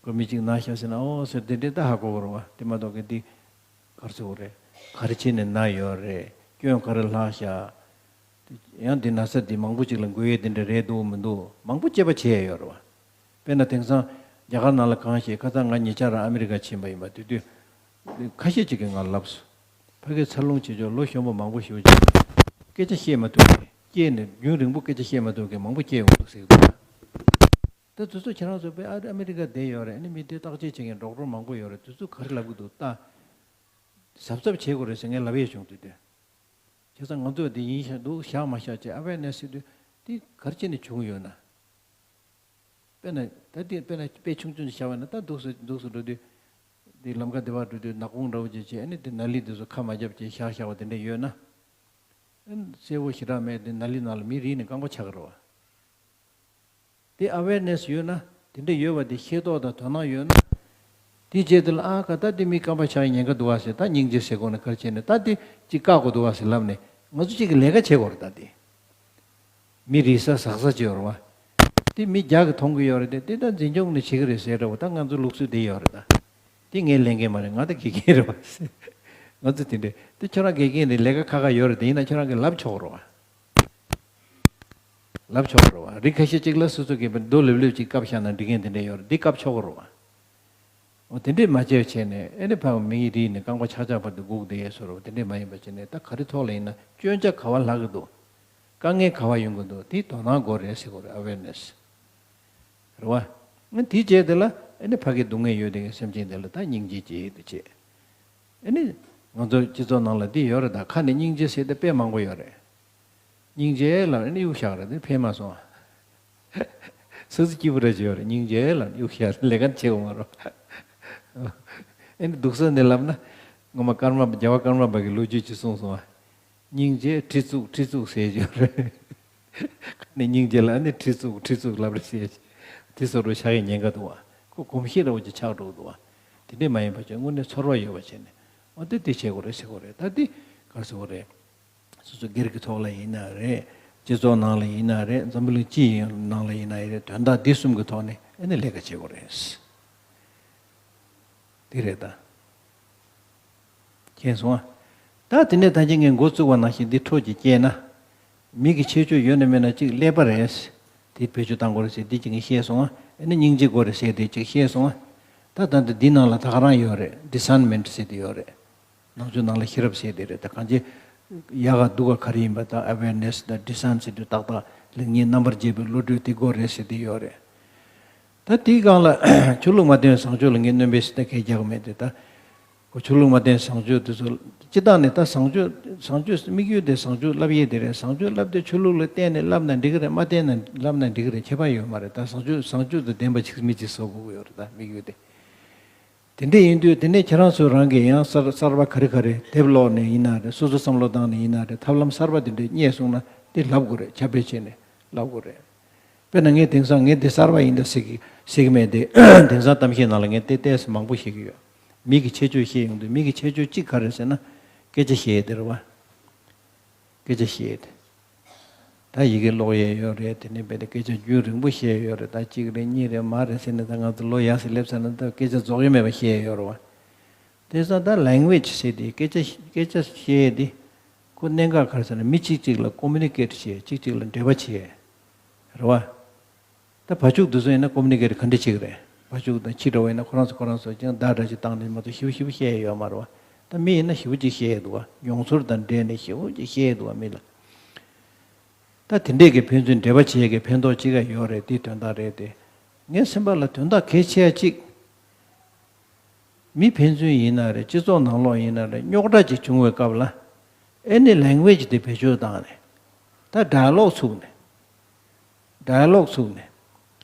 ཁོ་མི་གཅིག་ན་ཤག་ཟེར་ན་ཨོ་ཟེར་དེ་འདྲའི་ད་ཧ་གོ་གི་རེད་བ། དེ་མ་གཏོགས་གི་འདི་ག་རེ་ཟེར་དགོས་རེད། ག་རེ་བྱས་ནས་ན་ཡོད་རེད། སྐྱོན་ག་རེ་ལྷག་ཤག་ཡང་འདི་ན་ཚ་འདི་མང་པོ་ཅིག་ལ་འགོས་ཡས་དེ་འདྲ་རེད་འདུག་མི་འདུག་མང་པོ་དཔྱད་པ་བྱེད་ཡས་ཡོད་རེད་བ། དཔེར་ན་དེང་སང་རྒྱ་གར་ནང་ལ་གང་ཤེས། ཁ་སང་ང་ཉེ་ཆར་རང་ཨ་མི་རི་ཀ་ཕྱིན་པ་ཡིན་པ། དེ་དུས་ཁ་ཤས་ཅིག་གིས་ང་ལབ་སོང་། ཕ་གིའི་འཚར་ལོངས་བྱེད་ཕྱོགས་ལོ་གཞོན་པ་མང་པོ་ཞེ་པོ་ཅིག་སྐད་ཆ་བཤད་མ་ཐུབ་མཁན། སྐྱེས་ནས་རྒྱུན་རིང་པོ་སྐད་ཆ་བཤད་མ་ཐུབ་མཁན་མང་པོ་སྐྱེས་ཡོང་འདུག་ཟེར་གི་འདུག་ད་དེ་ཚོ་ཁྱེད་རང་ཚོ་དཔེ་ཨ་ཨ་མི་རི་ཀ་བསྡད་ཡོད་རེད། ཨ་ནི་མི་དེ་བརྟག་དཔྱད་བྱེད་མཁན་ཌོག་ཊར་མང་པོ་ཡོད་རེད། དེ་ཚོ་ག་རེ་ལབ་གི་འདུག་ད་གཟབ་གཟབ་བྱེད་དགོས་རེད་ཟེར་ངས་ལབ་ཡས་བྱུང་དུས་དེ། བྱས་ཙང་ང་ཚོས་འདི་ཡིན་ཤག་འདུག་བཞག་མ་བཞག་ཅེས་ཨ་ཝེར་ནེ་སི་ཟེར་དུས་འདི་ག་རེ་བྱས་ནས་བྱུང་ཡོད་ན། དཔེར་ན་ད་འདི་དཔེར་ན་དཔེ་ཆུང་ཆུང་ཞིག་བཞག་པ་ཡིན་ན། ད་འདུག་སེ་འདུག་སེ་འགྲོ་དུས་འདི་ལམ་ཁ་འདི་བར་འགྲོ་དུས་ནག་ཁུང་འདྲ་བོ་ཅིག་བྱས། ཨ་ནི་འདི་ནཱ་ལི་འདི་ཚོ་ཁ་མ་བརྒྱབ་ཅེས་བཞག་བཞག་པ་དེ་འདྲ་ཡོད་ན། ཨ་ནི་གསལ་པོ་ཞེ་དྲག་མེད་དེ་ནཱ་ལི་ནང་ལ་མི་རིལ་ནས་རྐང་པ་ཆག་གི་རེད་བ། དེ་ཨ་ཝེར་ནེ་སི་ཡོད་ན། དེ་འདྲ་ཡོད་པ་དེ་ཤེས་རྟོགས་དང་དོ་སྣང་ཡོད་ན། དེ་རྗེས་དེ་ལ་ཨ་ཁ་ད་དེ་མི་རྐང་པ་ཆག་ཉེན་ཁ་འདུག་བ་ཟེར། ད་སྙིང་རྗེ་ཟེར་དགོས་ན་ག་རེ་བྱས་ནས་ད་དེ་ཅིག་བཀག་དགོས་འདུག་བ་ཟེར་ལབ་ནས་ང་ཚོ་གཅིག་གི་ལས་ཀ་བྱེད་དགོས་རེད། ད་དེ་མི་རིལ་ས་ཟག་ས་ཅིག་ཡོད་རེད་བ། དེ་མི་བརྒྱ་གིས་མཐོང་གི་ཡོད་རེད་དེ། དེ་ད་འཛིན་སྐྱོང་ནས་བྱེད་ཀྱི་རེད་ཟེར་འདྲ་བོ། ད་ང་ཚོ་ལུགས་སྲོལ་དེ་ཡོད་རེད་ད། དེ་ངས་ལས་འགན་མ་རེད། ང་ད་དགེ་རྒན་རེད་བ། ང་ཚོ་དེ་འདྲས་དེ་ཁྱོད་རང་དགེ་རྒན་རེད། ལས་ཀ་ཁག་ཁག་ཡོད་རེད་དེ། ཡིན་ན་ཁྱོད་རང་གིས་ལབ་ཆོག་གི་རེད་བ། ལབ་ཆོག་གི་རེད་བ། རི་ཁ་ཤས་ཅིག་ལ་སོ་སོ་གིས་རྡོ་ལེབ་ལེབ་ཅིག་བཀབ་བཞག་ན་འགྲིག་མཁན་དེ་འདྲ་ཡོད་རེད། འདི་བཀབ་ཆོག་གི་རེད་བ། འོ་དེ་འདྲས་མ་བྱས་བྱས་ནས་ཨེ་ནི་ཕ་མིག་རིལ་ནས་རྐང་པ་ཆག་ཆག་བར་དུ་སྒུག་བསྡད་ཡས་བཟོ་འདྲ་དེ་འདྲས་མ་ཡིན་པ་བྱས་ནས། ད་ག་རེ་ཐོག་ལ་ཡིན་ན་སྐྱོན་ཆ་ག་བ་ལྷག་གི་འདུག་དཀའ་ངལ་ག་བ་ཡོང་གི་འདུག་དེ་དོ་སྣང་དགོས་རེད་ཟེར་གོ་རེད། ཨ་ཝེར་ནེ་སི། རེད་བ། ཨ་དེ་བྱས་དེ་ལ་ཨ་ནི་ཕ་གི་སྡུག་བསྔལ་ཡོད་དེ་གི་སེམས་ཅན་དེ་ལ་ད་སྙིང་རྗེ་སྐྱེ་ཡི་དེ་བྱས། ཨ་ནི་ང་ཚོ་སྤྱི་ཚོགས་ནང་ལ་དེ་ཡོད་རེད། ད་ཁ་ནས་སྙིང་རྗེ་ཟེར་དེ་དཔེ་མང་པོ་ཡོད་རེད། སྙིང་རྗེ་ལབ་ཨ་ནི་གཡུག་བཞག་རེད། དེ་ཕན་མ་སོང་། སུ་སུ་སྐྱིད་པོ་རེ་བྱེད་ཡོད་རེད། སྙིང་རྗེ་ལབ་ཨ་ནི་གཡུག་བཞག་རེད། ལས་ཀ་བྱེད་དགོས་མ་རེད། ཨ་ནི་སྡུག་ས་ནས་ལབ་ན། ངོ་མ་ཀརྨ་རྒྱལ་བ་ཀརྨ་པ་གི་ལོ་རྒྱུས་ཅིག་གསུངས་སོང་བ། སྙིང་རྗེ་གྲི་བཙུགས་གྲི་བཙུགས་ཟེར་གྱི་ཡོད་རེད། ཁ་ནས་སྙིང་རྗེ་ལ་ཨ་ནི་གྲི་བཙུགས་གྲི་བཙུགས་ལབ་རེད་ཟེར། དེ་བཟོ་འདྲ་ཆགས་ཡས་ཉེན་ཁ་འདུག་བ། ཁོ་གོམས་གཤིས་འདྲ་བོ་ཅིག་ཆགས་འགྲོ་གི་འདུག་བ། དེ་འདྲས་མ་ཡིན་པ་བྱས་དངོས་གནས་ཚོར་བ་ཡོད་པ་བྱས་ནས། འོ་དེ་དེ་བྱེད་དགོས་རེད་ཟེར་དགོས་རེད། ད་དེ་ག་རེ་ཟེར་དགོས་རེད། སོ་སོ་སྒེར་གྱི་ཐོག་ལ་ཡིན་ན་རེད། སྤྱི་ཚོགས་ནང་ལ་ཡིན་ན་རེད། འཛམ་བུ་གླིང་སྤྱི་ཡི་ནང་ལ་ཡིན་ན་རེད། དོན་དག་འདི་གསུམ་གྱི་ཐོག་ནས་ཨ་ནི་ལས་ཀ་བྱེད་དགོས་རེད། དེ་རེད་ད། མཁྱེན་སོང་ཨ། ད་དེ་ནས་ད་ཅི་ངས་འགོ་བཙུགས་པ་ནང་བཞིན་འདི་འཕྲོ་གཅིག་བསྐྱལ་ན། མི་གི་ཁྱད་ཆོས་ཡོད་ན་མེད་ན་གཅིག་ཀླད་པ་རེད། དེ་བེད་སྤྱོད་གཏང་དགོས་རེད་ཟེར་འདི་གཅིག་ངས་བཤད་སོང་ཨ། ཨ་ནི་སྙིང་རྗེ་དགོས་རེད་ཟེར་དེ་གཅིག་བཤད་སོང་ཨ། ད་ད་ལྟ་འདི་ནང་ལ་ད་ག་རང་ཡོད་རེད། ཌི་སརན་མེན་ཊི་ཟེར་དེ་ཡོད་རེད། ནང་ཆོས་ནང་ལ་ཤེས་རབ་ཟེར་དེ་རེད། ད་གང་ཅི་ཡག་ག་སྡུག་ག་ག་རེ་ཡིན་པ་ད་ཨ་ཝེར་ནེ་སི་དང་ཌི་སརན་ཟེར་དུས་ཏག་ཏག་ལེགས་ཉེས་རྣམ་པར་འབྱེད་པའི་བློ་གྲོས་དེ་དགོས་རེད་ཟེར་དེ་ཡོད་རེད། ད་དེའི་སྒང་ལ་ཆོས་ལུགས་མ་བསྟེན་བཟང་སྤྱོད་ལ་ངས་སྣོན་པ་ཟེར་ད་གས་རྒྱག་མེད་དེ། ད་ཁོ་ཆོས་ལུགས་མ་བསྟེན་བཟང་སྤྱོད་དེ་ཚོ་སྤྱི་བཏང་ནས་ད་བཟང་སྤྱོད་བཟང་སྤྱོད་དམིགས་ཡུལ་དེ་བཟང་སྤྱོད་བསླབ་ཡས་དེ་རེད། བཟང་སྤྱོད་བསླབ་དེ་ཆོས་ལུགས་ལ་བརྟེན་ནས་བསླབ་ན་འགྲིག་གི་རེད། མ་བརྟེན་ན་བསླབ་ན་འགྲིག་གི་རེད། ཁྱད་པར་ཡོད་མ་རེད། ད་བཟང་སྤྱོད་བཟང་སྤྱོད་དང་ལྡན་པ་ཅིག་མི་ཅིག་བཟོ་དགོས་ཀྱི་ཡོད་རེད། ད་དམིགས་ཡུལ་དེ། དེ་འདྲ་ཡིན་དུས་དེ་ནས་ཁྱེད་རང་ཚོ་རང་གིས་ཡང་གསར་གསར་པ་ག་རེ་ག་རེ་དེབ་ཀློག་ནས་ཡིན་ན་རེད། སོ་སོ་བསམ་བློ་བཏང་ནས་ཡིན་ན་རེད། ཐབས་ལམ་གསར་པ་དེ་འདྲ་རྙེད་སོང་ན་དེ་ལབ་དགོས་རེད། ཁྱབ་སྤེལ་བྱས་ནས་ལབ་དགོས་རེད། དཔེར་ན་ངས་དེང་སང་ངས་འདི་གསར་པ་ཡིན་ད་ཟེར་གི་ཟེར་གི་མེད་དེ། དེང་སང་གཏམ་བཤད་ནང་ལ་ངས་དེ་ཏོག་ཙམ་མང་པོ་བཤད་གི་ཡོད། མི་གི་ཁྱད་ཆོས་བཤད་ཡོང་དུས་མི་གི་ཁྱད་ཆོས་གཅིག་ག་རེ་ཟེར་ན། སྐད་ཆ་བཤད་ཡས་དེ་རེད་བ། སྐད་ཆ་བཤད་ཡས་དེ། ད་ཡི་གེ་ཀློག་ཡས་ཡོད་རེད། དེ་ནས་རྦད་དེ་སྐད་ཆ་རྒྱུན་རིང་པོ་བཤད་ཡས་ཡོད་རེད། ད་གཅིག་རེད་གཉིས་རེད་མ་རེད་ཟེར་ནས་ད་ང་ཚོ་ལོ་ཡག་སེ་སླེབས་ཚར་ན་ད་སྐད་ཆ་རྫོགས་ཡས་མེད་པ་བཤད་ཡས་ཡོད་རེད་བ། དེ་ཙང་ད་ལེང་གུ་ཨེ་ཇི་ཟེར་དེ་སྐད་ཆ་སྐད་ཆ་བཤད་ཡས་དེ་ཁོ་གནད་འགག་ག་རེ་ཟེར་ན་མི་གཅིག་གཅིག་ལ་ཀོ་མུ་ནི་ཀེ་ཊི་བྱེད་ཡས། གཅིག་གཅིག་ལ་འབྲེལ་བ་བྱེད་ཡས་རེད་བ། ད་བ་ཕྱུགས་དེ་ཚོ་ཡིན་ན་ཀོ་མུ་ནི་ཀེ་ཊི་ག་འདྲ་བྱེད་ཀྱི་རེད། བ་ཕྱུགས་དང་ཁྱི་འདྲ་བོ་ཡིན་ན་ཁོ་རང་ཚོ་ཁོ་རང་ཚོ་ཀྱང་བརྡ་འདྲ་ཅིག་བཏང་ནས་མ་གཏོགས་ཞེ་པོ་ཞེ་པོ་བཤད་ཡས་ཡོད་མ་རེད་བ། ད་མི་ཡིན་ན་ཞེ་པོ་ཅིག་བཤད་ཡས་འདུག་བ། མྱོང་ཚོར་དང་འབྲེལ་ནས་ཞེ་པོ་ཅིག་བཤད་ཡས་འདུག་བ་མི་ལ། ད་དེ་འདྲས་ཀྱི་ཕན་ཚུན་འབྲེལ་བ་བྱེད་ཡས་ཀྱི་ཕན་ཐོགས་ཅིག་ག་ཡོད་རེད། དེའི་དོན་དག་རེད་དེ། ངའི་སེམས་པ་ལ་དོན་དག་གལ་ཆེ་བ་གཅིག་མི་ཕན་ཚུན་ཡིན་ན་རེད། སྤྱི་ཚོགས་ནང་ལོགས་ཡིན་ན་རེད། རྙོག་དྲ་ཅིག་བྱུང་བའི་སྐབས་ལ་ཨེ་ནི་ལེང་གུ་ཨེ་ཇི་དེ་བེད་སྤྱོད་བཏང་ནས་ད་ཌའི་ལོག་ཚུགས་ནས། ཌའི་ལོག་ཚུགས་ནས།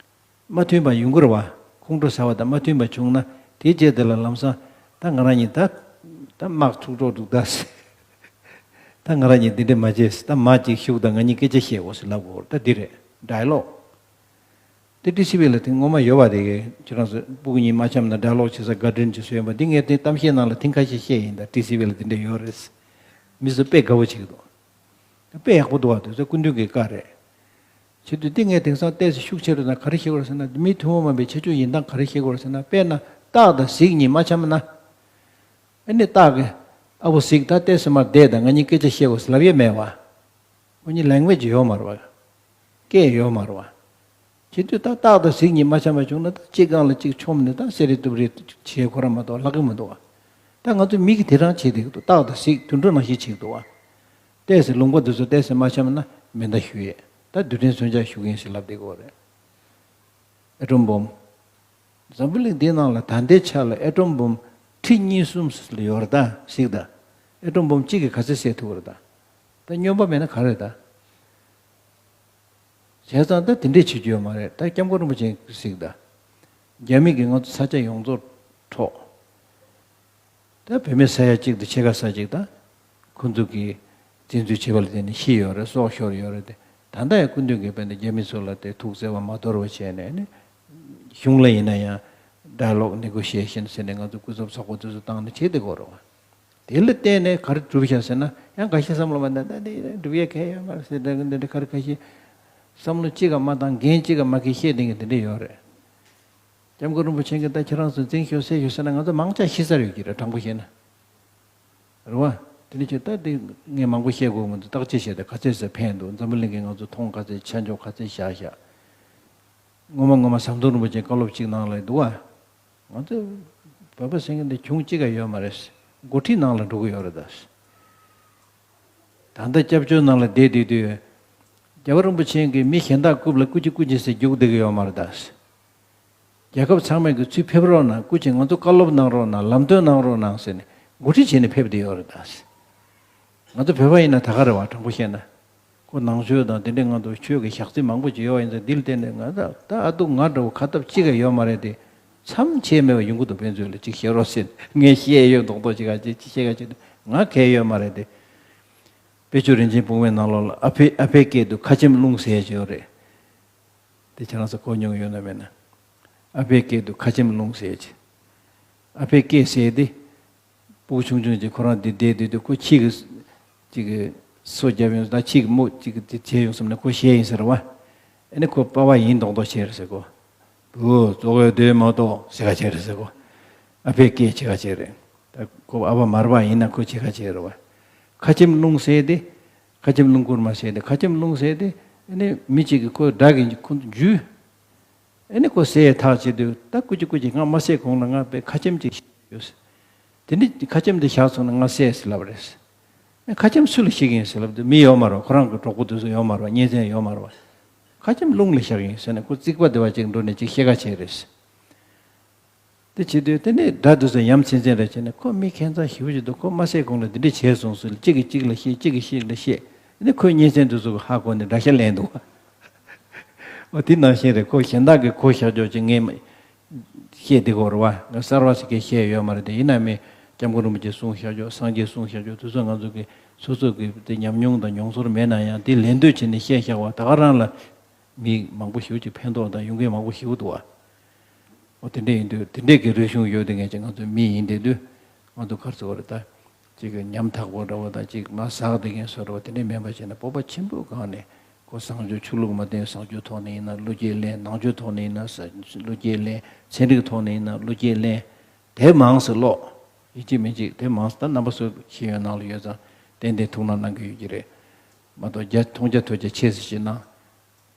མ་མཐུན་པ་ཡོང་གི་རེད་བ། ཁོང་ཁྲོ་ཟ་བ་དང་མ་མཐུན་པ་བྱུང་ན་དེའི་རྗེས་དེ་ལ་ལམ་སང་ད་ང་རང་གཉིས་ད་ད་དམག་ཚུགས་འགྲོ་འདུག་ད་ཟེར། ད་ང་རང་གཉིས་འདི་འདྲ་མ་བྱེད་ཟེར། ད་མ་ཅིག་བཞུགས་དང་ང་གཉིས་སྐད་ཆ་བཤད་དགོས་ཟེར་ལབ་དགོས་རེད། ད་འདི་རེད། ཌའི་ལོག་དེ་ཊི་སི་ཝི་ལ་དེ་སྔོན་མ་ཡོད་པ་དེ་གས་ཁྱེད་རང་ཚོ་སྤུ་གུ་གཉིས་མ་འཆམ་ན་ཌའི་ལོག་བྱེད་ས་ག་དྲིན་ཅིག་བཟོས་ཡོད་པ་འདི་ངས་དེ་གཏམ་བཤད་ནང་ལ་ཐེངས་ཁ་ཤས་བཤད་ཡིན། ད་ཊི་སི་ཝི་ལ་དེ་འདྲ་ཡོད་རེད་ཟེར། མི་ཚོ་དཔེ་དགའ་བོ་བྱེད་ཀྱི་འདུག་དཔེ་ཡག་པོ་འདུག་བ། དེ་ཚོ་སྐུ་མདུན་གྱི་བཀའ་རེད། བྱེད་དུས་འདི་ངས་དེང་སང་ཏོག་ཙམ་ཤུགས་ཆེ་རུ་དང་ག་རེ་བཤད་དགོས་རེད་ཟེར་ན། མི་ཐུན་མོང་མ་ཡིན་པའི་ཁྱད་ཆོས་ཡིན་སྟངས་ག་རེ་བཤད་དགོས་རེད་ཟེར་ན། དཔེར་ན་སྟག་དང་གཟིག་གཉིས་མ་འཆམ་ན། ཨ་ནི་སྟག་གིས་ཨ་བོ་གཟིག་ད་ཏོག་ཙམ་མར་བསྡད་དང་ང་གཉིས་སྐད་ཆ་བཤད་དགོས་ཟེར་ལབ་ཡས་མེད་བ། ཁོ་གཉིས་ལེང་གུ་ཨེ་ཇི་ཡོད་མ་རེད་བ། སྐད་ཡོད་མ་རེད་བ། བྱེད་དུས་ད་སྟག་དང་གཟིག་གཉིས་མ་འཆམ་པ་བྱུང་ན་ད་གཅིག་སྒང་ལ་གཅིག་མཆོངས་ནས་ད་སེ་རེ་སྟུབ་རེ་བྱེད་ཁོ་རང་མ་གཏོགས་ལྷག་གི་མི་འདུག་བ། ད་ང་ཚོ་མི་གིས་དེ་རང་བྱེད་བསྡད་ཀྱི་འདུག་སྟག་དང་གཟིག་དུད་འགྲོ་ནང་བཞིན་བྱེད་ཀྱི་འདུག་བ། ཏོག་ཙམ་ལུང་པ་འདི་ཚོ་ཏོག་ཙམ་མ་འཆམ་ན་མེ་མདའ་གཞུ་ཡས། ད་རྡུལ་ཕྲན་མཚོན་ཆ་གཞུ་གིན་ཞེས་ལབ་བསྡད་ཀྱི་ཡོད་རེད། ཨེ་ཊོམ་བོམ། འཛམ་བུ་གླིང་འདིའི་ནང་ལ་ད་ལྟའི་ཆ་ལ་ཨེ་ཊོམ་བོམ་ཁྲི་གཉིས་གསུམ་ལ་ཡོད་རེད་ད་གཟིག་ད། ཨེ་ཊོམ་བོམ་གཅིག་གིས་ག་ཚོད་བསད་ཐུབ་རེད་ད། ད་སྨྱོན་པ་མེད་ན་ག་རེད་ད། བྱས་ཙང་ད་དེ་འདྲས་བྱེད་རྒྱུ་ཡོད་མ་རེད། ད་སྐྱབས་མགོན་རིན་པོ་ཆེ་གཟིགས་ད། རྒྱ་མི་གིས་ང་ཚོ་ས་ཆ་ཡོངས་རྫོགས་འཕྲོག་ད་བོད་མི་ས་ཡ་གཅིག་དང་ཕྱེད་ཀ་ས་གཅིག་ད། ཁོ་ཚོ་གིས་བཙན་འཛུལ་བྱས་པ་ལ་བརྟེན་ནས་ཤི་ཡོད་རེད། སྲོག་ཤོར་ཡོད་རེད་དེ། ད་ལྟ་ཡང་སྐུ་མདུན་གྱིས་དཔེར་ན་རྒྱ་མི་ཚོ་ལ་དེ་ཐུགས་བརྩེ་བ་མ་དོར་བ་བྱས་ནས་ནི། གཞུང་ལ་ཡིན་ན་ཡང་ཌའི་ལོག་ནེ་གོ་ཤི་ཨེ་ཤན་ཟེར་ནས་ང་ཚོ་སྐུ་ཚབ་ཚོགས་པ་དེ་ཚོ་བཏང་ནས་བྱེད་བསྡད་ཀྱི་ཡོད་རེད་བ། དེ་ལ་བརྟེན་ནས་ག་རེ་གྲུབ་ཤག་ཟེར་ན། ཡང་འགའ་ཤས་བསམ་བློ་མ་བཏང་། ད་འདི་གྲུབ་ཡས་གང་ཡང་མ་རེད་ཟེར། འདྲ་འདྲ་ག་རེ་ཁ་ཤས་བསམ་བློ་གཅིག་ག་མ་བཏང་། འགན་གཅིག་ག་མ་འཁྱེར་བཤད་བསྡད་མཁན་དེ་འདྲ་ཡོད་རེད། སྐྱབས་མགོན་རིན་པོ་ཆེ་གིས་ད་ཁྱེད་རང་ཚོ་འཛིང་ཤོག་བསད་ཤོག་ཟེར་ན་ང་ཚོ་མང་ཆེ་ཤི་ས་རེད་ཀྱི་རེད། དྲང་པོ་བཤད་ན། རེད་བ། དེ་ནི་ཁྱོད་ད་དེ་ངས་མང་པོ་བཤད་དགོས་མི་འདུག་བརྟག་དཔྱད་བྱས་ཏེ་ག་ཚད་ཟེར་ཕན་འདུག་འཛམ་བུ་གླིང་གིས་ང་ཚོ་མཐོང་ག་ཚད་ཆ་འཇོག་ག་ཚད་བཞག་བཞག་ངོ་མ་ངོ་མ་ཟམ་གདོང་རིན་པོ་ཆེའི་བཀའ་སློབ་གཅིག་ནང་ལ་འདུག་བ། ང་ཚོ་ བོད་པ་ཟེར་མཁན་དེ་གྱོང་གཅིག་ཀ་ཡོད་མ་རེད། འགོ་ཁྲིད་ནང་ལ་འགྲོ་གི་ཡོད་རེད་ད། ད་ལྟ་སྐྱབས་བཅོལ་ནང་ལ་བསྡད་དུས་དུས། རྒྱལ་བ་རིན་པོ་ཆེ་གིས་མི་གཞན་དག་རྐུབ་ལ་སྐུ་མཁྱེན་སྐུ་མཁྱེན་ཟེར་རྒྱུག་བསྡད་ཀྱི་ཡོད་མ་རེད་ད། རྒྱལ་ཁབ་ཚང་མས་ཀྱི་ཚུར་ཕེབས་རོགས་གནང་། སྐུ་མཁྱེན་ང་ཚོ་བཀའ་སློབ་གནང་རོགས་གནང་། ལམ་སྟོན་གནང་རོགས་གནང་ཟེར་ནས་འགོ་ཁྲིད་བྱས་ནས་ཕེབས་བསྡད་ཡོད་རེད་ད། ང་ཚོ་བོད་པ་ཡིན་ན་ད་ག་རེད་བ། དྲང་པོ་བཤད་ན། ཁོ་ནང་ཆོས་དང་དེ་འདྲའི་ང་ཚོ་ཆོས་ཀྱི་ཞག་རྩི་མང་པོ་ཅིག་ཡོད་པ་ཡིན་ཙང་། འདི་ལ་བརྟེན་ནས་ང་ད་ད་ཨ་སྡུག་ང་འདྲ་བོ་ཁ་སྟབས་གཅིག་ཀ་ཡོད་མ་རེད་དེ། མཚམས་ཆད་མེད་པ་ཡོང་གི་འདུག་ཕན་ཚུན་ལ་གཅིག་བཤད་རོགས་ཟེར། ངས་བཤད་ཡོད་མདོག་མདོག་ཅིག་ག་ཅིག་ཅིག་བཤད་ག་ཅིག་ང་གལ་ཡོད་མ་རེད་དེ། དཔེ་ཆོས་རིན་ཆེན་པུས་མོའི་ནང་ལོགས་ལ་ཨ་ཕའི་ཨ་ཕའི་སྐད་དུ་ཁ་ཆེམས་རླུང་ཟེར་ཅིག་ཡོད་རེད། དེ་ཁྱེད་རང་ཚོ་གོ་མྱོང་ཡོད་ན་མེད་ན། ཨ་ཕའི་སྐད་དུ་ཁ་ཆེམས་རླུང་ཟེར་ཅིག་ཨ་ཕའི་སྐད་ཟེར་དེ། སྤུ་གུ་ཆུང་ཆུང་ཅིག་ཁོ་རང་འདི་བསྡད་དུས་དུས་ཁོ་ཁྱི་གི་ཅིག་གི་སོ་བརྒྱབ་ཡོང་ད། ཁྱི་གི་མོ་ཅིག་གི་དེ་བྱས་ཡོང་བསམ་ནས་ཁོ་བཤད་ཡིན་ཟེར་བ། ཨ་ནི་ཁོ་པ་ཕ་ཡིན་མདོག་མདོག་བྱས་རེད་ཟེར་གོ། བུ་ཙོག་གེ་སྡོད་མ་གཏོགས་ཟེར་ག་བྱས་རེད་ཟེར་གོ། ཨ་ཕའི་སྐད་བྱེད་ག་བྱས་རེད། ད་ཁོ་ཨ་ཕ་མར་པ་ཡིན་ན་ཁོ་བྱེད་ག་བྱས་རེད་བ། ཁ་ཆེམས་རླུང་ཟེར་དེ། ཁ་ཆེམས་རླུང་སྐུར་མ་ཟེར་དེ། ཁ་ཆེམས་རླུང་ཟེར་དེ། ཨ་ནི་མི་གཅིག་གིས་ཁོ་དགྲ་གི་ཁོ་འཇུས། ཨ་ནི་ཁོ་བསད་ཐག་བཅད་དུས་ད་སྐུ་མཁྱེན་སྐུ་མཁྱེན་ང་མ་བསད་གོང་ལ་ང་པའི་ཁ་ཆེམས་ཅིག་བཞག་ཡོད་ཟེར། དེ་ནི་ཁ་ཆེམས་དེ་བཞག་སོང་ན་ང་བསད་ཟེར་ལབ་རེད་ཟེར། ཨ་ཁ་ཆེམས་སུ་ལ་བཞག་ཡིན་ཟེར་ལབ་དུས་མི་ཡོད་མ་རེད། ཁོ་རང་གི་གྲོགས་པོ་དེ་ཚོ་ཡོད་མ་རེད། གཉེན་ཚན་ཡོད་མ་རེད། ཁ་ཆེམས་རླུང་ལ་བཞག་ཡིན་ཟེར་ནས་ཁོ་རྩིག་པ་དེ་བ་ཅིག་འགྲོ་ནས་ཅིག་བཤད་ག་བྱས་རེད་ཟེར། དེ་བྱེད་དུས་དེ་ནས་དགྲ་དེ་ཚོ་ཡ་མཚན་ཅན་རེད་བྱས་ནས་ཁོ་མི་ཁྱད་མཚར་ཞེ་པོ་ཅིག་འདུག་ཁོ་མ་བསད་གོང་ལ་འདི་འདྲས་བྱས་སོང་ཟེར། གཅིག་གིས་གཅིག་ལ་བཤད། གཅིག་གིས་གཅིག་ལ་བཤད། དེ་ནས་ཁོའི་གཉེན་ཚན་དེ་ཚོ་གིས་ཧ་གོ་ནས་དགྲ་ཤ་ལེན་འདུག་འོ་དེ་ནང་བཞིན་རེད། ཁོ་གཞན་དག་གིས་ཁོ་བཤད་ཕྱོགས་ཅིག་ངས་བཤད་བསྡད་ཀྱི་ཡོད་རེད་བ། ང་གསར་བ་ཞིག་གིས་བཤད་ཡོད་མ་རེད་དེ། ཡིན་ན་མི་སྐྱབས་མགོན་རིན་པོ་ཆེས་གསུངས་བཞག་ཕྱོགས། སངས་རྒྱས་གསུངས་བཞག་ཕྱོགས་དེ་ཚོ་ང་ཚོ་གི་སོ་སོ་གི་དེ་ཉམས་མྱོང་དང་མྱོང་ཚོར་མེད་ན་ཡང་དེ་ལེན་འདོད་བྱས་ནས་བཤད་བཞག་པ་ད་ག་རང་ལ་མི་མང་པོ་ཞེ་པོ་ཅིག་ཕན་ཐོགས་དང་ཡོང་མཁན་མང་པོ་ཞེ་པོ་འདུག་བ། འོ་དེ་འདྲས་ཡིན་དུས་དེ་འདྲས་ཀྱི་རིག་གཞུང་ཡོད་དེ་ངས་ཅིག་ང་ཚོ་མི་ཡིན་བསྡད་དུས་ང་ཚོ་ག་རེ་ཟེར་དགོས་རེད་ད། ཅིག་གི་ཉམ་ཐག་པོ་འདྲ་བོ་དང་ཅིག་མ་ཟག་བསྡད་མཁན་བཟོ་འདྲ་བོ་དེ་འདྲས་མིན་པ་བྱས་ན། སྤོབས་པ་ཆེན་པོའི་སྒང་ནས་ཁོ་བཟང་སྤྱོད་ཆོས་ལུགས་མ་བསྟེན་བཟང་སྤྱོད་ཐོག་ནས་ཡིན་ན་བློ་སྐྱེད་ལེན། ནང་ཆོས་ཐོག་ནས་ཡིན་ན་ས་བློ་སྐྱེད་ལེན། ཚན་རིག་ཐོག་ནས་ཡིན་ན་བློ་སྐྱེད་ལེན། དེབ་མང་ཙམ་ཀློག་ཡིན་གཅིག་མིན་གཅིག་དེབ་མང་ཙམ། ད་རྣམ་པ་ཚོ་ཤེས་ཡོན་ནང་ལ་ཡོད་ཙང་ཏན་ཏན་ཐུགས་སྣང་གནང་གི་ཡོད་ཀྱི་རེད་མ་གཏོགས། རྒྱ་མཐོང་རྒྱ་ཐོས་རྒྱ་ཆེ་ཙམ་ཞིག་གནང་།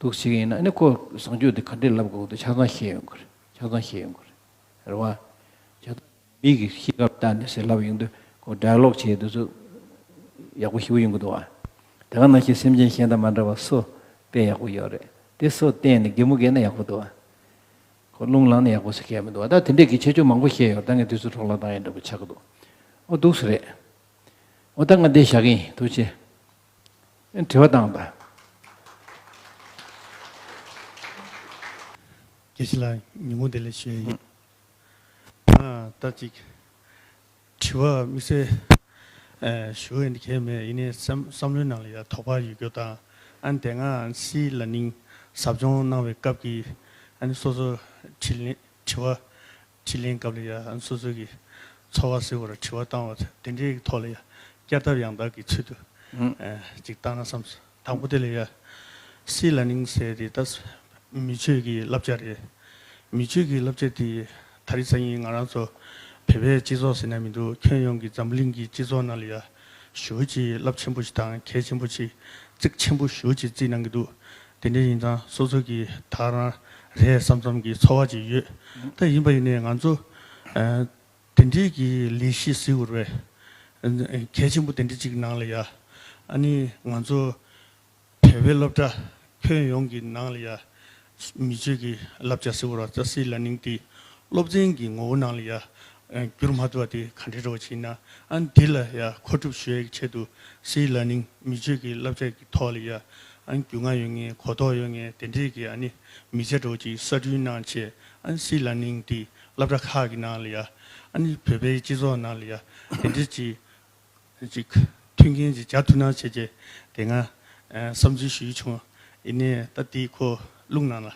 འདུག་ཟེར་གྱི་ཡིན་ན། ཨ་ནི་ཁོ་བཟང་སྤྱོད་དེ་ག་འདྲས་ལབ་དགོས་འདུག་ཆ་ཚང་ཤེས་ཡོང་གི་རེད། ཆ་ཚང་ཤེས་ཡོང་གི་རེད། རེད་བ། ཆ་ཚང་མི་གི་གཤིས་ཀ་ལྟ་ནས་ཟེར་ལབ་ཡོང་དུས་ཁོ་ཌའི་ལོག་བྱེད་དུས་ཚོ་ཡག་པོ་ཞེ་པོ་ཡོང་གི་འདུག་བ། དེ་ག་ནང་བཞིན་སེམས་ཅན་གཞན་དང་མ་འདྲ་བ་སོ་དཔེ་ཡག་པོ་ཡོད་རེད། དེ་སོ་བསྟན་ནས་གད་མོ་བགད་ན་ཡག་པོ་འདུག་བ། ཁོ་རླུང་ལངས་ན་ཡག་པོ་ཟེར་མཁན་མི་འདུག་བ། ད་དེ་འདྲས་ཀྱི་ཁྱད་ཆོས་མང་པོ་བཤད་ཡོད་རེད། ད་ངས་དུས་ཚོད་འཕྲོ་བརླག་བཏང་ཡ་འདྲ་པོ་ཆགས་ཀྱི་འདུག་འོ་འདུག་སེ་རེད། འོ་ད་ང་འདི་བཞག་གི་ཡིན། ཐུགས་རྗེ་ཆེ། དྲི་བ་བཏང་དང་། དགེ་བཤེས་ལགས་ཉིན་གུང་བདེ་ལེགས་ཞུ་ཡ་ཡིན། ཨ་ད་ཅིག་དྲི་བ་དམིགས་བསལ་ཨ་ཞུ་ཡ་འདི་གས་མེད། ཡིན་ནའི་བསམ་བསམ་བློའི་ནང་ལ་ཡ་དོགས་པ་ཡོད་རྒྱུ་དང་། ཨ་ནི་དེ་སྔ་སྲིད་བླ་གླིང་ཟབ་སྦྱོང་གནང་བའི་སྐབས་ཀྱི་ཨ་ནི་སོ་སོ་དྲིས་ལན་དྲི་བ། དྲིས་ལན་སྐབས་ལ་ཡ་སོ་སོ་གི་ཚོར་བ་ཟེར་བ་ར་དྲི་བ་བཏང་བ་དེ་འདྲའི་ཐོག་ལ་ཡ་བསྐྱར་ལྡབ་ཡང་ལྡབ་ཀྱི་ཚུལ་དུ་ཨུ། ཨ་ཅིག་བཏང་ན་བསམ་སོང་། དང་པོ་དེ་ལ་ཡ་སྲིད་བླ་གླིང་ཟེར་དེ་ད་མི་ཆོས་ཀྱི་བསླབ་བྱ་རེད། མི་ཆོས་ཀྱི་བསླབ་བྱ་དེ་ད་རེས་སང་ཉིན་ང་རང་ཚོ་བོད་པའི་སྤྱི་ཚོགས་ཟེར་ན་མི་འདུག་ཁྱོན་ཡོངས་ཀྱི་འཛམ་བུ་གླིང་གི་སྤྱི་ཚོགས་ནང་ལ་ཡ་ཞེ་པོ་ཅིག་རླབས་ཆེན་པོ་ཞིག་དང་གལ་ཆེན་པོ་ཞིག་བརྩི་ཆེན་པོ་ཞེ་པོ་ཅིག་བརྩི་གནང་གི་འདུག་དེ་འདྲ་ཡིན་ཙང་སོ་སོ་གི་ད་རང་རེད་བསམ་བསམ་གྱི་ཚོར་བ་ཅིག་ཡོད། ད་ཡིན་པ་ཡིན་ནའི་ང་ཚོ་ཨ་དེ་འདྲའི་གི་ལས་གཞི་ཟེར་དགོས་རེད་པས། གལ་ཆེན་པོ་དེ་འདྲ་ཅིག་ནང་ལ་ཡ། ཨ་ནི་ང་ཚོ་བོད་པའི་སློབ་གྲྭ་ཁྱོན་ཡོངས་ཀྱི་ནང་ལ་ཡ། མི་ཆོས་ཀྱི་བསླབ་བྱ་ཟེར་དགོས་རེད་པས། སྲིད་བླ་གླིང་དེ་སློབ་ཚན་གྱི་ངོ་བོ་ནང་ལ་ཡ། ཨ་བསྒྱུར་མ་ཐུབ་པ་དེ་ག་འདྲ་འདྲ་བོ་ཅིག་ཡིན་ན། ཨ་ནི་འདི་ལ་ཡ་མཁོ་སྒྲུབ་ཞུ་ཡའི་ཆེད་དུ་སྲིད་བླ་གླིང་མི་ཆོས་ཀྱི་བསླབ་བྱ་གི་ཐོག་ལ་ཡ། ཨ་ནི་རྒྱུས་མངའ་ཡོད་མཁན་གོ་རྟོགས་ཡོད་མཁན་དེ་འདྲས་ཀྱི་ཨ་ནི་མི་ཚེ་འདྲ་བོ་ཅིག་གསར་སྐྲུན་གནང་བྱས། ཨ་ནི་སྲིད་བླ་གླིང་དེ་སློབ་གྲྭ་ཁག་གི་ནང་ལ་ཡ། ཨ་ནི་བོད་པའི་སྤྱི་ཚོགས་ནང་ལ་ཡ་དེ་འདྲས་ཅིག་ཅིག་མཐུན་རྐྱེན་ཅིག་སྦྱར་ཐུབ་ན་བྱས་བྱས་དེ་སྔ་ཨ་བསམ་ཚུལ་ཞུ་ཡི་བྱུང་། ཡིན་ནའི་ད་དེ་ཁོ་རླུང་ནང་ལ་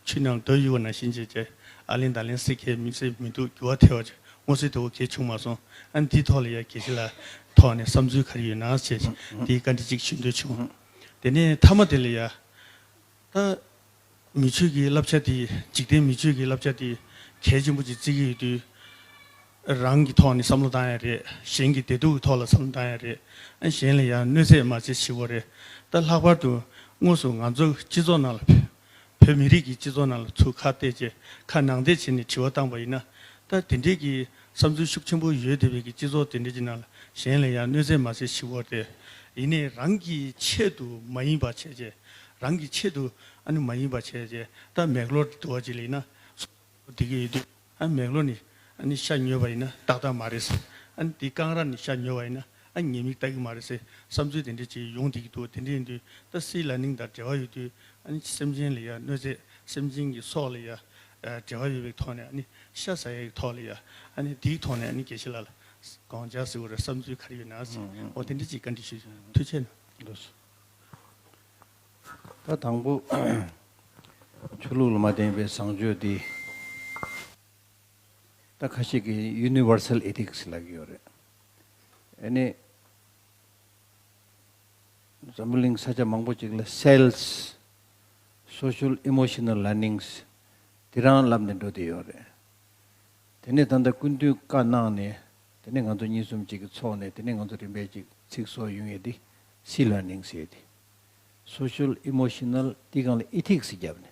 ཆུ་ནང་ལ་རྡོ་གཡུགས་པ་ནང་བཞིན་བྱས་བྱས་ཨ་ལན་ད་ལན་སེ་ཁའི་མི་ཚེ་མི་འདུག་འགྱུར་བ་ཐེབས་པ་བྱས། མངོན་གསལ་དོད་པོ་གལ་བྱུང་མ་སོང་། ཨ་ནི་དེའི་ཐོག་ལ་ཡ་དགེ་བཤེས་ལགས་ཐོག་ནས་བསམ་ཚུལ་ག་རེ་ཡོད་ན་བྱས་བྱས་དེའི་བཀའ་འདྲི་ཅིག་ཞུ་འདོད་བྱུང་། དེ་ནས་མཐའ་མ་དེ་ལ་ཡ། ད་མི་ཆོས་ཀྱི་བསླབ་བྱ་དེ། འཇིག་རྟེན་མི་ཆོས་ཀྱི་བསླབ་བྱ་དེ་གལ་ཆེན་པོ་ཅིག་བརྩི་གི་ཡོད་དུས། རང་གི་ཐོག་ནས་བསམ་བློ་བཏང་ཡ་རེད། གཞན་གྱི་བདེ་སྡུག་གི་ཐོག་ལ་བསམ་བློ་བཏང་ཡ་རེད། ཨ་གཞན་ལ་ཡང་གནོད་འཚེ་མ་བྱེད་ཞེས་པ་རེད། ད་ལྷག་པར་དུ་དངོས་སུ་ང་ཚོ་སྤྱི་ཚོགས་ནང་ལ་བོད་མི་རིགས་ཀྱི་སྤྱི་ཚོགས་ནང་ལ་ཚུར་ཁ་གཏད་བྱས་ཁ་ནང་བསྡད་བྱས་ནས་དྲི་བ་བཏང་པ་ཡིན་ན། ད་དེ་འདྲའི་གི་ བསམ་ཚུལ་ཤུགས་ཆེན་པོ་ཡོད་བསྡད་པའི་གི་སྤྱི་ཚོགས་དེ་འདྲ་ཅིག་ནང་ལ་གཞན་ལ་ཡང་གནོད་འཚེ་མ་བྱེད་ཤི་བོར་ཏེ། ཡིན་ནའི་རང་གི་ཆེད་དུ་མ་ཡིན་པ་བྱས་རྗེས། རང་གི་ཆེད་དུ་ཨ་ནི་མ་ཡིན་པ་བྱས་རྗེས་ད་མེག་ལོར་དུ་བ་ཅིག་ལ་ཡིན་ན་སྡོད་ཀྱི་ཡོད་དུས། ཨ་མེག་ལོར་ནི་ཨ་ནི་ཤ་ཉོས་པ་ཡིན་ན་ཏག་ཏག་མ་རེད་ཟེར། ཨ་ནི་དེ་རྐང་ར་ནི་ཤ་ཉོས་པ་ཡིན་ན་ཨ་ཉེས་དམིགས་ལྟ་གི་མ་རེད་ཟེར། བསམ་ཚུལ་དེ་འདྲ་ཅིག་ཡོང་བསྡད་ཀྱི་འདུག་དེ་འདྲ་ཡིན་དུས་ད་སི་ལར་ནིང་དང་འབྲེལ་བ་ཡོད་དུས། ཨ་ནི་སེམས་ཅན་ལ་ཡ་གནོད་འཚེ། སེམས་ཅན་གྱི་སྲོག་ལ་ཡ་ཨ་འབྲེལ་བ་ཡོད་པའི་ཐོག་ནས། ཨ་ནི་ཤ་ཟ་ཡའི་ཐོག་ལ་ཡ། ཨ་ནི་དེའི་ཐོག་ནས་ཨ་ནི་དགེ་བཤེས་ལགས་ལ་དགོངས་འཆར་ཟེར་བ་རེད། བསམ་ཚུལ་ག་རེ་ཡོད་ན་ཟེར། ཨོ་དེ་འདྲ་ཅིག་བཀའ་འདྲི་ཞུ། ཐུགས་རྗེ་ཆེ། ལགས་སོ། ད་དང་པོ་ཆོས་ལུགས་ལ་མ་བརྟེན་པའི་བཟང་སྤྱོད་འདི་ད་ཁ་ཤས་ཀྱིས་ཡུ་ནི་ཝར་སལ་ཨེ་ཐིག་སི་ལབ་ཀྱི་ཡོད་རེད། ཨ་ནི་འཛམ་བུ་གླིང་ས་ཆ་མང་པོ་ཅིག་ལ་སེལ་སི། སོ་ཤལ་ཨི་མོ་ཤི་ནལ་ལར་ནིང་སི། དེ་རང་ལབ་ནས་འགྲོ་བསྡད་ཡོད་རེད། དེ་ནས་ད་ལྟ་སྐུ་མདུན་བཀའ་གནང་ནས། དེ་ནས་ང་ཚོ་གཉིས་གསུམ་ཅིག་གིས་ཚོགས་ནས། དེ་ནས་ང་ཚོ་རིམ་པས་ཅིག་ཚིག་བཟོ་ཡོང་ཡས་དེ་སི་ལར་ནིང་སི་ཟེར་ཏེ། སོ་ཤལ་ཨི་མོ་ཤི་ནལ་དེའི་སྒང་ལ་ཨེ་ཐིག་སི་བརྒྱབ་ནས།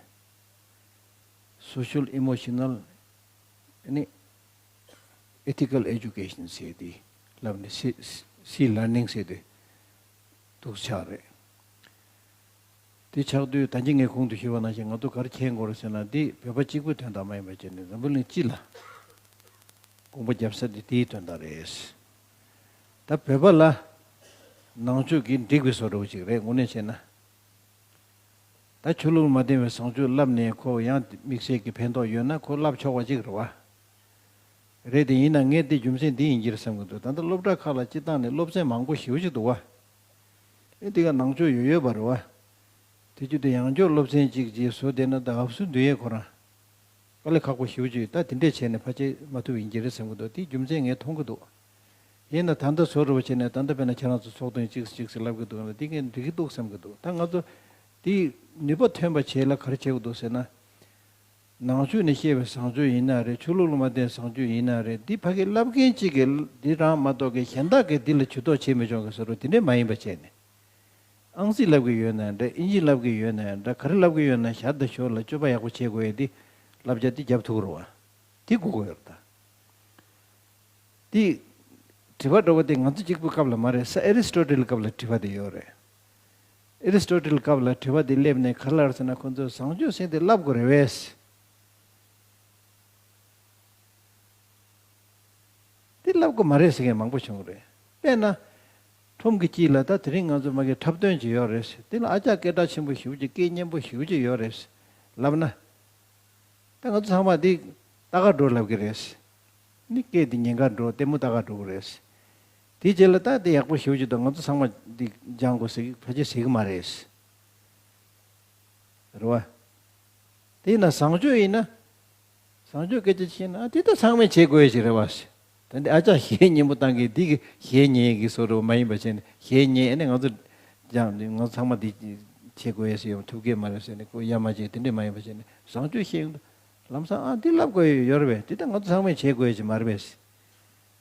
སོ་ཤལ་ཨི་མོ་ཤི་ནལ་ཨ་ནི་ཨེ་ཐི་ཀལ་ཨེ་ཇུ་ཀེ་ཤན་ཟེར་ཏེ་ལབ་ནས་སི་སི་ལར་ནིང་སི་ཟེར་ཏེ་འདུག་ཆགས་རེད། དེ་ཆགས་དུས་ད་གིན་ངས་གོང་དུ་ཞུས་པ་ནང་བཞིན་ང་ཚོ་ག་རེ་མཁྱེན་དགོས་རེད་ཟེར་ན། འདི་བོད་པ་གཅིག་པུའི་དོན་དག་མ་ཡིན་པ་བྱས་ནས་འཛམ་བུ་གླིང་སྤྱི་ལ་དགོངས་པ་བརྒྱབ་ས་དེ་དེའི་དོན་དག་རེད། ད་བོད་པ་ལ་ནང་ཆོས་ཀྱིས་འགྲིག་པའི་བཟོ་འདྲ་བོ་ཅིག་རེད། དངོས་གནས་བྱས་ན། ད་ཆོས་ལུགས་ལ་མ་བརྟེན་པའི་བཟང་སྤྱོད་བསླབས་ནས་ཁོ་ཡང་དམིགས་བསལ་གྱི་ཕན་ཐོགས་ཡོད་ན་ཁོ་བསླབ་ཆོག་པ་ཅིག་རེད་བ། རེད་དེ། ཡིན་ན་ངས་འདི་རྒྱུ་མཚན་འདི་ཡིན་གྱི་རེད་བསམ་གྱི་འདུག་ད་ལྟ་སློབ་གྲྭ་ཁག་ལ་སྤྱི་བཏང་ནས་སློབ་ཚན་མང་པོ་ཞེ་པོ་ཅིག་འདུག་བ། ཨེ་འདི་ག་ནང་ཆོས་ཡོད་ཡོད་པ་རེད་བ། དེ་བརྒྱུད་དེ་ཡང་སྐྱོར་སློབ་ཚན་གཅིག་ཅིག་བཟོ་བསྡད་ན་ད་ཧབ་སུ་འདུས་ཡས་ཁོ་རང་དཀའ་ལས་ཁག་པོ་ཞེ་པོ་ཅིག་ད་དེ་འདྲས་བྱས་ནས་ཕལ་ཆེར་མ་ཐུབ་ཡིན་གྱི་རེད་བསམ་གྱི་འདུག་དེའི་རྒྱུ་མཚན་ངས་མཐོང་གི་འདུག་ཡིན་ན་ད་ལྟ་བཟོ་འདྲ་བོ་བྱས་ནས་ད་ལྟ་དཔེར་ན་ཁྱེད་རང་ཚོ་ཚོགས་ཐེངས་གཅིག་གཅིག་ཟེར་ལབ་ཀྱི་འདུག་ན་འདི་ངས་འགྲིག་གི་འདུག་བསམ་གྱི་འདུག་ད་ང་ཚོ་འདི་ནུས་པ་ཐོན་པ་བྱེད་ལ་ག་རེ་བྱེད་དགོས་འདུག་ཟེར་ན། ནང་ཆོས་ནས་བཤད་པའི་བཟང་སྤྱོད་ཡིན་ན་རེད། ཆོས་ལུགས་ལ་མ་བརྟེན་བཟང་སྤྱོད་ཡིན་ན་རེད། འདི་ཕ་གི་བསླབ་མཁན་གཅིག་གིས་འདི་རང་མ་གཏོགས་ཀྱི་གཞན་དག་གིས་འདི་ལ་ཇུས་གཏོགས་བྱེད་མི་ཆོག་གི་བཟོ་འདྲ་དེ་འདྲས་མ་ཡིན་པ་བྱས་ནས། ཨང་རྩིས་བསླབ་ཀྱི་ཡོད་ན་འདྲ། ཨིན་ཇི་བསླབ་ཀྱི་ཡོད་ན་འདྲ། ག་རེ་བསླབ་ཀྱི་ཡོད་ན་ཞར་དང་ཞོར་ལ་སྤྱོད་པ་ཡག་པོ་བྱེད་དགོས་ཡས་འདི་བསླབ་བྱ་འདི་རྒྱབ་ཐུབ་རེད་བ། འདི་དགོས་ཀྱི་ཡོད་རེད་ད། འདི་དྲི་བ་འདྲ་བོ་དེ་ང་ཚོ་གཅིག་པུའི་སྐབས་ལ་མ་རེད། ས་ཨེ་རི་སི་ཊོ་ཊལ་སྐབས་ལ་དྲི་བ་དེ་ཡོད་རེད། ཨེ་རི་སི་ཊོ་ཊལ་སྐབས་ལ་དྲི་བ་དེ་སླེབས་ནས་ག་རེ་ལབ་ཟེར་ན། ཁོ་ཚོས་བཟང་སྤྱོད་ཟེར་དེ་བསླབ་དགོས་རེད་བས། དེ་བསླབ་དགོས་མ་རེད་ཟེར་མཁན་མང་པོ་བྱུང་རེད། དཔེར་ན། ཁྲོམ་གྱི་དཀྱིལ་ལ་ད་དེ་རིང་ང་ཚོ་མ་གི་འཁྲབ་སྟོན་ཅིག་ཡོད་རེད། དེ་ལ་ཨ་ཅག་སྐད་གྲགས་ཆེན་པོ་ཞེ་པོ་ཅིག་སྐད་སྙན་པོ་ཞེ་པོ་ཅིག་ཡོད་རེད་ལབ་ན། ད་ང་ཚོ་ཚང་མ་འདི་ལྟ་ག་འགྲོ་ལབ་ཀྱི་རེད། ནི་སྐད་འདི་ཉན་ག་འགྲོ། ལྟད་མོ་ལྟ་ག་འགྲོ་གི་རེད། དེའི་རྗེས་ལ་ད་འདི་ཡག་པོ་ཞེ་པོ་ཅིག་འདུག་ང་ཚོ་ཚང་མ་འདི་སྦྱང་དགོས་ཟེར་གི་ཕལ་ཆེར་ཟེར་གི་མ་རེད། རེད་བ། དེ་ཡིན་ན་བཟང་སྤྱོད་ཡིན་ན། བཟང་སྤྱོད་སྐད་ཆ་བཤད་ན་ཨ་དེ་ད་ཚང་མས་བྱེད་དགོས་ཡ་ཞིག་རེད་བ། ད་འདི་ཨ་ཅག་གཞས་སྙན་པོ་བཏང་གི་འདི་གི་གཞས་ཉན་གི་བཟོ་འདྲ་བོ་མ་ཡིན་པ་བྱས་ནས། གཞས་ཉན་ཨ་ནི་ང་ཚོ་སྦྱང་ང་ཚོ་ཚང་མ་འདི་བྱེད་དགོས་ཡ་ཞིག་ཡོང་ཐུབ་ཀྱི་མ་རེད་ཟེར་ནས་ཁོ་ཡ་མ་བྱས། དེ་འདྲས་མ་ཡིན་པ་བྱས་ནས་བཟང་སྤྱོད་བཤད་ཡོང་དུས་ལམ་སང་ཨ་འདི་བསླབ་དགོས་ཡ་ཡོད་རེད་བས། འདི་ད་ང་ཚོ་ཚང་མས་བྱེད་དགོས་ཡ་ཞིག་མ་རེད་བས།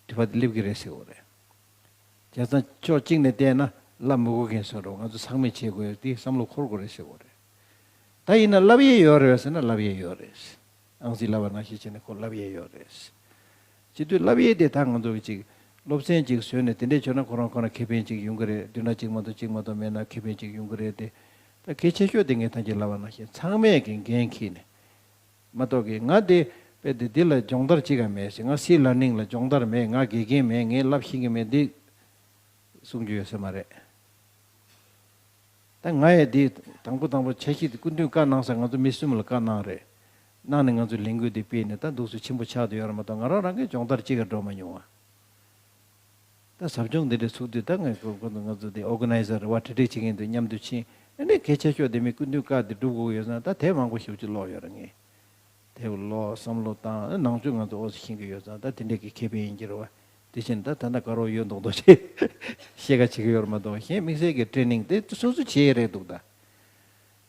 དྲི་བ་འདི་སླེབས་ཀྱི་རེད་ཟེར་བ་རེད། བྱས་ཙང་ཕྱོགས་གཅིག་ནས་བལྟས་ན་བསླབ་མི་དགོས་མཁན་བཟོ་འདྲ་བོ། ང་ཚོ་ཚང་མས་བྱེད་དགོས་ཡ་འདི་བསམ་བློ་འཁོར་དགོས་རེད་ཟེར་བ་རེད། ད་ཡིན་ན་བསླབ་ཡས་ཡོད་རེད་ཟེར་ན་བསླབ་ཡས་ཡོད་རེད། ཨང་རྩིས་བསླབ་པ་ནང་བཞིན་བྱས་ནས་ཁོ་བསླབ་ཡས་ཡོད་རེད། བྱེད་དུས་བསླབ་ཡས་དེ་ད་ང་ཚོ་གི་ཅིག་སློབ་ཚན་ཅིག་བཟོས་ནས་དེ་འདྲས་བྱས་ན་ཁོ་རང་ཁོ་རང་ཁེ་ཕན་ཅིག་ཡོང་གི་རེད། བདུན་ཕྲག་གཅིག་མ་གཏོགས་གཅིག་མ་གཏོགས་མེད་ན་ཁེ་ཕན་ཅིག་ཡོང་གི་རེད་དེ། ད་གལ་ཆེ་ཤོས་དེ་ངས་ད་གིན་ལབ་པ་ནང་བཞིན་ཚང་མས་ཀྱི་འགན་འཁྱེར་ནས། མ་གཏོགས་ཀྱི་ང་དེ་དཔེ་དེ་འདི་ལ་སྦྱོང་བརྡར་ཅིག་ཡང་མེད་ཟེར། ང་སི་ལར་ནིང་ལ་སྦྱོང་བརྡར་མེད། ང་དགེ་རྒན་མེད། ངས་བསླབ་ཤེས་ཀྱི་མེད། འདི་གསུང་རྒྱུ་ཡོད་ས་མ་རེད། ད་ང་ཡང་འདི་དང་པོ་དང་པོ་འཆར་གཞི་དེ་སྐུ་མདུན་བཀའ་གནང་ས་ང་ཚོ་མི་གསུམ་ལ་བཀའ་གནང་རེད། གནང་ནས་ང་ཚོས་ལས་འགུལ་འདི་སྤེལ་ནས་ད་འདུག་སེ་ཆེན་པོ་ཆགས་བསྡད་ཡོད་རེད་མ་གཏོགས་ང་རང་རང་གིས་སྦྱོང་བརྡར་ཅིག་ཡང་འགྲོ་མ་མྱོང་བ། ད་ཟབ་སྦྱོང་འདི་འདྲ་ཚུགས་དུས་ད་ང་ཁོ་ཁོ་ང་ཚོ་དེ་ཨོར་ག་ནའི་ཛར་རེད་བ། གྲ་སྒྲིག་བྱེད་མཁན་དེ་མཉམ་དུ་ཕྱིན། ཨ་ནི་གལ་ཆེ་ཤོས་དེ་མི་སྐུ་མདུན་བཀའ་དེ་སྒྲུབ་དགོས་ཀྱི་ཡོད་ཙང་ད་དེབ་མང་པོ་ཞེ་པོ་ཅིག་ཀློག་ཡོད་རེད་ངས། དེབ་ཀློག་བསམ་བློ་བཏང་། ཨ་ནང་ཆོས་ང་ཚོ་ཨོ་ཙི་ཤེས་ཀྱི་ཡོད་ཙང་ད་དེ་འདྲས་ཀྱི་ཁེ་ཕན་ཡིན་གྱི་རེད་བ། དེ་བཞིན་ད་ད་ལྟ་དགའ་རོགས་ཡོད་མདོག་མདོག་བྱས་བཤད་ཁ་བྱེད་ཀྱི་ཡོད་རེད་མ་གཏོགས་གཞན་དམིགས་བསལ་གྱི་ཊེ་རེ་ནིང་དེ་སོ་སོ་བྱེད་ཡས་རེད་འདུག་ད་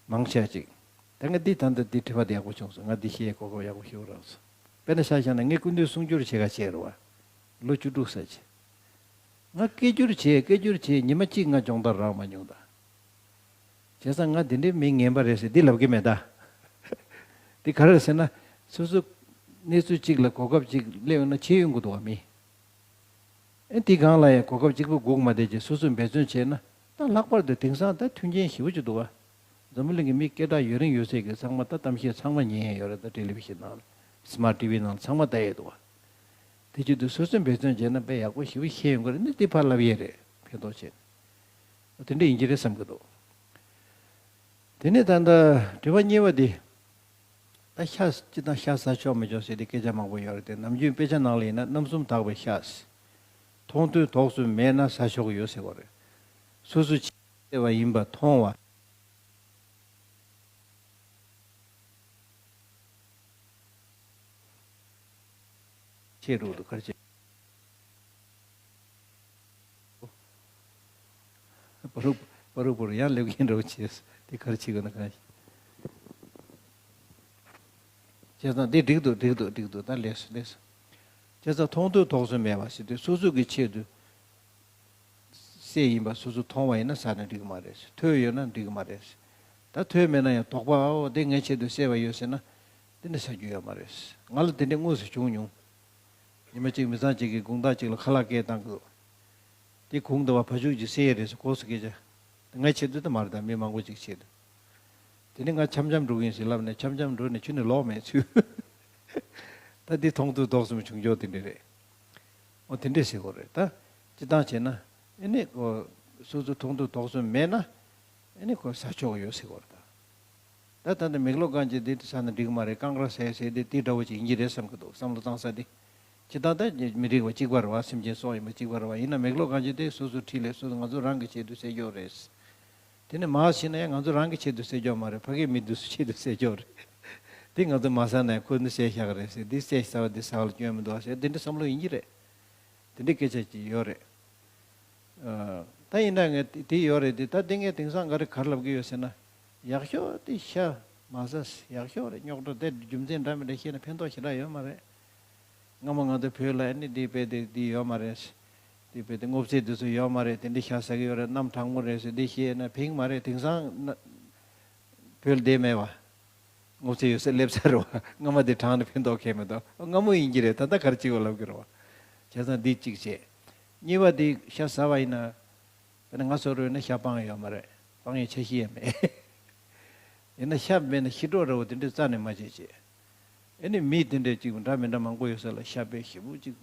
མང་ཆེ་ཅིག་ད་ང་འདི་ད་ལྟ་འདི་དྲི་བ་འདི་ཡག་པོ་བྱུང་སོང་། ང་འདི་བཤད་གོ་སྐབས་ཡག་པོ་ཞིག་རག་སོང་། དཔེར་ན་ཆ་བཞག་ན་ངས་སྐུ་མདུན་གསུང་སྒྱུར་བྱེད་ག་བྱས་རེད་བ། ལོ་བཅུ་དྲུག་ཙམ་བྱས། ང་སྐད་སྒྱུར་བྱས་སྐད་སྒྱུར་བྱས་ཉི་མ་གཅིག་ང་སྦྱོང་བརྡར་རག་མ་མྱོང་ད། བྱས་ཙང་ང་འདི་འདྲའི་མི་ངན་པ་རེད་ཟེར་འདི་ལབ་ཀྱི་མེད་ད། འདི་ག་རེ་རེད་ཟེར་ན། སོ་སོ་ གནས་ཚུལ་གཅིག་ལ་གོ་སྐབས་གཅིག་སླེབས་ཡོང་ན་བྱེད་ཡོང་གི་འདུག་བ་མི། ཨེ་འདི་སྒང་ལ་ཡང་གོ་སྐབས་གཅིག་པུ་སྒུག་མ་བསྡད་ཀྱི་སོ་སོས་འབད་བརྩོན་བྱས་ན་ད་ལྷག་པར་དུ་དེང་སང་ད་མཐུན་རྐྱེན་ཞེ་པོ་ཅིག་འདུག་བ། འཛམ་བུ་གླིང་གི་མི་སྐད་གྲགས་ཡོད་རིང་ཡོད་ཚད་ཀྱི་ཚང་མ་ད་གཏམ་བཤད་ཚང་མ་ཉན་ཡ་ཡོད་རེད། ད་ཊེ་ལི་བི་ཤན་ནང་ལ་སི་མཱར་ཊི་ཝི་ནང་ལ་ཚང་མ་ལྟ་ཡས་འདུག་བ། དེ་བྱེད་དུས་སོ་སོས་འབད་བརྩོན་བྱས་ན་དཔེ་ཡག་པོ་ཞེ་པོ་ཤེས་ཡོང་གི་རེད། ནི་དེ་ཕར་ལབ་ཡས་རེད། ཕན་ཐོགས་བྱས་ནས་དེ་འདྲ་ཡིན་གྱི་རེད་བསམ་གྱི་འདུག་དེ་ནས་ད་ལྟ་དྲི་བ་གཉིས་པ་འདི། ད་ཤ་སྤྱི་དང་ཤ་ཟ་ཆོག་མི་ཆོག་ཟེར་ཏེ་སྐད་ཆ་མང་པོ་ཡོད་རེད་དེ། ནམ་རྒྱུན་དཔེ་ཆ་ནང་ལ་ཡིན་ན་རྣམ་གསུམ་དག་པའི་ཤ་མཐོང་ཐོས་དོགས་གསུམ་མེད་ན་ཟ་ཆོག་གི་ཡོད་ཟེར་བ་རེད། སོ་སོ་ཆེ་བ་ཡིན་པ་མཐོང་བ། ཆེ་རུ་དུ་གར་ཆེ། པ་རུ་པ་རུ་པ་རུ་ཡང་སླེབས་ཀྱིན་འགྲོ་བྱས། དེ་གར་ཆེ་གི་ན་གང་ཞིག་བྱས་ཙང་དེ་འགྲིག་འདུག་འགྲིག་འདུག་འགྲིག་འདུག་ད་ལས་སོ་ལས་སོ། བྱས་ཙང་མཐོང་ཐོས་དོགས་གསུམ་མེད་པ་ཟེར་དུས་སོ་སོ་གི་ཆེད་དུ། སྲས་ཡིན་པ་སོ་སོ་མཐོང་བ་ཡིན་ན་ཟ་ན་འགྲིག་གི་མ་རེད། ཐོས་ཡོད་ན་འགྲིག་གི་མ་རེད། ད་ཐོས་མེད་ན་ཡང་དོགས་པ་ཨའོ་དེ་ངའི་ཆེད་དུ་གསོས་པ་ཡོད་ཟེར་ན་དེ་ནི་ཟ་རྒྱུ་ཡོད་མ་རེད། ང་ལ་དེ་འདྲ་དངོས་སུ་བྱུང་མྱོང་། ཉི་མ་གཅིག་མི་ཚང་གཅིག་གིས་དགུང་དག་ཅིག་ལ་ཁ་ལག་སྐད་བཏང་གི་འདུག་དེ་གུང་ཟླ་བ་བ་ཕྱུགས་ཀྱིས་གསོས་ཡས་རེད་ཟེར་གོ་སོ་སྐད་ཆ། ངའི་ཆེད་དུ་ད་མ་རེད། ད་མི་མང་པོ་ཅིག་ཆེད་དུ། དེ་ནི་ང་འཆམ་འཆམ་འགྲོ་གི་ཡིན་ཟེར་ལབ་ནས་འཆམ་འཆམ་འགྲོ་ནས་ཁྱོན་ནས་ལོག་མེད་ཚུལ། ད་འདི་མཐོང་ཐོས་དོགས་གསུམ་བྱུང་ཆོག་དེ་འདྲ་རེད། འོ་དེ་འདྲས་ཟེར་དགོས་རེད། ད་སྤྱི་བཏང་བྱས་ན་ཨེ་ནི་ཁོ་སོ་སོ་མཐོང་ཐོས་དོགས་གསུམ་མེད་ན་ཨེ་ནི་ཁོ་ཟ་ཆོག་ཡོད་ཟེར་དགོས་རེད། ད་ད་ལྟ་མིག་ལོག་གང་ཅི་འདི་ཟ་ན་འགྲིག་མ་རེད། རྐང་ར་ཟས་ཟས་འདི་དེ་འདྲ་བོ་ཅིག་ཡིན་གྱི་རེད་བསམ་གི་འདུག་བསམ་བློ་བཏང་ས་འདི། སྤྱི་བཏང་ད་མི་འགྲིག་པ་གཅིག་པ་རེད་བ། སེམས་ཅན་སྲོག་ཡིན་པ་གཅིག་པ་རེད་བ། ཡིན་ན་མིག་ལོག་གང་ཅི་དེ་སོ་སོ་འཁྲིས་ལས་སོ་སོ་ང་ཚོ་རང་གི་ཆེད་དུ་ཟས་རྒྱུ་རེད། དེ་ནས་མར་ཕྱིན་ན་ཡང་ང་ཚོ་རང་གི་ཆེད་དུ་ཟས་རྒྱུ་མ་རེད། ཕ་གིའི་མི་འདི་ཚོ་ཆེད་དུ་ཟས་རྒྱུ་རེད། དེ་ང་ཚོ་མ་ཟ་ན་ཡང་ཁོ་ནི་ཟས་བཞག་རེད་ཟེར། འདི་ཟས་ཟ་བ་འདི་ཟ་བ་ལ་སྐྱོན་མི་འདུག་ཟེར་དེ་འདྲ་བསམ་བློ་ཡིན་གྱི་རེད། དེ་འདྲའི་སྐད་ཆ་ཅིག་ཡོད་རེད། ཨ། ད་ཡིན་ན་ངས་དེ་དེ་ཡོད་རེད་དེ། ད་དེ་ངས་དེང་སང་ག་རེ་ག་རེ་ལབ་ཀྱི་ཡོད་ཟེར་ན། ཡག་ཤོས་དེ་ཤ་མ་ཟ། ཡག་ཤོས་རེད། རྙོག་དྲ་དེ་རྒྱུ་མཚན་འདྲ་མི་འདྲ་བཤད་ན་ཕན་ཐོགས་ཞེ་དྲག་ཡོད་མ་རེད། སྔ་མོ་ང་ཚོ་བོད་ལ་ཨ་ནི་འདི་དཔེ་དེ་འདི་ཡོད་མ་རེད། འདི་དཔེ་དེ་སྔོ་ཚལ་དེ་ཚོ་ཡོད་མ་རེད། དེ་འདྲ་ཤ་ཟ་གི་ཡོད་རེད། གནམ་གྲང་མོ་རེད་ཟེར་འདི་བཤད་ན་ཕན་གི་མ་རེད། དེང་སང་ན་བོད་ལ་བསྡད་མེད་བ། སྔོ་ཚལ་ཡོད་སར་སླེབས་ཚར་བ། སྔ་མ་དེ་གྲང་ནས་ཕན་ཐོགས་ཁེལ་མི་འདུག་སྔ་མོ་ཡིན་གྱི་རེད། ད་ལྟ་ག་རེ་བྱེད་དགོས་ལབ་ཀྱི་རེད་བ། བྱས་ཙང་འདི་གཅིག་བྱས། གཉིས་པ་དེ་ཤ་ཟ་བ་ཡིན་ན། དཔེར་ན་ང་ཚོ་རུ་ཡིན་ན་ཤ་སྤང་ཡོད་མ་རེད། སྤང་ཡའི་ཆ་ཤས་ཡང་མེད། ཡིན་ན་ཤ་མེད་ན་ཤི་གྲོགས་འདྲ་བོ་དེ་འདྲས་རྩ་ནས་མ་བྱེད་ཅེས། ཨེ་ནི་མི་དེ་འདྲས་ཅིག་འདྲ་མི་འདྲ་མང་པོ་ཡོད་ས་ལ་ཤ་དཔེ་ཞེ་པོ་ཅིག་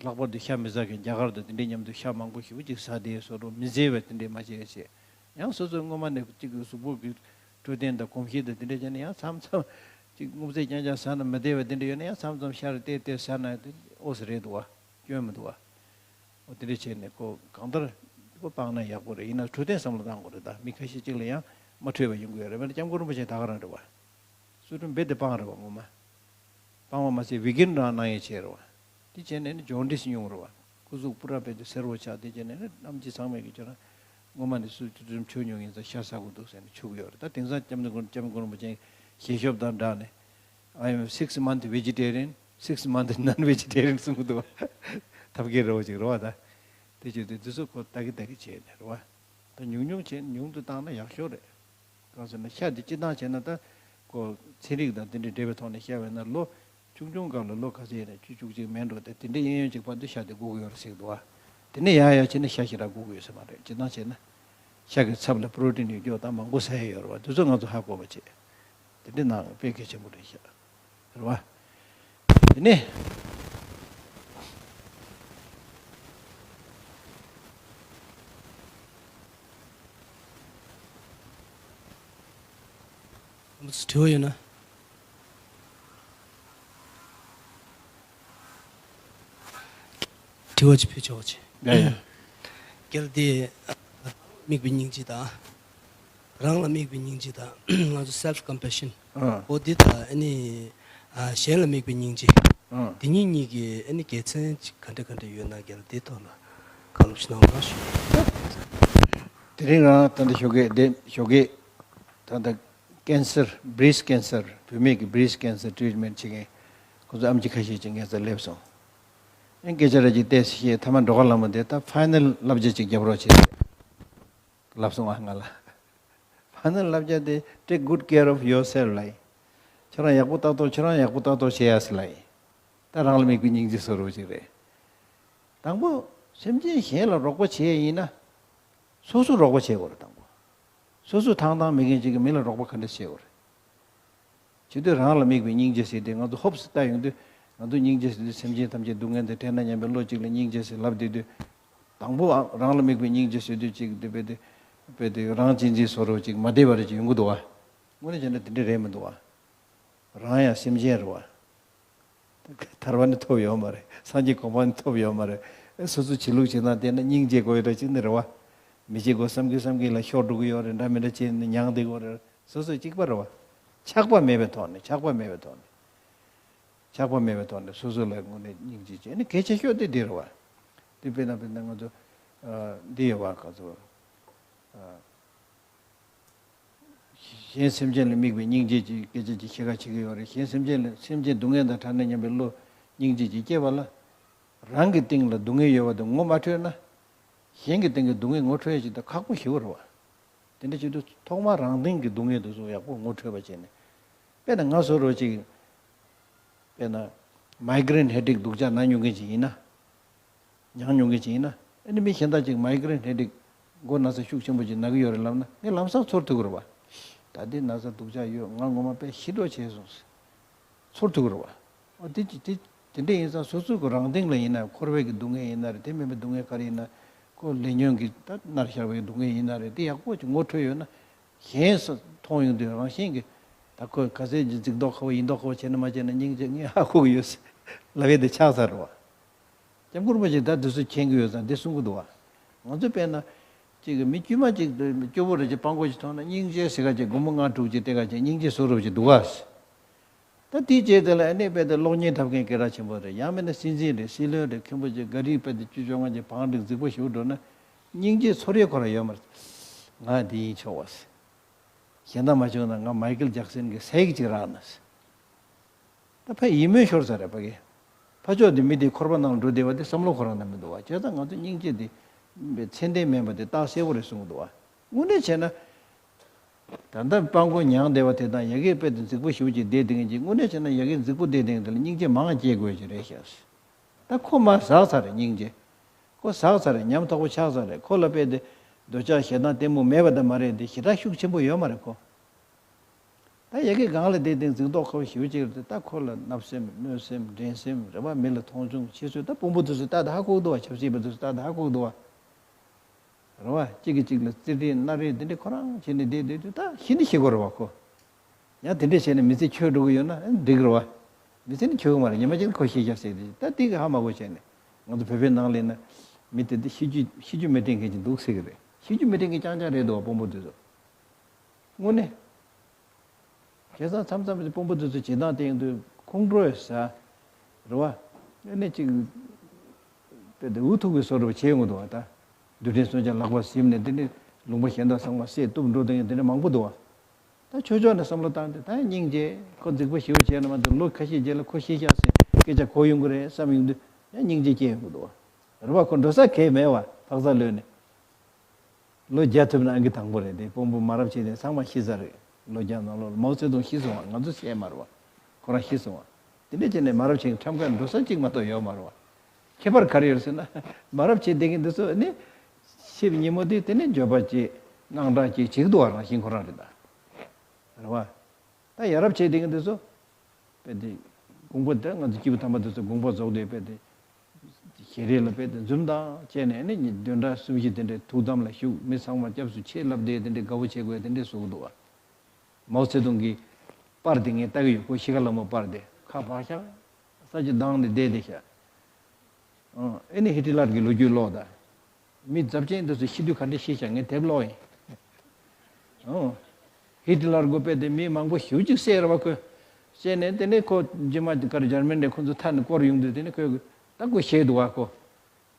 ལྷག་པར་དུ་ཤ་མི་ཟ་མཁན་རྒྱ་གར་དང་དེ་འདྲས་མཉམ་དུ་ཤ་མང་པོ་ཞེ་པོ་ཅིག་ཟ་བསྡད་བཟོ་འདྲ་མི་མཛེས་པ་དེ་འདྲས་མ་བྱེད་ཅེས། ཡང་སོ་སོའི་སྔོན་མ་ནས་ཅིག་གཟུགས་པོ་གི་འཕྲོད་བསྟེན་དང་གོམས་གཤིས་དང་དེ་འདྲས་བྱས་ནས་ཡང་མཚམས་མཚམས་ཅིག་སྔོ་ཚལ་རྐྱང་རྐྱང་ཟ་ན་མི་བདེ་བ་དེ་འདྲས་ཡོད་ན་ཡང་མཚམས་མཚམས་ཤ་རེ་བལྟས་བལྟས་ཟ་ན་དེ་ཨོ་ཙི་རེད་འདུག་བ། སྐྱོན་མི་འདུག་བ། འོ་དེ་འདྲ་བྱས་ནས་ཁོ་གང་ལྟར་ཁོ་སྤངས་ན་ཡག་པོ་རེད། ཡིན་ན་འཕྲོད་བསྟེན་བསམ་བློ་བཏང་དགོས་རེད། ད་མི་ཁ་ཤས་ཅིག་ལ་ཡང་མ་འཕྲོད་པ་ཡོང་གི་ཡོད་རེད། མ་ནི་སྐྱབས་མགོན་རིན་པོ་ཆེ་ད་ག་རང་རེད་བ། སུ་ཁྲིམས་རྦད་དེ་སྤངས་རེད་བ་ངོ་མ། སྤངས་པ་མ་ཟད་བི་གན་རང་གནང་ཡས་བྱས་རེད་བ། དེ་བྱས་ནས་ནི་ཇོན་ཏིས་ཉུང་རེད་བ། སྐུ་གཟུགས་པུ་ར་རྦད་དེ་སེར་བོ་ཆགས། དེ་བྱས་ནས་ནི་གནམ་གྱི་ཚང་མས་ཀྱི་ཁྱོད་རང་ངོ་མ་ནི་སུ་ཁྲིམས་ཆོས་ཉུང་ཡིན་ཙང་ཤ་ཟ་དགོས་འདུག་ཟེར་ནས་ཆུག་ཡོད་རེད། ད་དེང་སང་སྐྱབས་མགོན་སྐྱབས་མགོན་རིན་པོ་ཆེ་ཞལ་ཤོབ་དང་སྦྲགས་ནས། I am six month vegetarian, six month non vegetarian གསུང་གི་འདུག་བ། ཐབས་མཁས་རེད་བ་ཅིག་རེད་བ་ད། དེ་བྱས་ཏེ་འདི་ཚོ་ཁོ་ལྟ་གི་ལྟ་གི་བྱས་ནས་རེད་བ། ད་ཉུང་ཉུང་བྱས་ཉུང་དུ་བཏང་ན་ཡག་ཤོས་རེད། གང་ཟེར་ན་ཤ་འདི་སྤྱི་བཏང་བྱས་ན་ད་ཁོ་ཚན་རིག་དང་དེ་འདྲའི་འབྲེལ་བའི་ཐོག་ནས་བཤད་པ་ཡིན་ན་ལོ་ཆུང་ཆུང་སྐབས་ལ་ལོ་ག་ཚོད་ཡིན་ན་བཅུ་བཅུ་གཅིག་མེད་འགྲོ་དེ་དེ་འདྲའི་གཡས་གཡོན་གཅིག་བར་དུ་ཤ་དེ་སྒུག་གི་ཡོད་རེད་ཟེར་གི་འདུག་བ། དེ་ནས་ཡར་ཡར་བྱས་ན་ཤ་ཞེ་དྲག་སྒུག་གི་ཡོད་ས་མ་རེད། སྤྱི་བཏང་བྱས་ན། ཤ་གི་ཚབ་ལ་པྲོ་ཊིན་ཡོད་རྒྱུ་དང་མང་པོ་ཟ་ཡ་ཡོད་རེད་བ། དེ་ཚོ་ང་ཚོ་ཧ་གོ་བ་བྱེད། དེ་འདྲ་ནང་དཔེ་གལ་ཆེན་པོ་རེད་ཤག་རེད་བ། དེ་ནས། དྲི་བ་ཡོད་ན། དྲི་བ་ཅིག་ཕུལ་ཆོག་ཅིག་ཡ་ཡ། རྒྱལ་དེ་དམིགས་པའི་སྙིང་རྗེ་དང་། རང་ལ་དམིགས་པའི་སྙིང་རྗེ་དང་། ང་ཚོ་self compassion ཨ། འོ་འདི་དང་ཨ་ནི་ཨ་གཞན་ལ་དམིགས་པའི་སྙིང་རྗེ། ཨ། འདི་གཉིས་གཉིས་ཀྱི་ཨ་ནི་དགེ་མཚན་ཅིག་ག་འདྲ་ག་འདྲ་ཡོད་ན་རྒྱལ་དེའི་ཐོག་ལ་བཀའ་སློབ་ཞིག་གནང་རོགས་ཞུ། དེ་རིང་རང་ད་ལྟ་ཞོགས་ཀས་བསྡད་ཞོགས་ཀས་ད་ལྟ་cancer breast cancer བུད་མེད་ཀྱི་breast cancer treatment བྱེད་མཁན་ཁོ་ཚོ་ཨེམ་ཆི་ཁ་ཤས་ཅིག་ངའི་རྩར་སླེབས་སོང་། ཨེ་སྐད་ཆ་ར་ཅིག་བལྟས་ཤེས་ཐ་མ་འགྲོ་ཁ་ལ་མོ་དེ་ད་final བསླབ་བྱ་ཅིག་རྒྱབ་རོགས་བྱེད་ལབ་སོང་ཨ་ང་ལ། final བསླབ་བྱ་དེ take good care of yourself ལབ་ཡིན། ཁྱེད་རང་ཡག་པོ་ལྟ་རྟོག་ཁྱེད་རང་ཡག་པོ་ལྟ་རྟོག་བྱེད་ཡ་ཟེར་ལ་ཡིན། ད་རང་ལ་དམིགས་པའི་སྙིང་རྗེ་བཟོ་འདྲ་ཅིག་རེད། དང་པོ་སེམས་ཅན་གཞན་ལ་རོགས་པ་བྱེད་ཡ་ཡིན་ན། སོ་སོ་རོགས་པ་བྱེད་དགོས་རེད་དང་པོ། སོ་སོ་ཐང་ཐང་མེད་མཁན་ཅིག་གིས་མི་ལ་རོགས་པ་ག་འདྲ་བྱེད་དགོས་རེད། བྱེད་དུས་རང་ལ་དམིགས་པའི་སྙིང་རྗེ་ཟེར་དེ་ང་ཚོ་ཧོབ་སེ་ལྟ་ཡོང་དུས། ང་ཚོ་སྙིང་རྗེ་ཟེར་དུས་སེམས་ཅན་ཐམས་ཅད་སྡུག་བསྔལ་དང་བྲལ་ན་སྙམ་པའི་བློ་གཅིག་ལ་སྙིང་རྗེ་ཟེར་ལབ་བསྡད་དུས། དང་པོ་རང་ལ་དམིགས་པའི་སྙིང་རྗེ་ཟེར་དུས་གཅིག་དེ་དཔེ་དེ། དཔེ་དེ་རང་གཅེས་འཛིན་བཟོ་འདྲ་ཅིག་མ་བདེ་བ་རེ་ཅིག་ཡོང་གི་འདུག་བ། དངོས་གནས་བྱས་ན་དེ་འདྲ་རེད་མི་འདུག་བ། རང་ཡང་སེམས་ཅན་རེད་བ། ཐར་པ་ནི་ཐོབ་ཡོད་མ་རེད། སངས་རྒྱས་གོ་འཕང་ནི་ཐོབ་ཡོད་མ་རེད། ཨེ་སོ་སོ་བྱེད་ལུགས་བྱེད་སྟངས་བལྟས་ན་སྙིང་རྗེ་དགོས་ཡོད་འདྲ་ཅིག་ནི་རེད་བ། མི་བྱེད་དགོས་བསམ་གི་བསམ་གི་ལ་ཤོར་འགྲོ་གི་ཡོད་རེད། འདྲ་མི་འདྲ་བྱས་ནས་མྱངས་བསྡད་དགོས་རེད། སོ་སོ་གཅིག་པ་རེད་བ། ཆགས་པ་མེད་པའི་ཐོག་ནས་ཆགས་པ་མེད་པའི་ཐོག་ནས། ཆགས་པ་མེད་པའི་ཐོག་ནས་སོ་སོ་ལ་དངོས་གནས་སྙིང་རྗེ་བྱས་ནས་གལ་ཆེ་ཤོས་དེ་འདི་རེད་བ། འདི་དཔེར་ན་དཔེར་ན་ང་ཚོ་ཨ་འདི་ཡོད་བ་ག་ཚོད་ཨ། གཞན་སེམས་ཅན་ལ་དམིགས་པའི་སྙིང་རྗེ་གི་སྐད་ཆ་ཅིག་བཤད་ག་བྱེད་ཀྱི་ཡོད་རེད། གཞན་སེམས་ཅན་ལ་སེམས་ཅན་སྡུག་བསྔལ་དང་བྲལ་ན་སྙམ་པའི་བློ་སྙིང་རྗེ་ཅིག་སྐྱེས་པ་ལ། རང་གི་སྟེང་ལ་སྡུག་བསྔལ་ཡོད་པ་དེ་ངོ་མ་འཕྲོད་ན། གཞན་གྱི་སྟེང་གི་སྡུག་བསྔལ་ངོ་འཕྲོད་ཡ་ཅིག་ད་ཁག་པོ་ཞེ་པོ་རེད་བ། དེ་འདྲ་བྱེད་དུས་ཐོག་མར་རང་སྟེང་གི་སྡུག་བསྔལ་དེ་ཚོ་ཡག་པོ་ངོ་འཕྲོད་པ་བྱས་ནས། དཔེར་ན་ང་བཟོ་འདྲ་ཅིག་དཔེར་ན། མའི་གྷི་རེན་ཧེ་ཌེག་སྡུག་ཅག་ན་མྱོང་མཁན་ཅིག་ཡིན་ན། མྱངས་མྱོང་མཁན་ཅིག་ཡིན་ན། ཨ་ནི་མི་གཞན་དག་ཅིག་མའི་གྷི་རེན་ཧེ་ཌེག་མགོ་ན་ཚ་ཤུགས་ཆེན་པོ་ཅིག་ན་གི་ཡོད་རེད་ལབ་ན་ངས་ལམ་སང་ཚོར་ཐུབ་ཀྱི་རེད་བ། ད་འདི་ན་ཚ་སྡུག་ཅག་ཡོད། ང་ངོ་མ་དཔེ་ཞེ་པོ་བྱས་སོང་། ཚོར་ཐུབ་ཀྱི་རེད་བ། ཨོ་དེ་ཅི་དེ་དེ་འདྲ་ཡིན་ཙང་སོ་སོ་གི་རང་སྟེང་ལ་ཡིན་ན་འཁོར་བའི་གི་སྡུག་བསྔལ་ཡིན་ན་རེད། དེ་མིན་པའི་སྡུག་བསྔལ་ག་རེ་ཡིན་ན། ཁོ་ལས་ཉོན་གྱི་ད་མནར་བཞག་པའི་སྡུག་བསྔལ་ཡིན་ན་རེད། དེ་ཡག་པོ་ཅིག་ངོ་འཕྲོད་ཡོད་ན། གཞན་སུ་མཐོང་ཡོང་དུས་རང་བཞིན་གྱིས། ད་ཁོས་ག་ཚད་ཅིག་རྫིག་མདོག་ཁ་པོ་ཡིན་མདོག་ཁ་པོ་བྱས་ན་མ་བྱས་ན་སྙིང་རྗེ་ངས་ཧ་གོ་གི་ཡོད་ཟེར་ལབ་ཡས་དེ་ཆགས་ཚར་རེད་བ། སྐྱབས་མགོན་རིན་པོ་ཆེས་ད་དེ་ཚོ་མཁྱེན་གྱི་ཡོད་ཙང་དེ་གསུང་གི་འདུག་བ། ང་ཚོ་དཔེར་ན། ཅིག་གི་མི་དཀྱུས་མ་ཅིག་སྐྱོ་པོ་རེ་ཅིག་སྤྲང་པོ་ཅིག་མཐོང་ན་སྙིང་རྗེ་ཟེར་ག་ཅིག་སྒོར་མོ་ལྔ་དྲུག་ཅིག་སྟེར་ག་ཅིག་སྙིང་རྗེ་བཟོ་འདྲ་ཅིག་འདུག་ག་ད་དེའི་རྗེས་དེ་ལ་ཨ་ནི་དཔེ་དེ་གློག་བརྙན་འཁྲབ་མཁན་སྐད་གྲགས་ཆེན་པོ་རེད། ཡང་མིན་ན་སྲིད་འཛིན་རེད། སྲིད་བློན་རེད། མཁན་པོ་ཅིག་ག་རེ་དཔེ་དེ་བཅུ་བཅོ་ལྔ་ཅིག་བང་སྒྲིག་རྫིག་པོ་ཞིག་འགྲོ་ན། སྙིང་རྗེ་ཚོར་ཡས་ཁོ་རང་ཡོད་མ་རེད། ང་འདི་ཡིན་ཆོག་བ་ཟེར། གཞན་དག་མ་བྱུང་ན་ང་མའི་ཀལ་ཇེག་སན་གྱི་ཟས་ཡིག་ཅིག་རག་ན་ཟེར། ད་ཕ་ཡིད་སྨོན་ཤོར་ས་རེད་ཕ་གི། ཕ་ཕྱོགས་དེ་མི་དེའི་འཁོར་བ་ནང་ལ་འགྲོ་བསྡད་པ་དེ་བསམ་བློ་ཁོ་རང་ནང་མི་འདུག་བ། བྱས་ཙང་ང་ཚོ་སྙིང་རྗེ་དེ། ཚད་ལྡན་མིན་པ་དེ་རྟགས་གསལ་པོ་རེད་གསུང་གི་འདུག་བ། དངོས་གནས་བྱས་ན། ད་ལྟ་སྤྲང་པོ་མྱངས་བསྡད་པ་དེ་དང་ཡ་གིའི་དཔེ་དེ་རྫིག་པོ་ཞེ་པོ་ཅིག་བསྡད་བསྡད་མཁན་ཅིག་དངོས་གནས་བྱས་ན་ཡ་གི་རྫིག་པོ་བསྡད་བསྡད་མཁན་དེ་ལ་སྙིང་རྗེ་མང་བ་སྐྱེ་དགོས་ཀྱི་རེད་ཤག་ད་ཁོ་མར་ཟག་ཚར་རེད་སྙིང་རྗེ། ཁོ་ཟག་ཚར་རེད། ཉམ་ཐག་པོ་ཆགས་ཚར་རེད། ཁོ་ལ་དཔེ་དེ། འདོད་ཆགས་ཞེ་སྡང་གཏི་མུག་མེད་པ་དང་མ་རེད་དེ་ཞེ་དྲག་ཤུགས་ཆེན་པོ་ཡོད་མ་རེད་ཁོ། ད་ཡ་གི་སྒང་ལ་བསྡད་བསྡད་རྫིག་མདོག་ཁ་པོ་ཞེ་པོ་ཅིག་རེད་དེ་ད་ཁོ་ལ་བརྣབ་སེམས་གནོད་སེམས་འགྲན་སེམས་རེད་བ། མི་ལ་མཐོང་ཆུང་བྱེད་ཚུལ་ད་དཔོན་པོ་དེ་ཚོས་ད་ད་ཧ་གོ་གི་འདུག་བ། ཆབ་སྲིད་པ་དེ་ཚོས་ད་ད་ཧ་གོ་གི་འདུག་བ། རེད་བ། གཅིག་གིས་གཅིག་ལ་རྩེད་འགྲན་མནའ་རེད་དེ་འདྲ་ཁོ་རང་བྱས་ནས་བསྡད་བསྡད་དུས་ད་ཤི་ནི་ཤི་དགོས་རེད་བ་ཁོ། ཡང་དེ་འདྲ་བྱས་ནས་མི་ཚེ་འཁྱོལ་འགྲོ་གི་ཡོད་ན་འགྲིག་རེད་བ། མི་ཚེ་ནི་འཁྱོལ་གི་མ་རེད། ཉི་མ་གཅིག་ཁོ་ཤི་ཤག་ཟེར་དེ་ད་དེ་གི་ཧ་མ་གོ་བྱས་ནས་ང་ཚོ་བོད་པའི་ནང་ལ་ཡིན་ན། མི་དེ་དེ་ཤི་རྒྱུ་ཤི་རྒྱུ་མི་དྲན་མཁན་ཅིག་འདུག་ཟེར་གི་རེད། ཤི་རྒྱུ་མི་དྲན་མཁན་རྐྱང་རྐྱང་རེད་འདུག་བ་དཔོན་པོ་དེ་ཚོ། དངོས་གནས། བྱས་ཙང་མཚམས་མཚམས་ཀྱི་དཔོན་པོ་དེ་ཚོ་བྱེད་སྟངས་དེ་ཡིན་དུས་ཁོང་ཁྲོ་ཡོད་ས། རེད་བ། ཨ་ནི་ཅིག་དཔེ་དེ་འུ་ཐུག་པའི་བཟོ་འདྲ་བ་བྱེད་ཡོང་གི་འདུག་བ་ད། རྡུལ་ཕྲན་སུམ་ཅུ་ལག་པར་ཟིན་ནས་དེ་ནི་ལུང་པ་གཞན་དག་ཚང་མ་བསད་གཏུབ་འགྲོ་དེ་ཡིན་དེ་འདྲ་མང་པོ་འདུག་བ། ད་ཆོས་ཕྱོགས་ནས་བསམ་བློ་བཏང་སྟེ་ད་སྙིང་རྗེ་ཁོ་རྫིག་པོ་ཞེ་པོ་བྱས་ན་མ་གཏོགས་ལོ་ཁ་ཤས་རྗེས་ལ་ཁོ་ཤི་ཤག་ཟེར་སྐད་ཆ་གོ་ཡོང་གི་རེད་བསམ་ཡོང་དུས་ཡང་སྙིང་རྗེ་སྐྱེ་ཡོང་གི་འདུག་བ། རེད་བ། ཁོ་འགྲོ་ས་གང་ཡང་མེད་བ་འཕག་འཚག་ལོས་ནས། ལོ་བརྒྱ་ཐུབ་ན་ཨང་ཀི་དང་པོ་རེད་དེ་དཔོན་པོ་མ་རབས་ཆེན་དེ་ཚང་མ་ཤི་ཚར་རེད། ལོ་བརྒྱ་ནང་ལོགས་ལ་མའོ་ཙེ་ཏུང་ཤི་སོང་བ་ང་ཚོ་བཤད་མ་རེད་བ། ཁོ་རང་ཤི་སོང་བ། དེ་འདྲ་བྱས་ནས་མ་རབས་ཆེན་གྱི་ཁྲིམས་ཁང་འགྲོ་ས་གཅིག་མ་གཏོགས་ཡོད་མ་རེད་བ། ཁྱད་པར་ག་རེ་ཡོད་ཟེར་ན། མ་རབས་ཆེན་བསྡད་མཁན་འདི་ཚོ་ནི། ཆེས་ཉིན་མོ་དེ་དེ་ནས་འགྱོད་པ་སྐྱེ། དངངས་སྐྲག་སྐྱེ་བྱེད་ཀྱི་འདུག་བ། རང་བཞིན་ཁོ་རང་རེད་ད། རེད་བ། ད་ཡ་རབས་ཆེ་དེ་གི་འདི་ཚོ། དཔེ་དེ། དགོངས་པ་དེ་ང་ཚོ་སྐྱེས་བུ་དམ་པ་དེ་ཚོ་དགོངས་པ་རྫོགས་ཏེ་དཔེ་དེ། ཞལ་རས་ལ་དཔེ་དེ་འཛུམ་མདངས་བཅས་ནས་ནི་བདུན་ཕྲག་གསུམ་བཞི་དེ་འདྲའི་ཐུགས་དམ་ལ་བཞུགས། མི་ཚང་མ་སྐྱབས་སུ་མཆི་ལབ་དེ་དེ་འདྲའི་དགའ་བོ་བྱེད་དགོས་དེ་འདྲའི་བཟོ་གི་འདུག་བ། མའོ་ཙེ་ཏུང་གི་པར་དེ་ངས་ལྟ་གི་ཡོད། ཁོ་ཤི་ཁ་ལ་མོ་པར་དེ་ཁ་བག་ཤག་ས་ཅིག་བསྡམས་ནས་བསྡད་བསྡད་ཤག་ཨ་ནི་ཧི་ཏི་ལར་གྱི་ལོ་རྒྱུས་ཀློག་དང་། མི་ཚབས་ཆེན་དེ་ཚོ་ཤི་དུས་ག་འདྲ་ཤི་ཤག་ངས་དེབ་ཀློག་ཡིན། ཨོ། ཧི་ཏི་ལར་དགོས་པས་དེ་མི་མང་པོ་ཞེ་པོ་ཅིག་བསད་ར་བ་ཁོས། བསད་ནས་དེ་ནས་ཁོ་རྗེས་མ་གར་འཇར་མན་རེ་ཁོ་ཚོ་མཐའ་ནས་སྐོར་ཡོང་དུས་དེ་ནས་ཁོས་ད་ཁོ་ཤེས་འདུག་བ་ཁོ།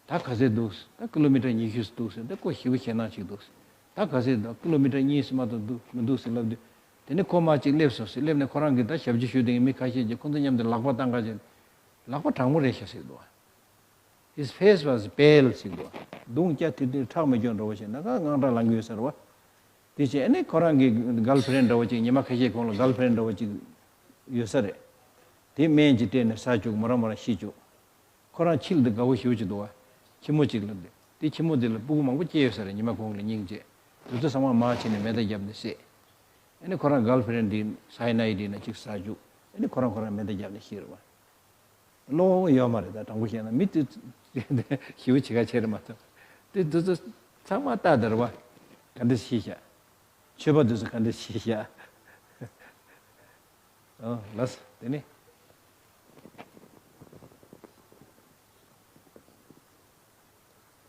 ད་ག་ཚད་འདུག་ད་ཀི་ལོ་མི་ཊར་ཉི་ཤུ་འདུག་ཟེར་ད་ཁོ་ཞེ་པོ་ཞེད་སྣང་ཅིག་འདུག་ད་ག་ཚད་འདུག་ཀི་ལོ་མི་ཊར་གཉིས་སུ་མ་གཏོགས་འདུག་མི་འདུག་ཟེར་ལབ་དུས། དེ་ནས་ཁོ་མར་ཅིག་སླེབས་སོང་ཟེར་སླེབས་ནས་ཁོ་རང་གིས་ད་ཞབས་ཕྱི་ཞུས་དེ་མི་ཁ་ཤས་ཀྱིས་ཁོ་ཚོ་མཉམ་དུ་ལག་པ་བཏང་ག་ཅིག་ལག་པ་གྲང་མོ་རེད་ཤག་ཟེར་འདུག His face was pale ཟེར་གྱི་འདུག་གདོང་སྐྱ་ཐིར་ཐིར་ཁྲག་མི་སྐྱོན་འདྲ་བོ་ཞིག་ན་ག་དངངས་སྐྲག་ལངས་ཀྱི་ཡོད་ས་རེད་བ། དེ་བྱས་ཨ་ནི་ཁོ་རང་གི་གརལ་ཕི་རེན་འདྲ་བོ་ཅིག་ཉི་མ་ཁ་ཤས་གོང་ལ་གརལ་ཕི་རེན་འདྲ་བོ་ཅིག་ ཡོད་ས་རེད། དེ་སྨན་གྱིས་སྤྲད་ནས་ཟ་བཅུག་མོ་རང་མོ་རང་ཤི་བཅུག་ཁོ་རང་ཁྱི་ལ་དེ་དགའ་བོ་ཞེ་པོ་ཅིག་འདུག་བ། ཁྱི་མོ་གཅིག་ལ་དེ་དེ་ཁྱི་མོ་དེ་ལ་སྤུ་གུ་མང་པོ་སྐྱེས་ཡོད་ས་རེད། ཉི་མ་གུང་ལ་སྙིང་རྗེ། དེ་ཚོ་ཚང་མ་མར་ཕྱིན་ནས་མེ་མདའ་བརྒྱབ་ནས་བསད། ཨ་ནི་ཁོ་རང་གརལ་ཕི་རེན་ཌི་དེ་སའི་ནའི་ཌི་ན་གཅིག་ཟ་བཅུག་ཨ་ནི་ཁོ་རང་ཁོ་རང་མེ་མདའ་བརྒྱབ་ནས་ཤི་རེད་བ། བློ་ཡོད་མ་རེད། ད་དྲང་པོ་བཤད་ན་མི་དེ་ཞེ་པོ་ཅིག་ག་ཆེ་རེད་མ་གཏོགས། དེ་དེ་ཚོ་ཚང་མ་ལྟ་དེ་རེད་བ། ག་འདྲ་ཤི་ཤག་ཆོས་པ་དེ་ཚོ་ག་འདྲ་ཤི་ཤག་ཨ་ལགས་སོ། དེ་ནི་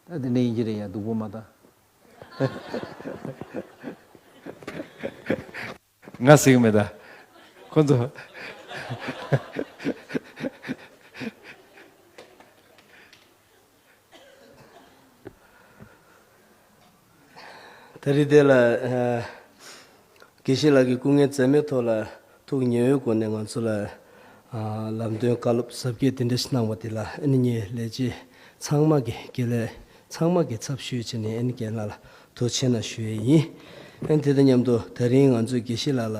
ད་དེ་འདྲ་ཡིན་གྱི་རེད་ཡ། སྡུག་པོ་མ་བཏང་། ང་ཟེར་གི་མེད་ད། ཁོ་ཚོ། ད་རེས་དེ་ལ་ཨ་དགེ་བཤེས་ལགས་ཀྱིས་སྐུ་ངལ་འཛེམས་མེད་ཐོག་ལ་ཐུགས་ཉེ་བའི་སྒོ་ནས་ང་ཚོ་ལ་ཨ་ལམ་སྟོན་བཀའ་སློབ་ཟབ་རྒྱས་དེ་འདྲ་ཞིག་གནང་བ་དེ་ལ་ཨ་ནི་ངས་ལས་བྱེད་ཚང་མ་གི་དགེ་ལས་ཚང་མ་གི་ཚབ་ཞུས་བྱས་ནས་ཨ་ནི་རྒན་ལགས་ལ་ཐུགས་རྗེ་ཆེ་གནང་ཞུ་ཡས་ཡིན། ཨ་ནི་དེ་དང་མཉམ་དུ་ད་རིང་ང་ཚོས་དགེ་བཤེས་ལགས་ལ།